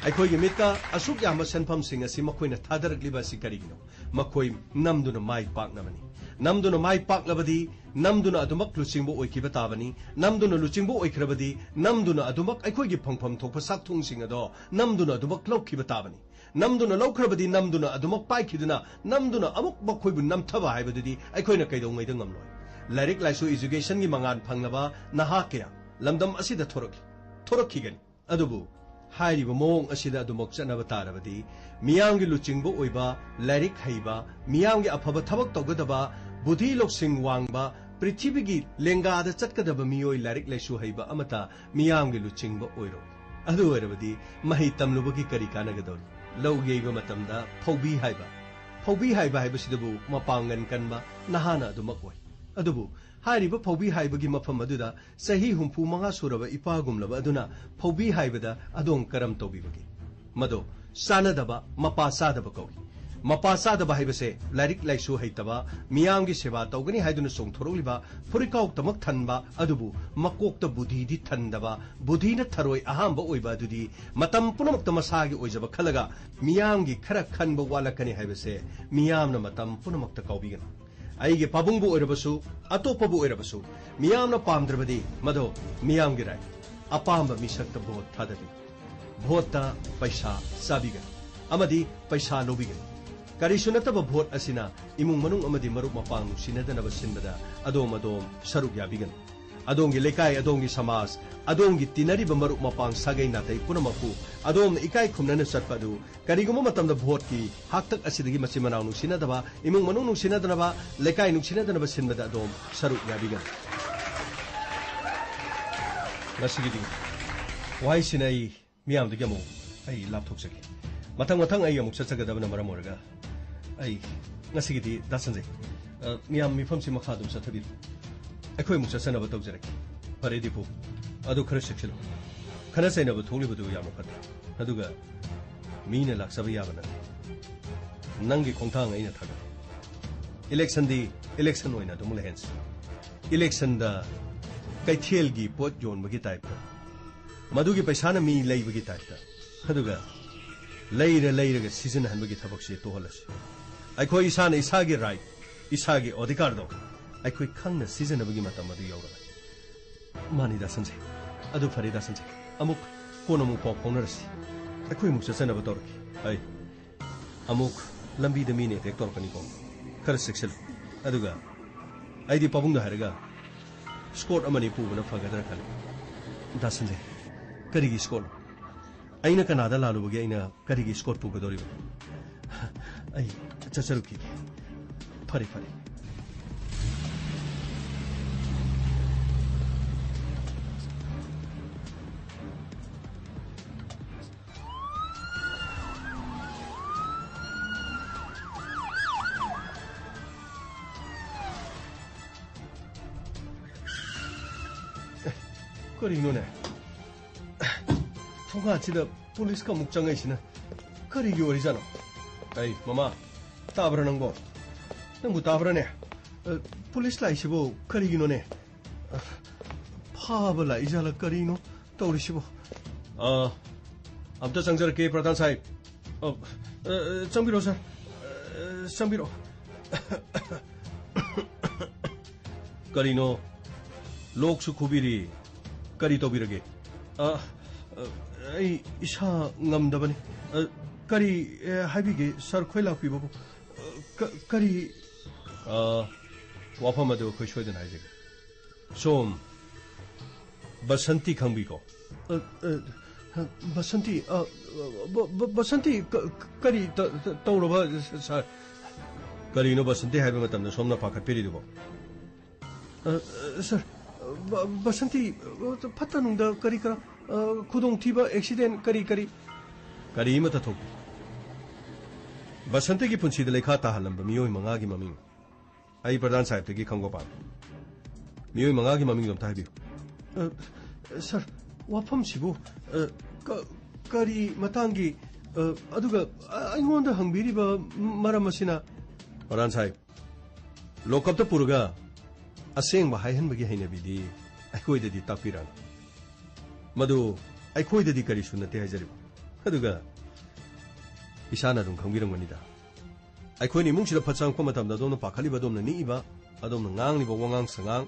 ꯑꯩꯈꯣꯏꯒꯤ ꯃꯤꯠꯇ ꯑꯁꯨꯛ ꯌꯥꯝꯕ ꯁꯦꯟꯐꯝꯁꯤꯡ ꯑꯁꯤ ꯃꯈꯣꯏꯅ ꯊꯥꯗꯔꯛꯂꯤꯕ ꯑꯁꯤ ꯀꯔꯤꯒꯤꯅꯣ? ꯃꯈꯣꯏ ꯅꯝꯗꯨꯅ ꯃꯥꯏ ꯄꯥꯛꯅꯕꯅꯤ꯫ ꯅꯝꯗꯨꯅ ꯃꯥꯏ ꯄꯥꯛꯂꯕꯗꯤ ꯅꯝꯗꯨꯅ ꯑꯗꯨꯃꯛ ꯂꯨꯆꯤꯡꯕ ꯑꯣꯏꯈꯤꯕ ꯇꯥꯕꯅꯤ꯫ ꯅꯝꯗꯨꯅ ꯂꯨꯆꯤꯡꯕ ꯑꯣꯏꯈ꯭ꯔꯕꯗꯤ ꯅꯝꯗꯨꯅ ꯑꯗꯨꯃꯛ ꯑꯩꯈꯣꯏꯒꯤ ꯐꯪꯐꯝ ꯊꯣꯛꯄ ꯁꯛꯊꯣꯡꯁꯤꯡ ꯑꯗꯣ ꯅꯝꯗꯨꯅ ꯑꯗꯨꯃꯛ ꯂꯧꯈꯤꯕ ꯇꯥꯕꯅꯤ꯫ ꯅꯝꯗꯨꯅ ꯂꯧꯈ꯭ꯔꯕꯗꯤ ꯅꯝꯗꯨꯅ ꯑꯗꯨꯃꯛ ꯄꯥꯏꯈꯤꯗꯨꯅ ꯅꯝꯗꯨꯅ ꯑꯃꯨꯛ ꯃꯈꯣꯏꯕꯨ ꯅꯝꯊꯕ ꯍꯥꯏꯕꯗꯨꯗꯤ ꯑꯩꯈꯣꯏꯅ ꯀꯩꯗꯧꯉꯩꯗ ꯉꯝꯂꯣꯏ꯫ ꯂꯥꯏꯔꯤꯛ ꯂꯥꯏꯁꯨ educationꯒꯤ ꯃꯉꯥꯜ ꯐꯪꯂꯕ ꯅꯍꯥ ꯀꯌꯥ ꯂꯝꯗꯝ ꯑꯁꯤꯗ ꯊꯣꯔꯛꯂꯤ, ꯊꯣꯔꯛꯈꯤꯒꯅꯤ꯫ ꯑꯗꯨꯕꯨ ꯍꯥꯏꯔꯤꯕ ꯃꯑꯣꯡ ꯑꯁꯤꯗ ꯑꯗꯨꯃꯛ ꯆꯠꯅꯕ ꯇꯥꯔꯕꯗꯤ ꯃꯤꯌꯥꯝꯒꯤ ꯂꯨꯆꯤꯡꯕ ꯑꯣꯏꯕ, ꯂꯥꯏꯔꯤꯛ ꯍꯩꯕ, ꯃꯤꯌꯥꯝꯒꯤ ꯑꯐꯕ ꯊꯕꯛ ꯇꯧꯒꯗꯕ, ꯕꯨꯙꯤ ꯂꯧꯁꯤꯡ ꯋꯥꯡꯕ, ꯄ꯭ꯔꯤꯊꯤꯕꯤꯒꯤ ꯂꯦꯡꯒꯥꯗ ꯆꯠꯀꯗꯕ ꯃꯤꯑꯣꯏ ꯂꯥꯏꯔꯤꯛ ꯂꯥꯏꯁꯨ ꯍꯩꯕ ꯑꯃꯠꯇ ꯃꯤꯌꯥꯝꯒꯤ ꯂꯨꯆꯤꯡꯕ ꯑꯣꯏꯔꯣꯏ꯫ ꯑꯗꯨ ꯑꯣꯏꯔꯕꯗꯤ ꯃꯍꯩ ꯇꯝꯂꯨꯕꯒꯤ ꯀꯔꯤ ꯀꯥꯟꯅꯒꯗꯧꯔꯤ? ꯂꯧ ꯌꯩꯕ ꯃꯇꯝꯗ ꯐꯧꯕꯤ ꯍꯥꯏꯕ, ꯐꯧꯕꯤ ꯍꯥꯏꯕ ꯍꯥꯏꯕꯁꯤꯗꯕꯨ ꯃꯄꯥꯡꯒꯜ ꯀꯟꯕ ꯅꯍꯥꯅ ꯑꯗꯨꯃꯛ ꯑꯣꯏ꯫ ꯑꯗꯨꯕꯨ ꯍꯥꯏꯔꯤꯕ ꯐꯧꯕꯤ ꯍꯥꯏꯕꯒꯤ ꯃꯐꯝ ꯑꯗꯨꯗ ꯆꯍꯤ ꯍꯨꯝꯐꯨ ꯃꯉꯥ ꯁꯨꯔꯕ ꯏꯄꯥꯒꯨꯝꯂꯕ ꯑꯗꯨꯅ ꯐꯧꯕꯤ ꯍꯥꯏꯕꯗ ꯑꯗꯣꯝ ꯀꯔꯝ ꯇꯧꯕꯤꯕꯒꯦ? ꯃꯗꯣ ꯆꯥꯅꯗꯕ, ꯃꯄꯥ ꯆꯥꯗꯕ ꯀꯧꯏ꯫ ꯃꯄꯥ ꯆꯥꯗꯕ ꯍꯥꯏꯕꯁꯦ ꯂꯥꯏꯔꯤꯛ ꯂꯥꯏꯁꯨ ꯍꯩꯇꯕ, ꯃꯤꯌꯥꯝꯒꯤ ꯁꯦꯕꯥ ꯇꯧꯒꯅꯤ ꯍꯥꯏꯗꯨꯅ ꯆꯣꯡꯊꯣꯔꯛꯂꯤꯕ, ꯐꯨꯔꯤꯠꯀꯥꯎꯇꯃꯛ ꯊꯟꯕ, ꯑꯗꯨꯕꯨ ꯃꯀꯣꯛꯇ ꯕꯨꯙꯤꯗꯤ ꯊꯟꯗꯕ, ꯕꯨꯙꯤꯅ ꯊꯔꯣꯏ ꯑꯍꯥꯝꯕ ꯑꯣꯏꯕ ꯑꯗꯨꯗꯤ ꯃꯇꯝ ꯄꯨꯝꯅꯃꯛꯇ ꯃꯁꯥꯒꯤ ꯑꯣꯏꯖꯕ ꯈꯜꯂꯒ ꯃꯤꯌꯥꯝꯒꯤ ꯈꯔ ꯈꯟꯕ ꯋꯥꯠꯂꯛꯀꯅꯤ ꯍꯥꯏꯕꯁꯦ ꯃꯤꯌꯥꯝꯅ ꯃꯇꯝ ꯄꯨꯝꯅꯃꯛꯇ ꯀꯥꯎꯕꯤꯒꯅꯨ꯫ ꯑꯩꯒꯤ ꯄꯥꯕꯨꯡꯕꯨ ꯑꯣꯏꯔꯕꯁꯨ, ꯑꯇꯣꯞꯄꯕꯨ ꯑꯣꯏꯔꯕꯁꯨ, ꯃꯤꯌꯥꯝꯅ ꯄꯥꯝꯗ꯭ꯔꯕꯗꯤ ꯃꯗꯣ ꯃꯤꯌꯥꯝꯒꯤ ꯔꯥꯏꯠ꯫ ꯑꯄꯥꯝꯕ ꯃꯤꯁꯛꯇ ꯚꯣꯠ ꯊꯥꯗꯕꯤꯌꯨ꯫ ꯚꯣꯠꯇ ꯄꯩꯁꯥ ꯆꯥꯕꯤꯒꯅꯨ ꯑꯃꯗꯤ ꯄꯩꯁꯥ ꯂꯧꯕꯤꯒꯅꯨ꯫ ꯀꯔꯤꯁꯨ ꯅꯠꯇꯕ ꯚꯣꯠ ꯑꯁꯤꯅ ꯏꯃꯨꯡ ꯃꯅꯨꯡ ꯑꯃꯗꯤ ꯃꯔꯨꯞ ꯃꯄꯥꯡ ꯅꯨꯡꯁꯤꯅꯗꯅꯕ ꯁꯤꯟꯕꯗ ꯑꯗꯣꯝ ꯑꯗꯣꯝ ꯁꯔꯨꯛ ꯌꯥꯕꯤꯒꯅꯨ꯫ ꯑꯗꯣꯝꯒꯤ ꯂꯩꯀꯥꯏ, ꯑꯗꯣꯝꯒꯤ ꯁꯃꯥꯖ, ꯑꯗꯣꯝꯒꯤ ꯇꯤꯟꯅꯔꯤꯕ ꯃꯔꯨꯞ ꯃꯄꯥꯡ, ꯁꯥꯒꯩ ꯅꯥꯇꯩ ꯄꯨꯝꯅꯃꯛꯄꯨ ꯑꯗꯣꯝꯅ ꯏꯀꯥꯏ ꯈꯨꯝꯅꯅ ꯆꯠꯄ ꯑꯗꯨ ꯀꯔꯤꯒꯨꯝꯕ ꯃꯇꯝꯗ ꯚꯣꯠꯀꯤ ꯍꯥꯛꯇꯛ ꯑꯁꯤꯗꯒꯤ ꯃꯆꯤꯟ ꯃꯅꯥꯎ ꯅꯨꯡꯁꯤꯅꯗꯕ, ꯏꯃꯨꯡ ꯃꯅꯨꯡ ꯅꯨꯡꯁꯤꯅꯗꯅꯕ, ꯂꯩꯀꯥꯏ ꯅꯨꯡꯁꯤꯅꯗꯅꯕ ꯁꯤꯟꯕꯗ ꯑꯗꯣꯝ ꯁꯔꯨꯛ ꯌꯥꯕꯤꯒꯅꯨ꯫ ꯉꯁꯤꯒꯤꯗꯤ ꯋꯥꯍꯩꯁꯤꯅ ꯑꯩ ꯃꯤꯌꯥꯝꯗꯒꯤ ꯑꯃꯨꯛ ꯑꯩ ꯂꯥꯞꯊꯣꯛꯆꯒꯦ꯫ ꯃꯊꯪ ꯃꯊꯪ ꯑꯩ ꯑꯃꯨꯛ ꯆꯠꯆꯒꯗꯕꯅ ꯃꯔꯝ ꯑꯣꯏꯔꯒ ꯑꯩ ꯉꯁꯤꯒꯤꯗꯤ ꯗꯥ ꯁꯟꯖꯌ, ꯑ, ꯃꯤꯌꯥꯝ ꯃꯤꯐꯝꯁꯤ ꯃꯈꯥ ꯑꯗꯨꯝ ꯆꯠꯊꯕꯤꯔꯣ꯫ ꯑꯩꯈꯣꯏ ꯑꯃꯨꯛ ꯆꯠꯆꯅꯕ ꯇꯧꯖꯔꯛꯀꯦ꯫ ꯐꯔꯦ ꯗꯤꯄꯨ, ꯑꯗꯨ ꯈꯔ ꯆꯦꯛꯁꯤꯜꯂꯨ꯫ ꯈꯠꯅ ꯆꯩꯅꯕ ꯊꯣꯛꯂꯤꯕꯗꯨ ꯌꯥꯝꯅ ꯐꯠꯇ꯭ꯔꯦ꯫ ꯑꯗꯨꯒ ꯃꯤꯅ ꯂꯥꯛꯆꯕ ꯌꯥꯕ ꯅꯠꯇꯦ꯫ ꯅꯪꯒꯤ ꯈꯣꯡꯊꯥꯡ ꯑꯩꯅ ꯊꯥꯒꯠꯂꯤ꯫ ꯏꯂꯦꯛꯁꯟꯗꯤ ꯏꯂꯦꯛꯁꯟ ꯑꯣꯏꯅ ꯑꯗꯨꯝ ꯂꯩꯍꯟꯁꯤ꯫ ꯏꯂꯦꯛꯁꯟꯗ ꯀꯩꯊꯦꯜꯒꯤ ꯄꯣꯠ ꯌꯣꯟꯕꯒꯤ ꯇꯥꯏꯞꯇ, ꯃꯗꯨꯒꯤ ꯄꯩꯁꯥꯅ ꯃꯤ ꯂꯩꯕꯒꯤ ꯇꯥꯏꯞꯇ, ꯑꯗꯨꯒ ꯂꯩꯔ ꯂꯩꯔꯒ ꯁꯤꯖꯤꯟꯅꯍꯟꯕꯒꯤ ꯊꯕꯛꯁꯤ ꯇꯣꯛꯍꯜꯂꯁꯤ꯫ ꯑꯩꯈꯣꯏ ꯏꯁꯥꯅ ꯏꯁꯥꯒꯤ ꯔꯥꯏꯠ, ꯏꯁꯥꯒꯤ ꯑꯣꯙꯤꯀꯥꯔꯗꯣ ꯑꯩꯈꯣꯏ ꯈꯪꯅ ꯁꯤꯖꯤꯟꯅꯕꯒꯤ ꯃꯇꯝ ꯑꯗꯨ ꯌꯧꯔꯛꯂꯦ꯫ ꯃꯥꯅꯤ ꯗꯥ ꯁꯟꯖꯌ꯫ ꯑꯗꯨ ꯐꯔꯦ ꯗꯥ ꯁꯟꯖꯌ꯫ ꯑꯃꯨꯛ ꯀꯣꯟꯅ ꯑꯃꯨꯛ ꯄꯥꯎ ꯐꯥꯎꯅꯔꯁꯤ꯫ ꯑꯩꯈꯣꯏ ꯑꯃꯨꯛ ꯆꯠꯆꯅꯕ ꯇꯧꯔꯒꯦ꯫ ꯑꯩ ꯑꯃꯨꯛ ꯂꯝꯕꯤꯗ ꯃꯤꯅ ꯑꯦꯇꯦꯛ ꯇꯧꯔꯛꯀꯅꯤꯀꯣ꯫ ꯈꯔ ꯆꯦꯛꯁꯤꯜꯂꯨ꯫ ꯑꯗꯨꯒ ꯑꯩꯗꯤ ꯄꯥꯕꯨꯡꯗ ꯍꯥꯏꯔꯒ ꯁ꯭ꯀꯣꯠ ꯑꯃꯅꯤ ꯄꯨꯕꯅ ꯐꯒꯗ꯭ꯔꯥ ꯈꯜꯂꯤ꯫ ꯗꯥ ꯁꯟꯖꯌ, ꯀꯔꯤꯒꯤ ꯁ꯭ꯀꯣꯠꯅꯣ? ꯑꯩꯅ ꯀꯅꯥꯗ ꯂꯥꯜꯂꯨꯕꯒꯦ ꯑꯩꯅ ꯀꯔꯤꯒꯤ ꯁ꯭ꯀꯣꯠ ꯄꯨꯒꯗꯧꯔꯤꯕ? ꯑꯩ ꯆꯠꯆꯔꯨꯈꯤꯒꯦ꯫ ꯐꯔꯦ, ꯐꯔꯦ꯫ ꯀꯔꯤꯅꯣꯅꯦ? ꯊꯣꯡꯒꯥꯟꯁꯤꯗ ꯄꯨꯂꯤꯁꯀ ꯑꯃꯨꯛ ꯆꯪꯉꯛꯏꯁꯤꯅ ꯀꯔꯤꯒꯤ ꯑꯣꯏꯔꯤꯖꯥꯠꯅꯣ? ꯑꯩ, ꯃꯃꯥ, ꯇꯥꯕ꯭ꯔꯥ ꯅꯪꯕꯣ? ꯅꯪꯕꯨ ꯇꯥꯕ꯭ꯔꯥꯅꯦ? ꯑ, ꯄꯨꯂꯤꯁ ꯂꯥꯛꯏꯁꯤꯕꯨ ꯀꯔꯤꯒꯤꯅꯣꯅꯦ? ꯑ, ꯐꯥꯕ ꯂꯥꯛꯏꯖꯥꯠꯂ ꯀꯔꯤꯅꯣ ꯇꯧꯔꯤꯁꯤꯕꯨ? ꯑ, ꯑꯝꯇ ꯆꯪꯖꯔꯛꯀꯦ, ꯄ꯭ꯔꯙꯥꯟ ꯁꯥꯍꯦꯕ꯫ ꯑ, ꯑ, ꯆꯪꯕꯤꯔꯣ, ꯁꯥꯔ꯫ ꯑ, ꯆꯪꯕꯤꯔꯣ꯫ ꯀꯔꯤꯅꯣ? ꯂꯣꯛꯁꯨ ꯈꯨꯕꯤꯔꯤ꯫ ꯀꯔꯤ ꯇꯧꯕꯤꯔꯒꯦ? ꯑ, ꯑ, ꯑꯩ ꯏꯁꯥ ꯉꯝꯗꯕꯅꯤ꯫ ꯑ, ꯀꯔꯤ, ꯑ, ꯍꯥꯏꯕꯤꯒꯦ, ꯁꯥꯔ ꯈꯣꯏ ꯂꯥꯛꯄꯤꯕꯕꯨ? ꯑ, ꯀ-, ꯀꯔꯤ? ꯑ, ꯋꯥꯐꯝ ꯑꯗꯨ ꯑꯩꯈꯣꯏ ꯁꯣꯏꯗꯅ ꯍꯥꯏꯖꯒꯦ꯫ ꯁꯣꯝ ꯕꯁꯟꯇꯤ ꯈꯪꯕꯤꯀꯣ? ꯑ, ꯑ, ꯕꯁꯟꯇꯤ, ꯑ, ꯕ-, ꯕ-, ꯕꯁꯟꯇꯤ ꯀ-, ꯀꯔꯤ ꯇ-, ꯇ-, ꯇꯧꯔꯕ, ꯁꯥꯔ? ꯀꯔꯤꯅꯣ ꯕꯁꯟꯇꯤ ꯍꯥꯏꯕ ꯃꯇꯝꯗ ꯁꯣꯝꯅ ꯄꯥꯈꯠꯄꯤꯔꯤꯗꯨꯕꯣ? ꯑ, ꯑ, ꯁꯥꯔ, ꯕ-, ꯕꯁꯟꯇꯤ, ꯑ, ꯐꯠꯇ ꯅꯨꯡꯗ ꯀꯔꯤ ꯀꯔꯥ, ꯑ, ꯈꯨꯗꯣꯡꯊꯤꯕ, ꯑꯦꯛꯁꯤꯗꯦꯟ ꯀꯔꯤ ꯀꯔꯤ? ꯀꯔꯤ ꯑꯃꯠꯇ ꯊꯣꯛꯇꯦ꯫ ꯕꯁꯟꯇꯒꯤ ꯄꯨꯟꯁꯤꯗ ꯂꯩꯈꯥ ꯇꯥꯍꯜꯂꯝꯕ ꯃꯤꯑꯣꯏ ꯃꯉꯥꯒꯤ ꯃꯃꯤꯡ ꯑꯩ ꯄ꯭ꯔꯙꯥꯟ ꯁꯥꯍꯦꯕꯇꯒꯤ ꯈꯪꯕ ꯄꯥꯝꯃꯤ꯫ ꯃꯤꯑꯣꯏ ꯃꯉꯥꯒꯤ ꯃꯃꯤꯡꯗꯣ ꯑꯝꯇ ꯍꯥꯏꯕꯤꯌꯨ꯫ ꯑ, ꯁꯥꯔ, ꯋꯥꯐꯝꯁꯤꯕꯨ, ꯑ, ꯀ-, ꯀꯔꯤ ꯃꯇꯥꯡꯒꯤ, ꯑ, ꯑꯗꯨꯒ, ꯑ, ꯑꯩꯉꯣꯟꯗ ꯍꯪꯕꯤꯔꯤꯕ ꯃꯔꯝ ꯑꯁꯤꯅ? ꯄ꯭ꯔꯙꯥꯟ ꯁꯥꯍꯦꯕ, ꯂꯣꯀꯞꯇ ꯄꯨꯔꯒ ꯑꯁꯦꯡꯕ ꯍꯥꯏꯍꯟꯕꯒꯤ ꯍꯩꯅꯕꯤꯗꯤ ꯑꯩꯈꯣꯏꯗꯗꯤ ꯇꯥꯛꯄꯤꯔꯛꯑꯅꯨ꯫ ꯃꯗꯨ ꯑꯩꯈꯣꯏꯗꯗꯤ ꯀꯔꯤꯁꯨ ꯅꯠꯇꯦ ꯍꯥꯏꯖꯔꯤꯕ꯫ ꯑꯗꯨꯒ ꯏꯁꯥꯅ ꯑꯗꯨꯝ ꯈꯪꯕꯤꯔꯝꯒꯅꯤꯗ꯫ ꯑꯩꯈꯣꯏꯅ ꯏꯃꯨꯡꯁꯤꯗ ꯐꯠ ꯆꯪꯉꯛꯄ ꯃꯇꯝꯗ ꯑꯗꯣꯝꯅ ꯄꯥꯈꯠꯂꯤꯕ, ꯑꯗꯣꯝꯅ ꯅꯤꯛꯏꯕ, ꯑꯗꯣꯝꯅ ꯉꯥꯡꯂꯤꯕ ꯋꯥꯉꯥꯡ ꯁꯉꯥꯡ,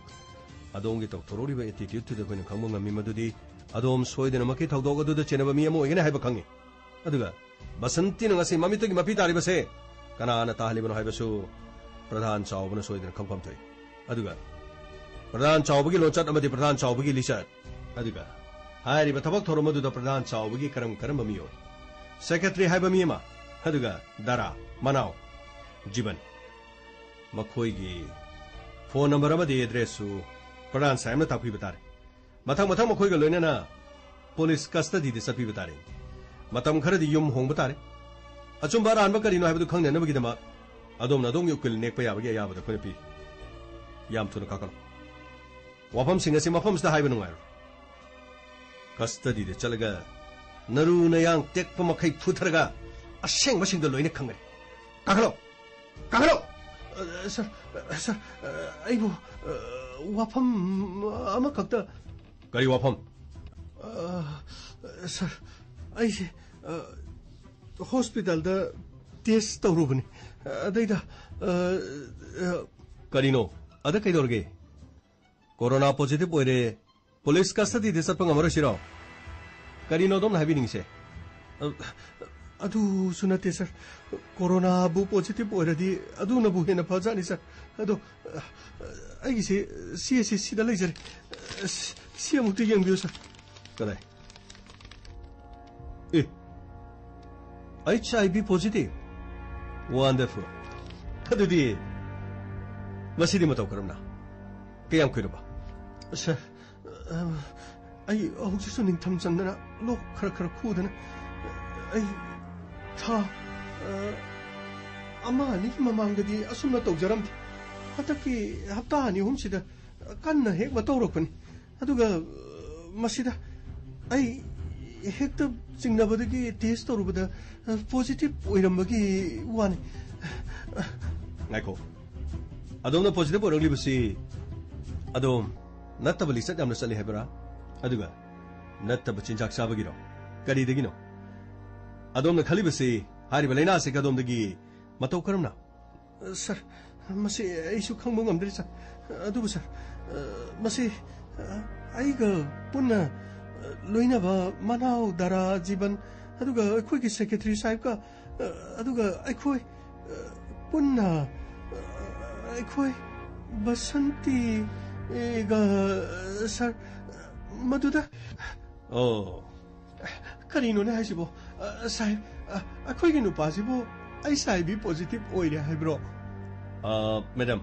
ꯑꯗꯣꯝꯒꯤ ꯇꯧꯊꯣꯔꯛꯂꯤꯕ attitudeꯇꯨꯗ ꯑꯩꯈꯣꯏꯅ ꯈꯪꯕ ꯉꯝꯃꯤ꯫ ꯃꯗꯨꯗꯤ ꯑꯗꯣꯝ ꯁꯣꯏꯗꯅꯃꯛꯀꯤ ꯊꯧꯗꯣꯛ ꯑꯗꯨꯗ ꯆꯦꯟꯅꯕ ꯃꯤ ꯑꯃ ꯑꯣꯏꯒꯅꯤ ꯍꯥꯏꯕ ꯈꯪꯉꯤ꯫ ꯑꯗꯨꯒ ꯕꯁꯟꯇꯤꯅ ꯉꯁꯤ ꯃꯃꯤꯠꯇꯒꯤ ꯃꯄꯤ ꯇꯥꯔꯤꯕꯁꯦ ꯀꯅꯥꯅ ꯇꯥꯍꯜꯂꯤꯕꯅꯣ ꯍꯥꯏꯕꯁꯨ ꯄ꯭ꯔꯙꯥꯟ ꯆꯥꯎꯕꯅ ꯁꯣꯏꯗꯅ ꯈꯪꯐꯝ ꯊꯣꯛꯏ꯫ ꯑꯗꯨꯒ ꯄ꯭ꯔꯙꯥꯟ ꯆꯥꯎꯕꯒꯤ ꯂꯣꯟꯆꯠ ꯑꯃꯗꯤ ꯄ꯭ꯔꯙꯥꯟ ꯆꯥꯎꯕꯒꯤ ꯂꯤꯆꯠ, ꯑꯗꯨꯒ ꯍꯥꯏꯔꯤꯕ ꯊꯕꯛ ꯊꯧꯔꯝ ꯑꯗꯨꯗ ꯄ꯭ꯔꯙꯥꯟ ꯆꯥꯎꯕꯒꯤ ꯀꯔꯝ ꯀꯔꯝꯕ ꯃꯤꯑꯣꯏ, ꯁꯦꯀ꯭ꯔꯦꯇꯔꯤ ꯍꯥꯏꯕ ꯃꯤ ꯑꯃ, ꯑꯗꯨꯒ ꯗꯥꯔꯥ, ꯃꯅꯥꯎ, ꯖꯤꯕꯟ, ꯃꯈꯣꯏꯒꯤ ꯐꯣꯟ ꯅꯝꯕꯔ ꯑꯃꯗꯤ ꯑꯦꯗ꯭ꯔꯦꯁꯁꯨ ꯄ꯭ꯔꯙꯥꯟ ꯁꯥꯍꯦꯕꯅ ꯇꯥꯛꯄꯤꯕ ꯇꯥꯔꯦ꯫ ꯃꯊꯪ ꯃꯊꯪ ꯃꯈꯣꯏꯒ ꯂꯣꯏꯅꯅ ꯄꯨꯂꯤꯁ ꯀꯁꯇꯗꯤꯗ ꯆꯠꯄꯤꯕ ꯇꯥꯔꯦ꯫ ꯃꯇꯝ ꯈꯔꯗꯤ ꯌꯨꯝ ꯍꯣꯡꯕ ꯇꯥꯔꯦ꯫ ꯑꯆꯨꯝꯕ ꯑꯔꯥꯟꯕ ꯀꯔꯤꯅꯣ ꯍꯥꯏꯕꯗꯨ ꯈꯪꯅꯅꯕꯒꯤꯗꯃꯛ ꯑꯗꯣꯝꯅ ꯑꯗꯣꯝꯒꯤ ꯎꯀꯤꯜ ꯅꯦꯛꯄ ꯌꯥꯕꯒꯤ ꯑꯌꯥꯕꯗ ꯑꯩꯈꯣꯏꯅ ꯄꯤ꯫ ꯌꯥꯝ ꯊꯨꯅ ꯀꯥꯈꯠꯂꯨ꯫ ꯋꯥꯐꯝꯁꯤꯡ ꯑꯁꯤ ꯃꯐꯝꯁꯤꯗ ꯍꯥꯏꯕ ꯅꯨꯡꯉꯥꯏꯔꯣꯏ꯫ ꯀꯁꯇꯗꯤꯗ ꯆꯠꯂꯒ ꯅꯔꯨ ꯅꯌꯥꯡ ꯇꯦꯛꯄ ꯃꯈꯩ ꯐꯨꯊꯔꯒ ꯑꯁꯦꯡꯕꯁꯤꯡꯗꯣ ꯂꯣꯏꯅ ꯈꯪꯒꯅꯤ꯫ ꯀꯥꯈꯠꯂꯣ! ꯀꯥꯈꯠꯂꯣ! ꯑ, ꯁꯥꯔ, ꯑ, ꯁꯥꯔ, ꯑ, ꯑꯩꯕꯨ, ꯑ, ꯋꯥꯐꯝ ꯑꯃꯈꯛꯇ꯫ ꯀꯔꯤ ꯋꯥꯐꯝ? ꯑ, ꯁꯥꯔ, ꯑꯩꯁꯦ, ꯑ, ꯍꯣꯁꯄꯤꯇꯥꯜꯗ ꯇꯦꯁ ꯇꯧꯔꯨꯕꯅꯤ꯫ ꯑꯗꯩꯗ, ꯑ, ꯑ, ꯀꯔꯤꯅꯣ? ꯑꯗ ꯀꯩꯗꯧꯔꯒꯦ? ꯀꯣꯔꯣꯅꯥ ꯄꯣꯖꯤꯇꯤꯚ ꯑꯣꯏꯔꯦ, ꯄꯨꯂꯤꯁ ꯀꯁꯇꯗꯤꯗ ꯆꯠꯄ ꯉꯝꯃꯔꯣꯏ ꯁꯤꯔꯣ? ꯀꯔꯤꯅꯣ ꯑꯗꯣꯝꯅ ꯍꯥꯏꯕꯤꯅꯤꯡꯉꯤꯁꯦ? ꯑ, ꯑꯗꯨꯁꯨ ꯅꯠꯇꯦ, ꯁꯥꯔ꯫ ꯀꯣꯔꯣꯅꯥꯕꯨ ꯄꯣꯖꯤꯇꯤꯚ ꯑꯣꯏꯔꯗꯤ ꯑꯗꯨꯅꯕꯨ ꯍꯦꯟꯅ ꯐꯖꯅꯤ, ꯁꯥꯔ꯫ ꯑꯗꯣ, ꯑ, ꯑꯩꯒꯤꯁꯦ ꯁꯤ ꯑꯁꯤ ꯁꯤꯗ ꯂꯩꯖꯔꯦ꯫ ꯑ, ꯁꯤ, ꯁꯤ ꯑꯃꯨꯛꯇ ꯌꯦꯡꯕꯤꯌꯨ, ꯁꯥꯔ꯫ ꯀꯗꯥꯏ? ꯑꯦ, ꯑꯩꯆ ꯑꯥꯏ ꯚꯤ ꯄꯣꯖꯤꯇꯤꯚ? ꯋꯥꯟꯗꯔꯐꯨꯜ꯫ ꯑꯗꯨꯗꯤ ꯃꯁꯤꯗꯤ ꯃꯇꯧ ꯀꯔꯝꯅ? ꯀꯌꯥꯝ ꯀꯨꯏꯔꯕ? ꯁꯥꯔ, ꯑ, ꯑꯩ ꯍꯧꯖꯤꯛꯁꯨ ꯅꯤꯡꯊꯝ ꯆꯟꯗꯅ ꯂꯣꯛ ꯈꯔ ꯈꯔ ꯈꯨꯗꯅ ꯑꯩ ꯊꯥ, ꯑ, ꯑꯃ ꯑꯅꯤꯒꯤ ꯃꯃꯥꯡꯗꯗꯤ ꯑꯁꯨꯝꯅ ꯇꯧꯖꯔꯝꯗꯦ꯫ ꯍꯟꯗꯛꯀꯤ ꯍꯞꯇꯥ ꯑꯅꯤ ꯑꯍꯨꯝꯁꯤꯗ ꯀꯟꯅ ꯍꯦꯛ ꯃꯇꯧꯔꯛꯄꯅꯤ꯫ ꯑꯗꯨꯒ, ꯑ, ꯃꯁꯤꯗ ꯑꯩ ꯍꯦꯛꯇ ꯆꯤꯡꯅꯕꯗꯒꯤ ꯇꯦꯁ ꯇꯧꯔꯨꯕꯗ, ꯑ, ꯄꯣꯖꯤꯇꯤꯚ ꯑꯣꯏꯔꯝꯕꯒꯤ ꯋꯥꯅꯤ꯫ ꯉꯥꯏꯈꯣ꯫ ꯑꯗꯣꯝꯅ ꯄꯣꯖꯤꯇꯤꯚ ꯑꯣꯏꯔꯛꯂꯤꯕꯁꯤ ꯑꯗꯣꯝ ꯅꯠꯇꯕ ꯂꯤꯆꯠ ꯌꯥꯝꯅ ꯆꯠꯂꯤ ꯍꯥꯏꯕꯔꯥ? ꯑꯗꯨꯒ ꯅꯠꯇꯕ ꯆꯤꯟꯖꯥꯛ ꯆꯥꯕꯒꯤꯔꯣ? ꯀꯔꯤꯗꯒꯤꯅꯣ? ꯑꯗꯣꯝꯅ ꯈꯜꯂꯤꯕꯁꯤ ꯍꯥꯏꯔꯤꯕ ꯂꯥꯏꯅꯥ ꯑꯁꯤ ꯀꯗꯣꯝꯗꯒꯤ ꯃꯇꯧ ꯀꯔꯝꯅ? ꯁꯥꯔ, ꯃꯁꯤ ꯑꯩꯁꯨ ꯈꯪꯕ ꯉꯝꯗ꯭ꯔꯤ, ꯁꯥꯔ꯫ ꯑꯗꯨꯕꯨ, ꯁꯥꯔ, ꯃꯁꯤ ꯑꯩꯒ ꯄꯨꯟꯅ ꯂꯣꯏꯅꯕ ꯃꯅꯥꯎ ꯗꯥꯔꯥ ꯖꯤꯕꯟ, ꯑꯗꯨꯒ ꯑꯩꯈꯣꯏꯒꯤ ꯁꯦꯀ꯭ꯔꯦꯇꯔꯤ ꯁꯥꯍꯦꯕꯀ, ꯑꯗꯨꯒ ꯑꯩꯈꯣꯏ ꯄꯨꯟꯅ ꯑꯩꯈꯣꯏ ꯕꯁꯟꯇꯤꯒ, ꯁꯥꯔ, ꯃꯗꯨꯗ꯫ ꯑꯣ꯫ ꯀꯔꯤꯅꯣꯅꯦ ꯍꯥꯏꯁꯤꯕꯣ? ꯑ, ꯁꯥꯍꯦꯕ, ꯑ, ꯑꯩꯈꯣꯏꯒꯤ ꯅꯨꯄꯥꯁꯤꯕꯨ ꯑꯩꯆ ꯑꯥꯏ ꯚꯤ ꯄꯣꯖꯤꯇꯤꯚ ꯑꯣꯏꯔꯦ ꯍꯥꯏꯕ꯭ꯔꯣ? ꯑ, ꯃꯦꯗꯥꯝ,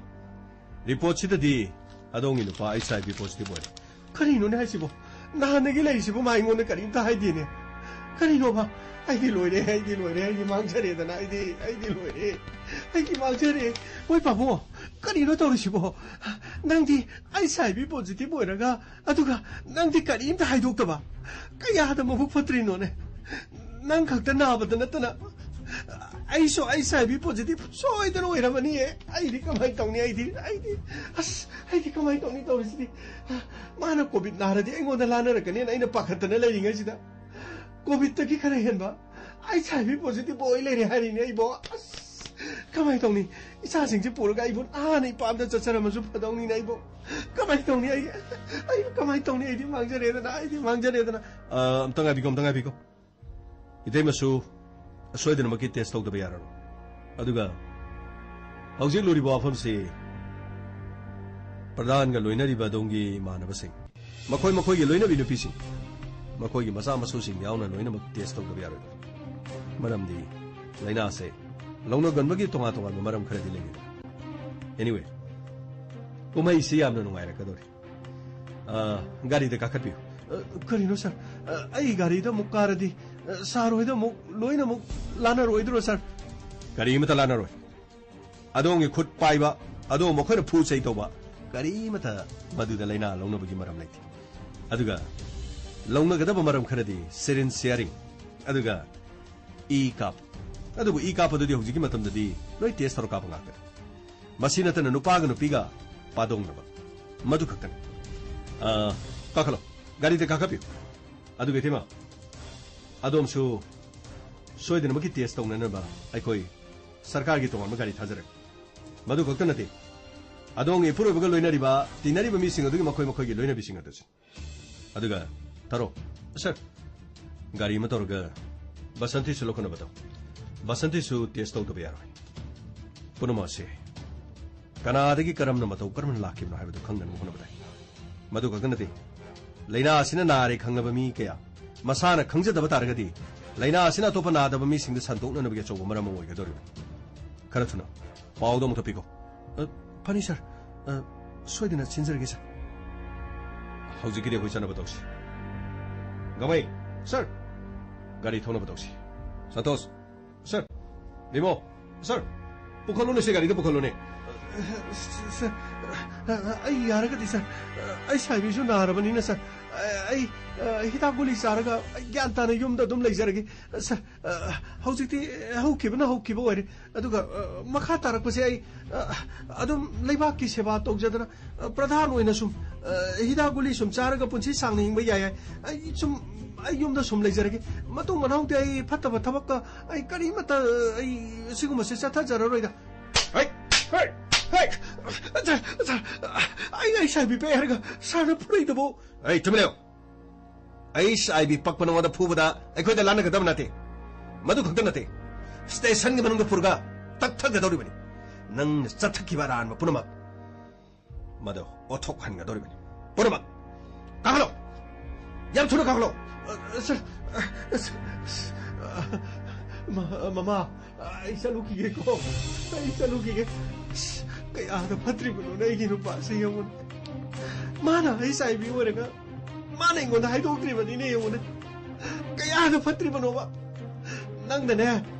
ꯔꯤꯄꯣꯔꯠꯁꯤꯗꯗꯤ ꯑꯗꯣꯝꯒꯤ ꯅꯨꯄꯥ ꯑꯩꯆ ꯑꯥꯏ ꯚꯤ ꯄꯣꯖꯤꯇꯤꯚ ꯑꯣꯏꯔꯦ꯫ ꯀꯔꯤꯅꯣꯅꯦ ꯍꯥꯏꯁꯤꯕꯣ? ꯅꯍꯥꯟꯗꯒꯤ ꯂꯩꯔꯤꯁꯤꯕꯨ ꯃꯥ ꯑꯩꯉꯣꯟꯗ ꯀꯔꯤꯝꯇ ꯍꯥꯏꯗꯦꯅꯦ꯫ ꯀꯔꯤꯅꯣꯕ? ꯑꯩꯗꯤ ꯂꯣꯏꯔꯦ, ꯑꯩꯗꯤ ꯂꯣꯏꯔꯦ, ꯑꯩꯗꯤ ꯃꯥꯡꯖꯔꯦꯗꯅ, ꯑꯩꯗꯤ, ꯑꯩꯗꯤ ꯂꯣꯏꯔꯦ, ꯑꯩꯗꯤ ꯃꯥꯡꯖꯔꯦ꯫ ꯃꯣꯏ ꯄꯥꯕꯨꯡ, ꯀꯔꯤꯅꯣ ꯇꯧꯔꯤꯁꯤꯕꯣ? ꯅꯪꯗꯤ ꯑꯩꯆ ꯑꯥꯏ ꯚꯤ ꯄꯣꯖꯤꯇꯤꯚ ꯑꯣꯏꯔꯒ, ꯑꯗꯨꯒ ꯅꯪꯗꯤ ꯀꯔꯤꯝꯇ ꯍꯥꯏꯗꯣꯛꯇꯕ꯫ ꯀꯌꯥꯗ ꯃꯕꯨꯛ ꯐꯠꯇ꯭ꯔꯤꯅꯣꯅꯦ? ꯅꯪ ꯈꯛꯇ ꯅꯥꯕꯗ ꯅꯠꯇꯅ ꯑꯩꯁꯨ HIV positive ꯁꯣꯏꯗꯅ ꯑꯣꯏꯔꯝꯃꯅꯤꯌꯦ꯫ ꯑꯩꯗꯤ ꯀꯃꯥꯏꯅ ꯇꯧꯅꯤ? ꯑꯩꯗꯤ ꯑꯩꯗꯤ ꯑꯁ ꯑꯩꯗꯤ ꯀꯃꯥꯏꯅ ꯇꯧꯅꯤ ꯇꯧꯔꯤꯁꯤꯗꯤ? ꯃꯥꯅ COVID ꯅꯥꯔꯗꯤ ꯑꯩꯉꯣꯟꯗ ꯂꯥꯟꯅꯔꯛꯀꯅꯤꯅ ꯑꯩꯅ ꯄꯥꯈꯠꯇꯅ ꯂꯩꯔꯤꯉꯩꯁꯤꯗ COVIDꯇꯒꯤ ꯈꯔ ꯍꯦꯟꯕ HIV positive ꯑꯣꯏ ꯂꯩꯔꯦ ꯍꯥꯏꯔꯤꯅꯦ ꯑꯩꯕꯣ꯫ ꯑꯁ ꯀꯃꯥꯏꯅ ꯇꯧꯅꯤ? ꯏꯆꯥꯁꯤꯡꯁꯦ ꯄꯨꯔꯒ ꯑꯩꯕꯨ ꯅꯍꯥꯟꯅ ꯏꯄꯥꯝꯗ ꯆꯠꯆꯔꯝꯃꯁꯨ ꯐꯗꯧꯅꯤꯅꯦ ꯑꯩꯕꯣ꯫ ꯀꯃꯥꯏꯅ ꯇꯧꯅꯤ? ꯑꯩ ꯑꯩ ꯀꯃꯥꯏꯅ ꯇꯧꯅꯤ? ꯑꯩꯗꯤ ꯃꯥꯡꯖꯔꯦꯗꯅ, ꯑꯩꯗꯤ ꯃꯥꯡꯖꯔꯦꯗꯅ꯫ ꯑ, ꯑꯝꯇ ꯉꯥꯏꯕꯤꯀꯣ, ꯑꯝꯇ ꯉꯥꯏꯕꯤꯀꯣ꯫ ꯏꯇꯩꯃꯁꯨ ꯁꯣꯏꯗꯅꯃꯛꯀꯤ ꯇꯦꯁ ꯇꯧꯗꯕ ꯌꯥꯔꯔꯣꯏ꯫ ꯑꯗꯨꯒ ꯍꯧꯖꯤꯛ ꯂꯨꯔꯤꯕ ꯋꯥꯐꯝꯁꯤ ꯄ꯭ꯔꯙꯥꯟꯒ ꯂꯣꯏꯅꯔꯤꯕ ꯑꯗꯣꯝꯒꯤ ꯏꯃꯥꯟꯅꯕꯁꯤꯡ, ꯃꯈꯣꯏ ꯃꯈꯣꯏꯒꯤ ꯂꯣꯏꯅꯕꯤ ꯅꯨꯄꯤꯁꯤꯡ, ꯃꯈꯣꯏꯒꯤ ꯃꯆꯥ ꯃꯁꯨꯁꯤꯡ ꯌꯥꯎꯅ ꯂꯣꯏꯅꯃꯛ ꯇꯦꯁ ꯇꯧꯗꯕ ꯌꯥꯔꯣꯏꯗꯕ꯫ ꯃꯔꯝꯗꯤ ꯂꯥꯏꯅꯥꯁꯦ ꯂꯧꯅꯒꯟꯕꯒꯤ ꯇꯣꯉꯥꯟ ꯇꯣꯉꯥꯟꯕ ꯃꯔꯝ ꯈꯔꯗꯤ ꯂꯩꯔꯤ꯫ Anyway, ꯀꯨꯝꯍꯩꯁꯤ ꯌꯥꯝꯅ ꯅꯨꯡꯉꯥꯏꯔꯛꯀꯗꯧꯔꯤ꯫ ꯑ, ꯒꯥꯔꯤꯗ ꯀꯥꯈꯠꯄꯤꯌꯨ꯫ ꯑ, ꯀꯔꯤꯅꯣ ꯁꯥꯔ? ꯑ, ꯑꯩ ꯒꯥꯔꯤꯗ ꯑꯃꯨꯛ ꯀꯥꯔꯗꯤ, ꯑ, ꯁꯥꯔ ꯍꯣꯏꯗ ꯑꯃꯨꯛ ꯂꯣꯏꯅꯃꯛ ꯂꯥꯟꯅꯔꯣꯏꯗ꯭ꯔꯣ ꯁꯥꯔ? ꯀꯔꯤꯃꯇ ꯂꯥꯟꯅꯔꯣꯏ꯫ ꯑꯗꯣꯝꯒꯤ ꯈꯨꯠ ꯄꯥꯏꯕ, ꯑꯗꯣꯝ ꯃꯈꯣꯏꯅ ꯐꯨ ꯆꯩ ꯇꯧꯕ, ꯀꯔꯤꯃꯇ ꯃꯗꯨꯗ ꯂꯥꯏꯅꯥ ꯂꯧꯅꯕꯒꯤ ꯃꯔꯝ ꯂꯩꯇꯦ꯫ ꯑꯗꯨꯒ ꯂꯧꯅꯒꯗꯕ ꯃꯔꯝ ꯈꯔꯗꯤ syringe sharing, ꯑꯗꯨꯒ ꯏ ꯀꯥꯞ꯫ ꯑꯗꯨꯕꯨ ꯏ ꯀꯥꯞꯄꯗꯨꯗꯤ ꯍꯧꯖꯤꯛꯀꯤ ꯃꯇꯝꯗꯗꯤ ꯂꯣꯏ ꯇꯦꯁ ꯇꯧꯔ ꯀꯥꯞꯄ ꯉꯥꯛꯇꯅꯤ꯫ ꯃꯁꯤ ꯅꯠꯇꯅ ꯅꯨꯄꯥꯒ ꯅꯨꯄꯤꯒ ꯄꯥꯗꯣꯡꯅꯕ, ꯃꯗꯨ ꯈꯛꯇꯅꯤ꯫ ꯑ, ꯀꯥꯈꯠꯂꯣ, ꯒꯥꯔꯤꯗ ꯀꯥꯈꯠꯄꯤꯌꯨ꯫ ꯑꯗꯨꯒ ꯏꯇꯩꯃ, ꯑꯗꯣꯝꯁꯨ ꯁꯣꯏꯗꯅꯃꯛꯀꯤ ꯇꯦꯁ ꯇꯧꯅꯅꯕ ꯑꯩꯈꯣꯏ ꯁꯔꯀꯥꯔꯒꯤ ꯇꯣꯉꯥꯟꯕ ꯒꯥꯔꯤ ꯊꯥꯖꯔꯛꯂꯤ꯫ ꯃꯗꯨ ꯈꯛꯇ ꯅꯠꯇꯦ, ꯑꯗꯣꯝꯒꯤ ꯏꯄꯨꯔꯣꯏꯕꯒ ꯂꯣꯏꯅꯔꯤꯕ, ꯇꯤꯟꯅꯔꯤꯕ ꯃꯤꯁꯤꯡ ꯑꯗꯨꯒꯤ ꯃꯈꯣꯏ ꯃꯈꯣꯏꯒꯤ ꯂꯣꯏꯅꯕꯤꯁꯤꯡ ꯑꯗꯨꯁꯨ꯫ ꯑꯗꯨꯒ ꯇꯔꯣ, ꯁꯥꯔ, ꯒꯥꯔꯤ ꯑꯃ ꯇꯧꯔꯒ ꯕꯁꯟꯇꯤꯁꯨ ꯂꯧꯈꯠꯅꯕ ꯇꯧ꯫ ꯕꯁꯟꯇꯤꯁꯨ ꯇꯦꯁ ꯇꯧꯗꯕ ꯌꯥꯔꯣꯏ꯫ ꯄꯨꯝꯅꯃꯛ ꯑꯁꯤ ꯀꯅꯥꯗꯒꯤ ꯀꯔꯝꯅ ꯃꯇꯧ ꯀꯔꯝꯅ ꯂꯥꯛꯈꯤꯕꯅꯣ ꯍꯥꯏꯕꯗꯨ ꯈꯪꯅꯅꯕ ꯍꯣꯠꯅꯕ ꯇꯥꯏ꯫ ꯃꯗꯨ ꯈꯛꯇ ꯅꯠꯇꯦ, ꯂꯥꯏꯅꯥ ꯑꯁꯤꯅ ꯅꯥꯔꯦ ꯈꯪꯂꯕ ꯃꯤ ꯀꯌꯥ ꯃꯁꯥꯅ ꯈꯪꯖꯗꯕ ꯇꯥꯔꯒꯗꯤ, ꯂꯥꯏꯅꯥ ꯑꯁꯤꯅ ꯑꯇꯣꯞꯄ ꯅꯥꯗꯕ ꯃꯤꯁꯤꯡꯗ ꯁꯟꯗꯣꯛꯅꯅꯕꯒꯤ ꯑꯆꯧꯕ ꯃꯔꯝ ꯑꯃ ꯑꯣꯏꯒꯗꯧꯔꯤꯕꯅꯤ꯫ ꯈꯔ ꯊꯨꯅ ꯄꯥꯎꯗꯣ ꯑꯃꯨꯛꯇ ꯄꯤꯈꯣ꯫ ꯑ, ꯐꯅꯤ ꯁꯥꯔ꯫ ꯑ, ꯁꯣꯏꯗꯅ ꯁꯤꯟꯖꯔꯒꯦ ꯁꯥꯔ꯫ ꯍꯧꯖꯤꯛꯀꯤꯗꯤ ꯑꯩꯈꯣꯏ ꯆꯠꯅꯕ ꯇꯧꯁꯤ꯫ ꯒꯃꯩ, ꯁꯥꯔ, ꯒꯥꯔꯤ ꯊꯧꯅꯕ ꯇꯧꯁꯤ꯫ ꯁꯟꯇꯣꯁ, ꯁꯥꯔ, ꯕꯤꯃꯣ, ꯁꯥꯔ, ꯄꯨꯈꯠꯂꯨꯅꯦ, ꯁꯤ ꯒꯥꯔꯤꯗ ꯄꯨꯈꯠꯂꯨꯅꯦ꯫ ꯁꯥꯔ, ꯑꯩ ꯌꯥꯔꯒꯗꯤ, ꯁꯥꯔ, ꯑꯩ ꯁꯥꯏꯕꯤꯁꯨ ꯅꯥꯔꯕꯅꯤꯅ, ꯁꯥꯔ, ꯑꯩ, ꯑ, ꯍꯤꯗꯥꯛ ꯒꯨꯂꯤ ꯆꯥꯔꯒ ꯑꯩ ꯒ꯭ꯌꯥꯟ ꯇꯥꯅ ꯌꯨꯝꯗ ꯑꯗꯨꯝ ꯂꯩꯖꯔꯒꯦ꯫ ꯁꯥꯔ, ꯑ, ꯍꯧꯖꯤꯛꯇꯤ ꯍꯧꯈꯤꯕꯅ ꯍꯧꯈꯤꯕ ꯑꯣꯏꯔꯦ꯫ ꯑꯗꯨꯒ, ꯑ, ꯃꯈꯥ ꯇꯥꯔꯛꯄꯁꯦ ꯑꯩ, ꯑ, ꯑꯗꯨꯝ ꯂꯩꯕꯥꯛꯀꯤ ꯁꯦꯕꯥ ꯇꯧꯖꯗꯅ, ꯑ, ꯄ꯭ꯔꯙꯥꯟ ꯑꯣꯏꯅ ꯁꯨꯝ, ꯑ, ꯍꯤꯗꯥꯛ ꯒꯨꯂꯤ ꯁꯨꯝ ꯆꯥꯔꯒ ꯄꯨꯟꯁꯤ ꯁꯥꯡꯅ ꯍꯤꯡꯕ ꯌꯥꯏ ꯍꯥꯏ꯫ ꯑꯩ ꯁꯨꯝ, ꯑꯩ ꯌꯨꯝꯗ ꯁꯨꯝ ꯂꯩꯖꯔꯒꯦ꯫ ꯃꯇꯨꯡ ꯃꯅꯥꯎꯗꯤ ꯑꯩ ꯐꯠꯇꯕ ꯊꯕꯛꯀ ꯑꯩ ꯀꯔꯤꯃꯠꯇ, ꯑ, ꯑꯩ ꯁꯤꯒꯨꯝꯕꯁꯦ ꯆꯠꯊꯖꯔꯔꯣꯏꯗ꯫ ꯍꯩ! ꯍꯩ! ꯍꯩ! ꯁꯥꯔ, ꯁꯥꯔ, ꯑꯩ ꯑꯩꯆ ꯑꯥꯏ ꯚꯤ ꯄꯛꯑꯦ ꯍꯥꯏꯔꯒ ꯁꯥꯔꯅ ꯐꯨꯔꯛꯏꯗꯨꯕꯨ? ꯑꯩ ꯇꯨꯃꯤꯟ ꯂꯩꯌꯨ꯫ ꯑꯩꯆ ꯑꯥꯏ ꯚꯤ ꯄꯛꯄ ꯅꯉꯣꯟꯗ ꯐꯨꯕꯗ ꯑꯩꯈꯣꯏꯗ ꯂꯥꯟꯅꯒꯗꯕ ꯅꯠꯇꯦ꯫ ꯃꯗꯨ ꯈꯛꯇ ꯅꯠꯇꯦ, ꯁ꯭ꯇꯦꯁꯟꯒꯤ ꯃꯅꯨꯡꯗ ꯄꯨꯔꯒ ꯇꯛꯊꯒꯗꯧꯔꯤꯕꯅꯤ꯫ ꯅꯪꯅ ꯆꯠꯊꯈꯤꯕ ꯑꯔꯥꯟꯕ ꯄꯨꯝꯅꯃꯛ ꯃꯗꯨ ꯑꯣꯊꯣꯛꯍꯟꯒꯗꯧꯔꯤꯕꯅꯤ꯫ ꯄꯨꯝꯅꯃꯛ ꯀꯥꯈꯠꯂꯣ! ꯌꯥꯝ ꯊꯨꯅ ꯀꯥꯈꯠꯂꯣ! ꯑ, ꯁꯥꯔ, ꯑ, ꯁꯥꯔ, ꯑ, ꯃ-, ꯃꯃꯥ, ꯑꯩ ꯆꯠꯂꯨꯈꯤꯒꯦꯀꯣ꯫ ꯑꯩ ꯆꯠꯂꯨꯈꯤꯒꯦ꯫ ꯑꯁ, ꯀꯌꯥꯗ ꯐꯠꯇ꯭ꯔꯤꯕꯅꯣꯅꯦ ꯑꯩꯒꯤ ꯅꯨꯄꯥꯁꯦ ꯌꯦꯡꯉꯨꯅꯦ꯫ ꯃꯥꯅ ꯑꯩꯆ ꯑꯥꯏ ꯚꯤ ꯑꯣꯏꯔꯒ ꯃꯥꯅ ꯑꯩꯉꯣꯟꯗ ꯍꯥꯏꯗꯣꯛꯇ꯭ꯔꯤꯕꯅꯤꯅꯦ ꯌꯦꯡꯉꯨꯅꯦ꯫ ꯀꯌꯥꯗ ꯐꯠꯇ꯭ꯔꯤꯕꯅꯣꯕ꯫ ꯅꯪꯗꯅꯦ,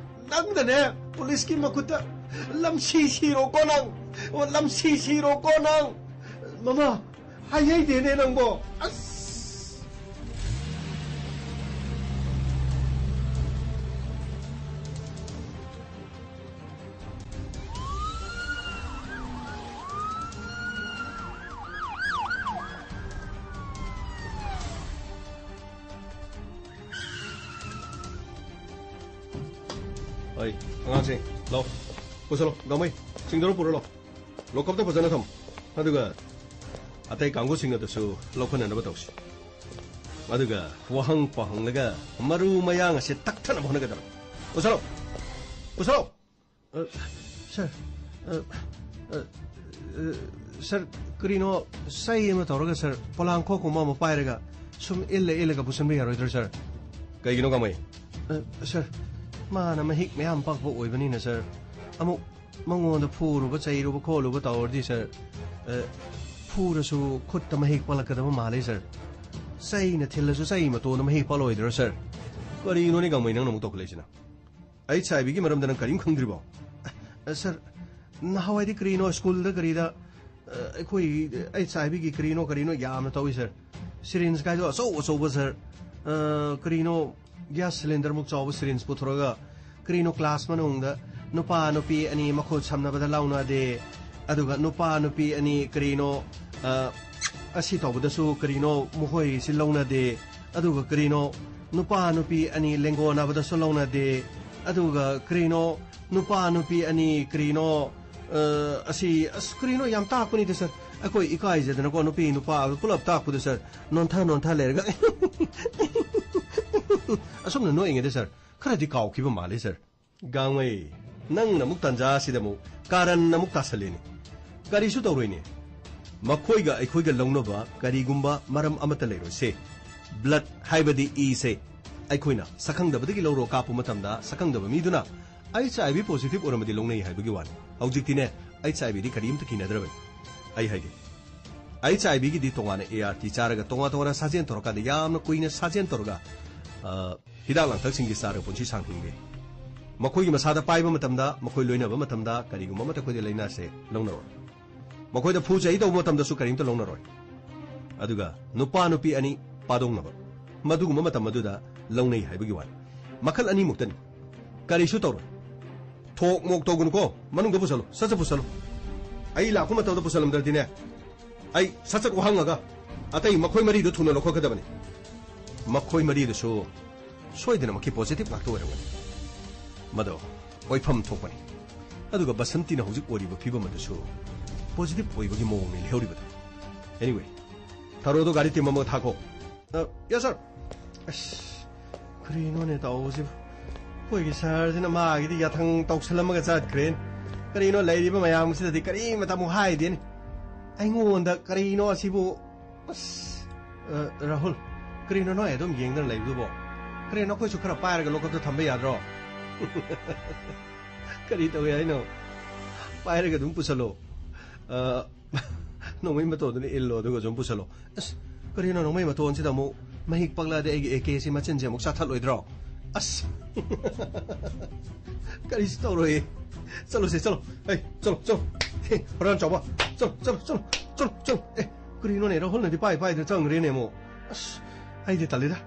ꯅꯪꯗꯅꯦ ꯄꯨꯂꯤꯁꯀꯤ ꯃꯈꯨꯠꯇ ꯂꯝꯁꯤ ꯁꯤꯔꯣꯀꯣ ꯅꯪ꯫ ꯑꯣ, ꯂꯝꯁꯤ ꯁꯤꯔꯣꯀꯣ ꯅꯪ꯫ ꯃꯃꯥ, ꯍꯥꯏꯍꯩꯗꯦꯅꯦ ꯅꯪꯕꯣ꯫ ꯑꯁ! ꯑꯩ, ꯑꯉꯥꯡꯁꯤꯡ, ꯂꯥꯎ꯫ ꯄꯨꯁꯜꯂꯣ, ꯒꯥꯡꯃꯩ, ꯆꯤꯡꯗꯔꯣ, ꯄꯨꯔꯣ ꯂꯥꯎ꯫ ꯂꯣꯀꯞꯇ ꯐꯖꯅ ꯊꯝꯃꯨ꯫ ꯑꯗꯨꯒ ꯑꯇꯩ ꯀꯥꯡꯕꯨꯁꯤꯡ ꯑꯗꯨꯁꯨ ꯂꯧꯈꯠꯅꯅꯕ ꯇꯧꯁꯤ꯫ ꯑꯗꯨꯒ ꯋꯥꯍꯪ ꯄꯥꯎꯍꯪꯂꯒ ꯃꯔꯨ ꯃꯌꯥꯡ ꯑꯁꯤ ꯇꯛꯊꯅꯕ ꯍꯣꯠꯅꯒꯗꯕꯅꯤ꯫ ꯄꯨꯁꯜꯂꯣ! ꯄꯨꯁꯜꯂꯣ! ꯑ, ꯁꯥꯔ, ꯑ, ꯑ, ꯑ, ꯁꯥꯔ, ꯀꯔꯤꯅꯣ ꯆꯩ ꯑꯃ ꯇꯧꯔꯒ, ꯁꯥꯔ, ꯄꯣꯂꯥꯡꯈꯣꯛꯀꯨꯝꯕ ꯑꯃ ꯄꯥꯏꯔꯒ ꯁꯨꯝ ꯏꯜꯂ ꯏꯜꯂꯒ ꯄꯨꯁꯟꯕ ꯌꯥꯔꯣꯏꯗ꯭ꯔꯣ, ꯁꯥꯔ? ꯀꯩꯒꯤꯅꯣ, ꯀꯃꯥꯏ? ꯑ, ꯁꯥꯔ, ꯃꯥꯅ ꯃꯍꯤꯛ ꯃꯌꯥꯝ ꯄꯥꯛꯄ ꯑꯣꯏꯕꯅꯤꯅ, ꯁꯥꯔ, ꯑꯃꯨꯛ ꯃꯉꯣꯟꯗ ꯐꯨꯔꯨꯕ, ꯆꯩꯔꯨꯕ, ꯈꯣꯠꯂꯨꯕ ꯇꯧꯔꯗꯤ, ꯁꯥꯔ, ꯑ, ꯐꯨꯔꯁꯨ ꯈꯨꯠꯇ ꯃꯍꯤꯛ ꯄꯛꯂꯛꯀꯗꯕ ꯃꯥꯜꯂꯦ, ꯁꯥꯔ꯫ ꯆꯩꯅ ꯊꯤꯜꯂꯁꯨ ꯆꯩ ꯃꯇꯣꯟꯗ ꯃꯍꯤꯛ ꯄꯛꯂꯣꯏꯗ꯭ꯔꯣ, ꯁꯥꯔ? ꯀꯔꯤꯅꯣꯅꯦ, ꯒꯥꯡꯃꯩ, ꯅꯪꯅ ꯑꯃꯨꯛ ꯇꯧꯈꯠꯂꯛꯏꯁꯤꯅ? ꯑꯩꯆ ꯑꯥꯏ ꯚꯤꯒꯤ ꯃꯔꯝꯗ ꯅꯪ ꯀꯔꯤꯝ ꯈꯪꯗ꯭ꯔꯤꯕꯣ? ꯑ, ꯁꯥꯔ, ꯅꯍꯥꯟꯋꯥꯏꯗꯤ ꯀꯔꯤꯅꯣ ꯁ꯭ꯀꯨꯜꯗ ꯀꯔꯤꯗ ꯑ, ꯑꯩꯈꯣꯏ ꯑꯩꯆ ꯑꯥꯏ ꯚꯤꯒꯤ ꯀꯔꯤꯅꯣ ꯀꯔꯤꯅꯣ ꯌꯥꯝꯅ ꯇꯧꯏ ꯁꯥꯔ꯫ ꯁꯤꯔꯤꯟꯁ ꯀꯥꯏꯗꯣ ꯑꯆꯧ ꯑꯆꯧꯕ ꯁꯥꯔ꯫ ꯑ, ꯀꯔꯤꯅꯣ ꯒ꯭ꯌꯥꯁ ꯁꯤꯂꯤꯟꯗꯔꯃꯨꯛ ꯆꯥꯎꯕ ꯁꯤꯔꯤꯟꯁ ꯄꯨꯊꯣꯔꯒ ꯀꯔꯤꯅꯣ ꯀ꯭ꯂꯥꯁ ꯃꯅꯨꯡꯗ ꯅꯨꯄꯥ ꯅꯨꯄꯤ ꯑꯅꯤ ꯃꯈꯨꯠ ꯁꯝꯅꯕꯗ ꯂꯧꯅꯗꯦ꯫ ꯑꯗꯨꯒ ꯅꯨꯄꯥ ꯅꯨꯄꯤ ꯑꯅꯤ ꯀꯔꯤꯅꯣ, ꯑ, ꯑꯁꯤ ꯇꯧꯕꯗꯁꯨ ꯀꯔꯤꯅꯣ ꯃꯈꯣꯏꯁꯤ ꯂꯧꯅꯗꯦ꯫ ꯑꯗꯨꯒ ꯀꯔꯤꯅꯣ ꯅꯨꯄꯥ ꯅꯨꯄꯤ ꯑꯅꯤ ꯂꯦꯡꯒꯣꯟꯅꯕꯗꯁꯨ ꯂꯧꯅꯗꯦ꯫ ꯑꯗꯨꯒ ꯀꯔꯤꯅꯣ ꯅꯨꯄꯥ ꯅꯨꯄꯤ ꯑꯅꯤ ꯀꯔꯤꯅꯣ, ꯑ, ꯑꯁꯤ, ꯑꯁ, ꯀꯔꯤꯅꯣ ꯌꯥꯝ ꯇꯥꯛꯄꯅꯤꯗ ꯁꯥꯔ꯫ ꯑꯩꯈꯣꯏ ꯏꯀꯥꯏꯖꯗꯅꯀꯣ ꯅꯨꯄꯤ ꯅꯨꯄꯥ ꯄꯨꯂꯞ ꯇꯥꯛꯄꯗ ꯁꯥꯔ ꯅꯣꯟꯊ ꯅꯣꯟꯊ ꯂꯩꯔꯒ ꯑꯁꯨꯝꯅ ꯅꯣꯛꯏꯉꯩꯗ ꯁꯥꯔ ꯈꯔꯗꯤ ꯀꯥꯎꯈꯤꯕ ꯃꯥꯜꯂꯦ ꯁꯥꯔ꯫ ꯒꯥꯡꯃꯩ, ꯅꯪꯅ ꯑꯃꯨꯛ ꯇꯥꯟꯖꯥ ꯑꯁꯤꯗ ꯑꯃꯨꯛ ꯀꯥꯔꯟ ꯑꯃꯨꯛ ꯇꯥꯁꯜꯂꯤꯅꯦ꯫ ꯀꯔꯤꯁꯨ ꯇꯧꯔꯣꯏꯅꯦ꯫ ꯃꯈꯣꯏꯒ ꯑꯩꯈꯣꯏꯒ ꯂꯧꯅꯕ ꯀꯔꯤꯒꯨꯝꯕ ꯃꯔꯝ ꯑꯃꯠꯇ ꯂꯩꯔꯣꯏꯁꯦ꯫ ꯕ꯭ꯂꯠ ꯍꯥꯏꯕꯗꯤ ꯏꯁꯦ ꯑꯩꯈꯣꯏꯅ ꯁꯛꯈꯪꯗꯕꯗꯒꯤ ꯂꯧꯔꯣ ꯀꯥꯞꯄ ꯃꯇꯝꯗ ꯁꯛꯈꯪꯗꯕ ꯃꯤꯗꯨꯅ ꯑꯩꯆ ꯑꯥꯏ ꯚꯤ ꯄꯣꯖꯤꯇꯤꯚ ꯑꯣꯏꯔꯝꯃꯗꯤ ꯂꯧꯅꯩ ꯍꯥꯏꯕꯒꯤ ꯋꯥꯅꯤ꯫ ꯍꯧꯖꯤꯛꯇꯤꯅꯦ, ꯑꯩꯆ ꯑꯥꯏ ꯚꯤꯗꯤ ꯀꯔꯤꯝꯇ ꯀꯤꯅꯗ꯭ꯔꯕꯅꯤ꯫ ꯑꯩ ꯍꯥꯏꯒꯦ, ꯑꯩꯆ ꯑꯥꯏ ꯚꯤꯒꯤꯗꯤ ꯇꯣꯉꯥꯟꯅ ꯑꯦ ꯑꯥꯔ ꯇꯤ ꯆꯥꯔꯒ ꯇꯣꯉꯥꯟ ꯇꯣꯉꯥꯟꯅ ꯁꯥꯖꯦꯟ ꯇꯧꯔꯀꯥꯟꯗ ꯌꯥꯝꯅ ꯀꯨꯏꯅ ꯁꯥꯖꯦꯟ ꯇꯧꯔꯒ, ꯑ, ꯍꯤꯗꯥꯛ ꯂꯥꯡꯊꯛꯁꯤꯡꯁꯤ ꯆꯥꯔꯒ ꯄꯨꯟꯁꯤ ꯁꯥꯡꯅ ꯍꯤꯡꯒꯦ꯫ ꯃꯈꯣꯏꯒꯤ ꯃꯁꯥꯗ ꯄꯥꯏꯕ ꯃꯇꯝꯗ, ꯃꯈꯣꯏ ꯂꯣꯏꯅꯕ ꯃꯇꯝꯗ ꯀꯔꯤꯒꯨꯝꯕ ꯑꯃꯠꯇ ꯑꯩꯈꯣꯏꯗ ꯂꯥꯏꯅꯥꯁꯦ ꯂꯧꯅꯔꯣꯏ꯫ ꯃꯈꯣꯏꯗ ꯐꯨ ꯆꯍꯤ ꯇꯧꯕ ꯃꯇꯝꯗꯁꯨ ꯀꯔꯤꯝꯇ ꯂꯧꯅꯔꯣꯏ꯫ ꯑꯗꯨꯒ ꯅꯨꯄꯥ ꯅꯨꯄꯤ ꯑꯅꯤ ꯄꯥꯗꯣꯡꯅꯕ, ꯃꯗꯨꯒꯨꯝꯕ ꯃꯇꯝ ꯑꯗꯨꯗ ꯂꯧꯅꯩ ꯍꯥꯏꯕꯒꯤ ꯋꯥꯅꯤ꯫ ꯃꯈꯜ ꯑꯅꯤꯃꯨꯛꯇꯅꯤ꯫ ꯀꯔꯤꯁꯨ ꯇꯧꯔꯣꯏ꯫ ꯊꯣꯛ ꯃꯣꯛ ꯇꯧꯒꯅꯨꯀꯣ, ꯃꯅꯨꯡꯗ ꯄꯨꯁꯜꯂꯨ, ꯁꯠ ꯁꯠ ꯄꯨꯁꯜꯂꯨ꯫ ꯑꯩ ꯂꯥꯛꯄ ꯃꯇꯝꯗ ꯄꯨꯁꯜꯂꯝꯗ꯭ꯔꯗꯤꯅꯦ, ꯑꯩ ꯁꯠ ꯁꯠ ꯋꯥꯍꯪꯉꯒ ꯑꯇꯩ ꯃꯈꯣꯏ ꯃꯔꯤꯗꯨ ꯊꯨꯅ ꯂꯧꯈꯠꯀꯗꯕꯅꯤ꯫ ꯃꯈꯣꯏ ꯃꯔꯤꯗꯨꯁꯨ ꯁꯣꯏꯗꯅꯃꯛꯀꯤ ꯄꯣꯖꯤꯇꯤꯚ ꯉꯥꯛꯇ ꯑꯣꯏꯔꯝꯒꯅꯤ꯫ ꯃꯗꯣ ꯑꯣꯏꯐꯝ ꯊꯣꯛꯄꯅꯤ꯫ ꯑꯗꯨꯒ ꯕꯁꯟꯇꯤꯅ ꯍꯧꯖꯤꯛ ꯑꯣꯏꯔꯤꯕ ꯐꯤꯕꯝ ꯑꯗꯨꯁꯨ ꯄꯣꯖꯤꯇꯤꯚ ꯑꯣꯏꯕꯒꯤ ꯃꯑꯣꯡꯅꯤ ꯂꯩꯍꯧꯔꯤꯕꯗꯣ꯫ Anyway, ꯊꯔꯣꯗꯣ ꯒꯥꯔꯤ ꯇꯤꯝ ꯑꯃꯒ ꯊꯥꯈꯣ꯫ ꯑ, yes, sir. ꯑꯁ, ꯀꯔꯤꯅꯣꯅꯦ ꯇꯧꯕꯁꯤꯕꯨ? ꯑꯩꯈꯣꯏꯒꯤ ꯁꯍꯔꯁꯤꯅ ꯃꯥꯒꯤꯗꯤ ꯌꯥꯊꯪ ꯇꯧꯁꯜꯂꯝꯃꯒ ꯆꯠꯈ꯭ꯔꯦꯅꯦ꯫ ꯀꯔꯤꯅꯣ ꯂꯩꯔꯤꯕ ꯃꯌꯥꯝꯁꯤꯗꯗꯤ ꯀꯔꯤꯃꯇ ꯑꯃꯨꯛ ꯍꯥꯏꯗꯦꯅꯦ꯫ ꯑꯩꯉꯣꯟꯗ ꯀꯔꯤꯅꯣ ꯑꯁꯤꯕꯨ? ꯑꯁ, ꯑ, ꯔꯥꯍꯨꯜ, ꯀꯔꯤꯅꯣ ꯅꯣꯏ ꯑꯗꯨꯝ ꯌꯦꯡꯗꯅ ꯂꯩꯕꯗꯨꯕꯣ? ꯀꯔꯤꯅꯣ ꯑꯩꯈꯣꯏꯁꯨ ꯈꯔ ꯄꯥꯏꯔꯒ ꯂꯣꯀꯞꯇ ꯊꯝꯕ ꯌꯥꯗ꯭ꯔꯣ? ꯀꯔꯤ ꯇꯧꯏ ꯍꯥꯏꯅꯣ? ꯄꯥꯏꯔꯒ ꯑꯗꯨꯝ ꯄꯨꯁꯜꯂꯣ꯫ ꯑ, ꯅꯣꯡꯃꯩ ꯃꯇꯣꯟꯗꯨꯅ ꯏꯜꯂꯣ, ꯑꯗꯨꯒ ꯁꯨꯝ ꯄꯨꯁꯜꯂꯣ꯫ ꯑꯁ, ꯀꯔꯤꯅꯣ ꯅꯣꯡꯃꯩ ꯃꯇꯣꯟꯁꯤꯗ ꯑꯃꯨꯛ ꯃꯍꯤꯛ ꯄꯛꯂꯛꯑꯗꯤ ꯑꯩꯒꯤ ꯑꯦ ꯀꯦꯁꯤ ꯃꯆꯤꯟꯁꯦ ꯑꯃꯨꯛ ꯆꯥꯊꯠꯂꯣꯏꯗ꯭ꯔꯣ? ꯑꯁ꯫ ꯀꯔꯤꯁꯨ ꯇꯧꯔꯣꯏꯌꯦ꯫ ꯆꯠꯂꯨꯁꯦ, ꯆꯠꯂꯣ꯫ ꯑꯩ, ꯆꯠꯂꯣ, ꯆꯠꯂꯣ꯫ ꯍꯦ, ꯍꯣꯔꯥꯟ ꯆꯥꯎꯕ꯫ ꯆꯠꯂꯣ, ꯆꯠꯂꯣ, ꯆꯠꯂꯣ, ꯆꯠꯂꯣ, ꯆꯠꯂꯣ꯫ ꯑꯦ, ꯀꯔꯤꯅꯣꯅꯦ, ꯔꯥꯍꯨꯜꯅꯗꯤ ꯄꯥꯏ ꯄꯥꯏꯗꯅ ꯆꯪꯈ꯭ꯔꯦꯅꯦ ꯑꯃꯨꯛ꯫ ꯑꯁ, ꯑꯩꯗꯤ ꯇꯜꯂꯤꯗ꯫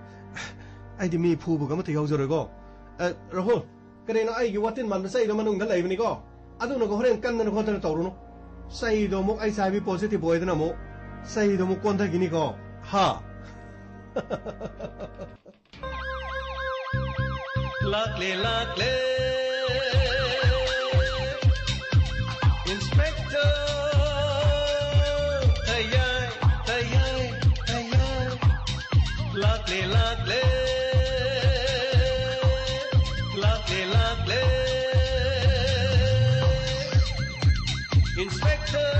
ꯑꯩꯗꯤ ꯃꯤ ꯐꯨꯕꯒ ꯑꯃꯠꯇ ꯌꯥꯎꯖꯔꯣꯏꯀꯣ꯫ ꯑꯦ, ꯔꯥꯍꯨꯜ, ꯀꯔꯤꯅꯣ ꯑꯩꯒꯤ ꯋꯥꯇꯤꯟ ꯃꯥꯟꯕ ꯆꯩꯗꯣ ꯃꯅꯨꯡꯗ ꯂꯩꯕꯅꯤꯀꯣ? ꯑꯗꯨꯅꯒ ꯍꯣꯔꯦꯟ ꯀꯟꯗꯅ ꯈꯣꯠꯇꯅ ꯇꯧꯔꯨꯅꯨ꯫ ꯆꯩꯗꯣ ꯑꯃꯨꯛ HIV positive ꯑꯣꯏꯗꯅ ꯑꯃꯨꯛ ꯆꯩꯗꯣ ꯑꯃꯨꯛ ꯀꯣꯟꯊꯈꯤꯅꯤꯀꯣ꯫ ꯍꯥ? ꯂꯥꯛꯂꯦ, ꯂꯥꯛꯂꯦ꯫ Inspector ꯇꯌꯥꯏ, ꯇꯌꯥꯏ, ꯇꯌꯥꯏ꯫ ꯂꯥꯛꯂꯦ, ꯂꯥꯛꯂꯦ꯫ ꯂꯥꯛꯂꯦ, ꯂꯥꯛꯂꯦ꯫ Inspector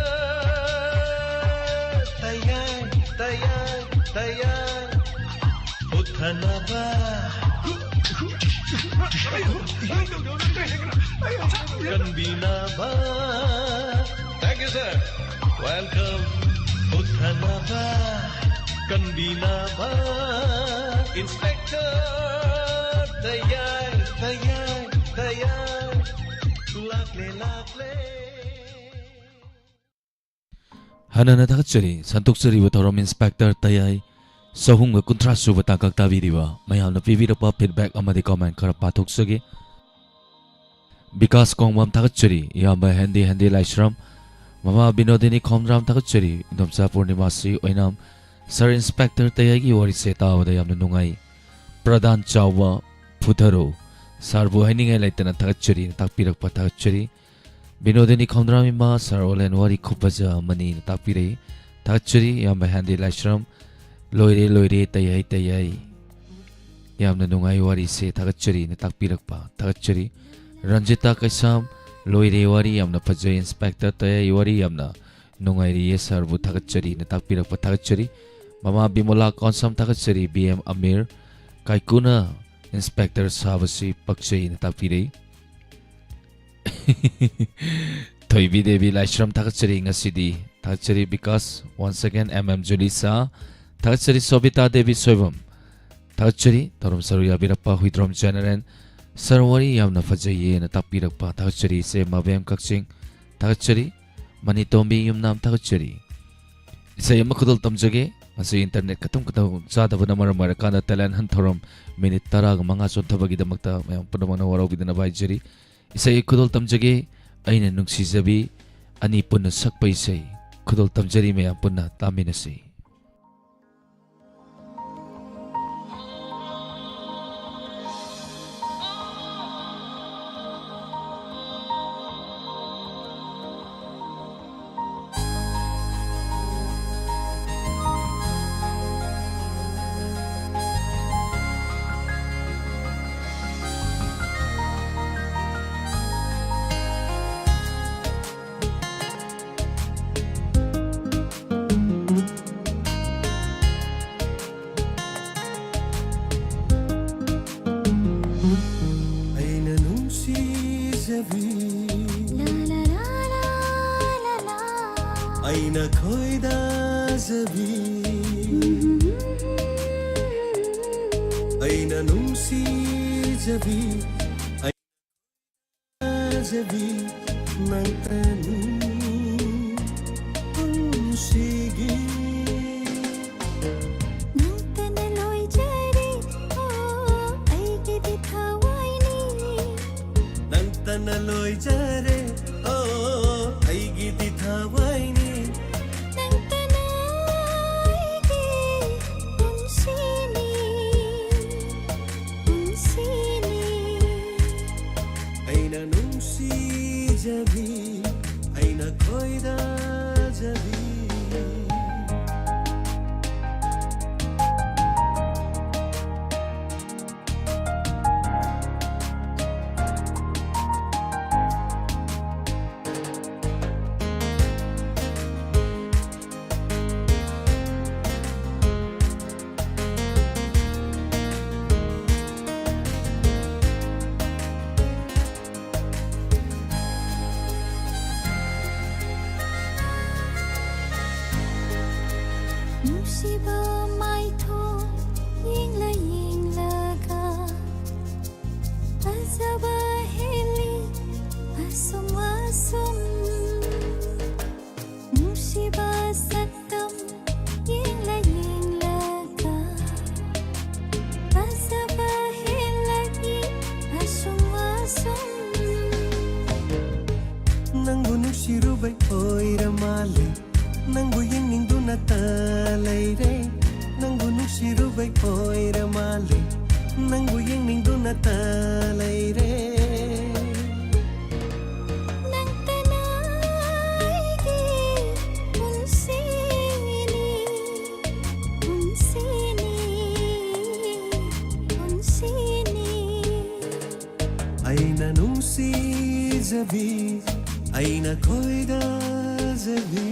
ꯇꯌꯥꯏ, ꯇꯌꯥꯏ, ꯇꯌꯥꯏ꯫ ꯎꯠꯊꯅꯕ, ꯀꯟꯕꯤꯅꯕ꯫ Thank you, sir. Welcome. ꯎꯠꯊꯅꯕ, ꯀꯟꯕꯤꯅꯕ꯫ Inspector ꯇꯌꯥꯏ, ꯇꯌꯥꯏ, ꯇꯌꯥꯏ꯫ ꯂꯥꯛꯂꯦ, ꯂꯥꯛꯂꯦ꯫ ꯍꯟꯅꯅ ꯊꯥꯒꯠꯆꯔꯤ꯫ ꯁꯟꯗꯣꯛꯆꯔꯤꯕ ꯊꯧꯔꯝ ꯏꯟꯁꯄꯦꯛꯇꯔ ꯇꯌꯥꯏ ꯆꯍꯨꯝꯒ ꯀꯨꯟꯊ꯭ꯔꯥ ꯁꯨꯕ ꯇꯥꯡꯀꯛ ꯇꯥꯕꯤꯔꯤꯕ ꯃꯌꯥꯝꯅ ꯄꯤꯕꯤꯔꯛꯄ feedback ꯑꯃꯗꯤ comment ꯈꯔ ꯄꯥꯊꯣꯛꯆꯒꯦ꯫ ꯕꯤꯀꯥꯁ ꯀꯣꯡꯕꯝ ꯊꯥꯒꯠꯆꯔꯤ꯫ ꯏꯌꯥꯝꯕ ꯍꯦꯟꯗꯤ ꯍꯦꯟꯗꯤ ꯂꯥꯏꯁ꯭ꯔꯝ, ꯃꯃꯥ ꯕꯤꯅꯣꯗꯤꯅꯤ ꯈꯣꯝꯗ꯭ꯔꯥꯝ ꯊꯥꯒꯠꯆꯔꯤ꯫ ꯏꯟꯗꯣꯝꯆꯥ ꯄꯨꯔꯅꯤꯃꯥꯁꯤ ꯑꯣꯏꯅꯥꯝ, ꯁꯔ ꯏꯟꯁꯄꯦꯛꯇꯔ ꯇꯌꯥꯏꯒꯤ ꯋꯥꯔꯤꯁꯦ ꯇꯥꯕꯗ ꯌꯥꯝꯅ ꯅꯨꯡꯉꯥꯏ꯫ ꯄ꯭ꯔꯗꯥꯟ ꯆꯥꯎꯕ ꯐꯨꯊꯔꯣ꯫ ꯁꯥꯔꯕꯨ ꯍꯥꯏꯅꯤꯡꯉꯥꯏ ꯂꯩꯇꯅ ꯊꯥꯒꯠꯆꯔꯤ, ꯇꯥꯛꯄꯤꯔꯛꯄ ꯊꯥꯒꯠꯆꯔꯤ꯫ ꯕꯤꯅꯣꯗꯤꯅꯤ ꯈꯣꯝꯗ꯭ꯔꯥꯝ ꯏꯃꯥ, ꯁꯥꯔ ꯑꯣꯂꯦꯟ ꯋꯥꯔꯤ ꯈꯨꯐꯖ ꯑꯃꯅꯤꯅ ꯇꯥꯛꯄꯤꯔꯛꯏ꯫ ꯊꯥꯒꯠꯆꯔꯤ, ꯏꯌꯥꯝꯕ ꯍꯦꯟꯗꯤ ꯂꯥꯏꯁ꯭ꯔꯝ꯫ ꯂꯣꯏꯔꯦ, ꯂꯣꯏꯔꯦ, ꯇꯌꯥꯏ, ꯇꯌꯥꯏ꯫ ꯌꯥꯝꯅ ꯅꯨꯡꯉꯥꯏ ꯋꯥꯔꯤꯁꯦ, ꯊꯥꯒꯠꯆꯔꯤꯅ ꯇꯥꯛꯄꯤꯔꯛꯄ ꯊꯥꯒꯠꯆꯔꯤ꯫ ꯔꯟꯖꯤꯇꯥ ꯀꯩꯁꯥꯝ, ꯂꯣꯏꯔꯦ ꯋꯥꯔꯤ ꯌꯥꯝꯅ ꯐꯖꯩ, ꯏꯟꯁꯄꯦꯛꯇꯔ ꯇꯌꯥꯏ ꯋꯥꯔꯤ ꯌꯥꯝꯅ ꯅꯨꯡꯉꯥꯏꯔꯤꯌꯦ, ꯁꯥꯔꯕꯨ ꯊꯥꯒꯠꯆꯔꯤꯅ ꯇꯥꯛꯄꯤꯔꯛꯄ ꯊꯥꯒꯠꯆꯔꯤ꯫ ꯃꯃꯥ ꯕꯤꯃꯣꯂꯥ ꯀꯣꯟꯁꯝ ꯊꯥꯒꯠꯆꯔꯤ꯫ ꯕꯤ ꯑꯦꯝ ꯑꯃꯤꯔ, ꯀꯥꯏꯀꯨꯅ ꯏꯟꯁꯄꯦꯛꯇꯔ ꯁꯥꯕꯁꯤ ꯄꯛꯆꯩꯅ ꯇꯥꯛꯄꯤꯔꯛꯏ꯫ ꯊꯣꯏꯕꯤ ꯗꯦꯕꯤ ꯂꯥꯏꯁ꯭ꯔꯝ ꯊꯥꯒꯠꯆꯔꯤ ꯉꯁꯤꯗꯤ꯫ ꯊꯥꯒꯠꯆꯔꯤ Bikash, once again, M M Julisha. ꯊꯥꯒꯠꯆꯔꯤ ꯁꯣꯕꯤꯇꯥ ꯗꯦꯕꯤ ꯁꯣꯏꯕꯝ꯫ ꯊꯥꯒꯠꯆꯔꯤ꯫ ꯊꯧꯔꯝ ꯁꯔꯨꯛ ꯌꯥꯕꯤꯔꯛꯄ ꯍꯨꯏꯗ꯭ꯔꯣꯝ ꯖꯦꯅꯦꯔꯦꯜ, "ꯁꯔ, ꯋꯥꯔꯤ ꯌꯥꯝꯅ ꯐꯖꯩꯌꯦꯅ ꯇꯥꯛꯄꯤꯔꯛꯄ ꯊꯥꯒꯠꯆꯔꯤ ꯏꯆꯦ ꯃꯕꯦꯝ ꯀꯛꯆꯤꯡ꯫ ꯊꯥꯒꯠꯆꯔꯤ꯫ ꯃꯅꯤꯇꯣꯝꯕꯤ ꯌꯨꯝꯅꯥꯝ, ꯊꯥꯒꯠꯆꯔꯤ"꯫ ꯏꯁꯩ ꯑꯃ ꯈꯨꯗꯣꯜ ꯇꯝꯖꯒꯦ꯫ ꯉꯁꯤ internet ꯈꯇꯪ ꯈꯨꯗꯣꯡ ꯆꯥꯗꯕꯅ ꯃꯔꯝ ꯑꯣꯏꯔꯀꯥꯟꯗ talent hunt ꯊꯧꯔꯝ minute ꯇꯔꯥꯒ ꯃꯉꯥ ꯆꯣꯟꯊꯕꯒꯤꯗꯃꯛꯇ ꯃꯌꯥꯝ ꯄꯨꯝꯅꯃꯛꯅ ꯋꯥꯔꯧꯕꯤꯗꯅꯕ ꯍꯥꯏꯖꯔꯤ꯫ ꯏꯁꯩ ꯈꯨꯗꯣꯜ ꯇꯝꯖꯒꯦ, "ꯑꯩꯅ ꯅꯨꯡꯁꯤꯖꯕꯤ", ꯑꯅꯤ ꯄꯨꯟꯅ ꯁꯛꯄ ꯏꯁꯩ ꯈꯨꯗꯣꯜ ꯇꯝꯖꯔꯤ, ꯃꯌꯥꯝ ꯄꯨꯟꯅ ꯇꯥꯃꯤꯟꯅꯁꯤ꯫ ꯑꯩꯅ ꯅꯨꯡꯁꯤꯖꯕꯤ, ꯂꯥ, ꯂꯥ, ꯂꯥ, ꯂꯥ, ꯂꯥ, ꯂꯥ꯫ ꯑꯩꯅ ꯈꯣꯏꯗꯥꯖꯕꯤ, ꯑꯩꯅ ꯅꯨꯡꯁꯤꯖꯕꯤ, ꯈꯣꯏꯗꯥꯖꯕꯤ, ꯅꯪꯇꯅꯤ ꯄꯨꯟꯁꯤꯒꯤ꯫ ꯅꯪꯇꯅ ꯂꯣꯏꯖꯔꯦ, ꯑꯣ, ꯑꯩꯒꯤꯗꯤ ꯊꯋꯥꯏꯅꯤ꯫ ꯅꯪꯇꯅ ꯂꯣꯏꯖꯔꯦ, ꯑꯣ, ꯑꯩꯒꯤꯗꯤ ꯊꯋꯥꯏꯅꯤ꯫ ꯅꯪꯇꯅ ꯑꯩꯒꯤ ꯄꯨꯟꯁꯤꯅꯤ, ꯄꯨꯟꯁꯤꯅꯤ꯫ ꯑꯩꯅ ꯅꯨꯡꯁꯤꯖꯕꯤ, ꯑꯩꯅ ꯈꯣꯏꯗꯥꯖꯕꯤ꯫ ꯅꯨꯡꯁꯤꯕ ꯃꯥꯏꯊꯣꯡ ꯌꯦꯡꯂ ꯅꯪꯕꯨ ꯌꯦꯡꯅꯤꯡꯗꯨꯅꯇ ꯂꯩꯔꯦ, ꯅꯪꯕꯨ ꯅꯨꯡꯁꯤꯔꯨꯕꯩ ꯑꯣꯏꯔ ꯃꯥꯜꯂꯦ, ꯅꯪꯕꯨ ꯌꯦꯡꯅꯤꯡꯗꯨꯅꯇ ꯂꯩꯔꯦ꯫ ꯅꯪꯇꯅ ꯑꯩꯒꯤ ꯄꯨꯟꯁꯤꯅꯤ, ꯄꯨꯟꯁꯤꯅꯤ, ꯄꯨꯟꯁꯤꯅꯤ꯫ ꯑꯩꯅ ꯅꯨꯡꯁꯤꯖꯕꯤ, ꯑꯩꯅ ꯈꯣꯏꯗꯥꯖꯕꯤ꯫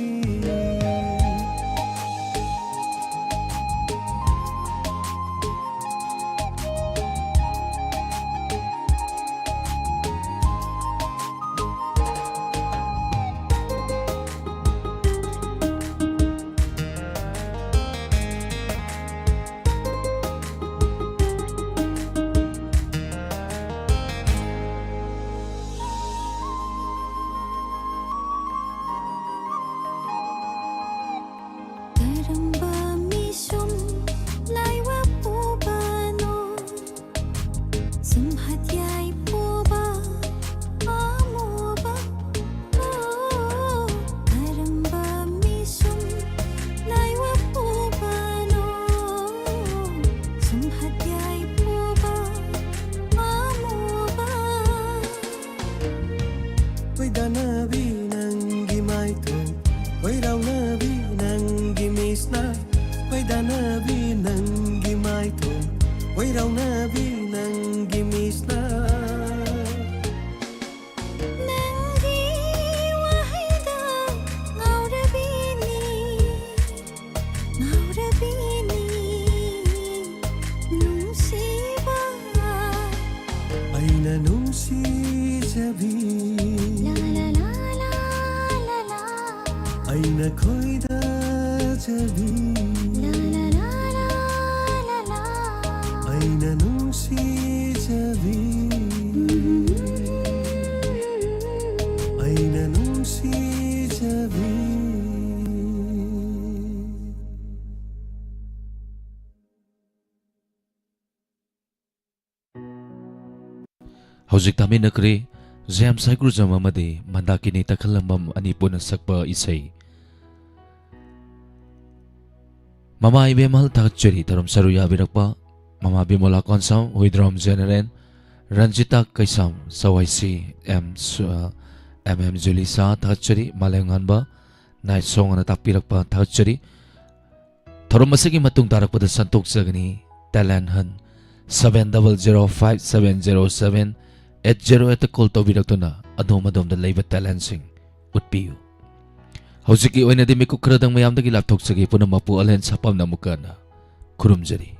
ꯀꯔꯝꯕ ꯃꯤꯁꯨꯝ ꯂꯥꯏꯋꯥ ꯄꯨꯕꯅꯣ? ꯁꯨꯝ ꯍꯠꯌꯥꯏ ꯄꯨꯕ ꯑꯃꯨꯕ꯫ ꯑꯣ, ꯀꯔꯝꯕ ꯃꯤꯁꯨꯝ ꯂꯥꯏꯋꯥ ꯄꯨꯕꯅꯣ? ꯁꯨꯝ ꯍꯠꯌꯥꯏ ꯄꯨꯕ ꯑꯃꯨꯕ꯫ ꯈꯣꯏꯗꯥꯅꯕꯤ ꯅꯪꯒꯤ ꯃꯥꯏꯊꯣꯡ, ꯈꯣꯏꯔꯥꯎꯅꯕꯤ ꯅꯪꯒꯤ ꯃꯤꯠꯁꯅ꯫ ꯈꯣꯏꯗꯥꯅꯕꯤ ꯅꯪꯒꯤ ꯃꯥꯏꯊꯣꯡ, ꯈꯣꯏꯔꯥꯎꯅꯕꯤ ꯅꯪꯒꯤ ꯃꯤꯠꯁꯅ꯫ ꯅꯪꯒꯤ ꯋꯥꯍꯩꯗ ꯉꯥꯎꯔꯕꯤꯅꯤ, ꯉꯥꯎꯔꯕꯤꯅꯤ ꯅꯨꯡꯁꯤꯕ꯫ ꯑꯩꯅ ꯅꯨꯡꯁꯤꯖꯕꯤ꯫ ꯂꯥ, ꯂꯥ, ꯂꯥ, ꯂꯥ, ꯂꯥ, ꯂꯥ꯫ ꯑꯩꯅ ꯈꯣꯏꯗꯥꯖꯕꯤ꯫ ꯂꯥ, ꯂꯥ, ꯂꯥ, ꯂꯥ, ꯂꯥ, ꯂꯥ꯫ ꯑꯩꯅ ꯅꯨꯡꯁꯤꯖꯕꯤ꯫ ꯑꯩꯅ ꯅꯨꯡꯁꯤꯖꯕꯤ꯫ ꯍꯧꯖꯤꯛ ꯇꯥꯃꯤꯟꯅꯈ꯭ꯔꯦ ꯖꯦꯝꯁ ꯍꯩꯀ꯭ꯔꯨꯖꯝ ꯑꯃꯗꯤ ꯃꯟꯗꯥꯀꯤꯅꯤ ꯇꯈꯦꯜꯂꯝꯕꯝ ꯑꯅꯤ ꯄꯨꯟꯅ ꯁꯛꯄ ꯏꯁꯩ꯫ ꯃꯃꯥ ꯏꯕꯦꯝꯍꯜ ꯊꯥꯒꯠꯆꯔꯤ, ꯊꯧꯔꯝ ꯁꯔꯨ ꯌꯥꯕꯤꯔꯛꯄ ꯃꯃꯥ ꯕꯤꯃꯣꯂꯥ ꯀꯣꯟꯁꯥꯝ, ꯍꯨꯏꯗ꯭ꯔꯣꯝ ꯖꯦꯅꯔꯦꯜ, ꯔꯟꯖꯤꯇꯥ ꯀꯩꯁꯥꯝ, ꯆꯋꯥꯏꯁꯤ ꯑꯦꯝ ꯁꯨ-, ꯑ, ꯑꯦꯝ ꯑꯦꯝ ꯖꯨꯂꯤꯁꯥ ꯊꯥꯒꯠꯆꯔꯤ, ꯃꯥꯂꯦꯝꯉꯥꯟꯕ ꯅꯥꯏꯠ ꯁꯣꯡ ꯑꯅ ꯇꯥꯛꯄꯤꯔꯛꯄ ꯊꯥꯒꯠꯆꯔꯤ꯫ ꯊꯧꯔꯝ ꯑꯁꯤꯒꯤ ꯃꯇꯨꯡ ꯇꯥꯔꯛꯄꯗ ꯁꯟꯗꯣꯛꯆꯒꯅꯤ꯫ ꯇꯦꯂꯦꯟ ꯍꯟ seven double zero five seven zero seven eight zero eight call ꯇꯧꯕꯤꯔꯛꯇꯨꯅ ꯑꯗꯣꯝ ꯑꯗꯣꯝꯗ ꯂꯩꯕ ꯇꯦꯂꯦꯟꯁꯤꯡ ꯎꯠꯄꯤꯌꯨ꯫ ꯍꯧꯖꯤꯛꯀꯤ ꯑꯣꯏꯅꯗꯤ ꯃꯤꯀꯨꯞ ꯈꯔꯗꯪ ꯃꯌꯥꯝꯗꯒꯤ ꯂꯥꯞꯊꯣꯛꯆꯒꯦ꯫ ꯄꯨꯝꯅꯃꯛꯄꯨ ꯑꯂꯦꯟ ꯁꯥꯄꯝꯅ ꯑꯃꯨꯛꯀ ꯍꯟꯅ ꯈꯨꯔꯨꯝꯖꯔꯤ꯫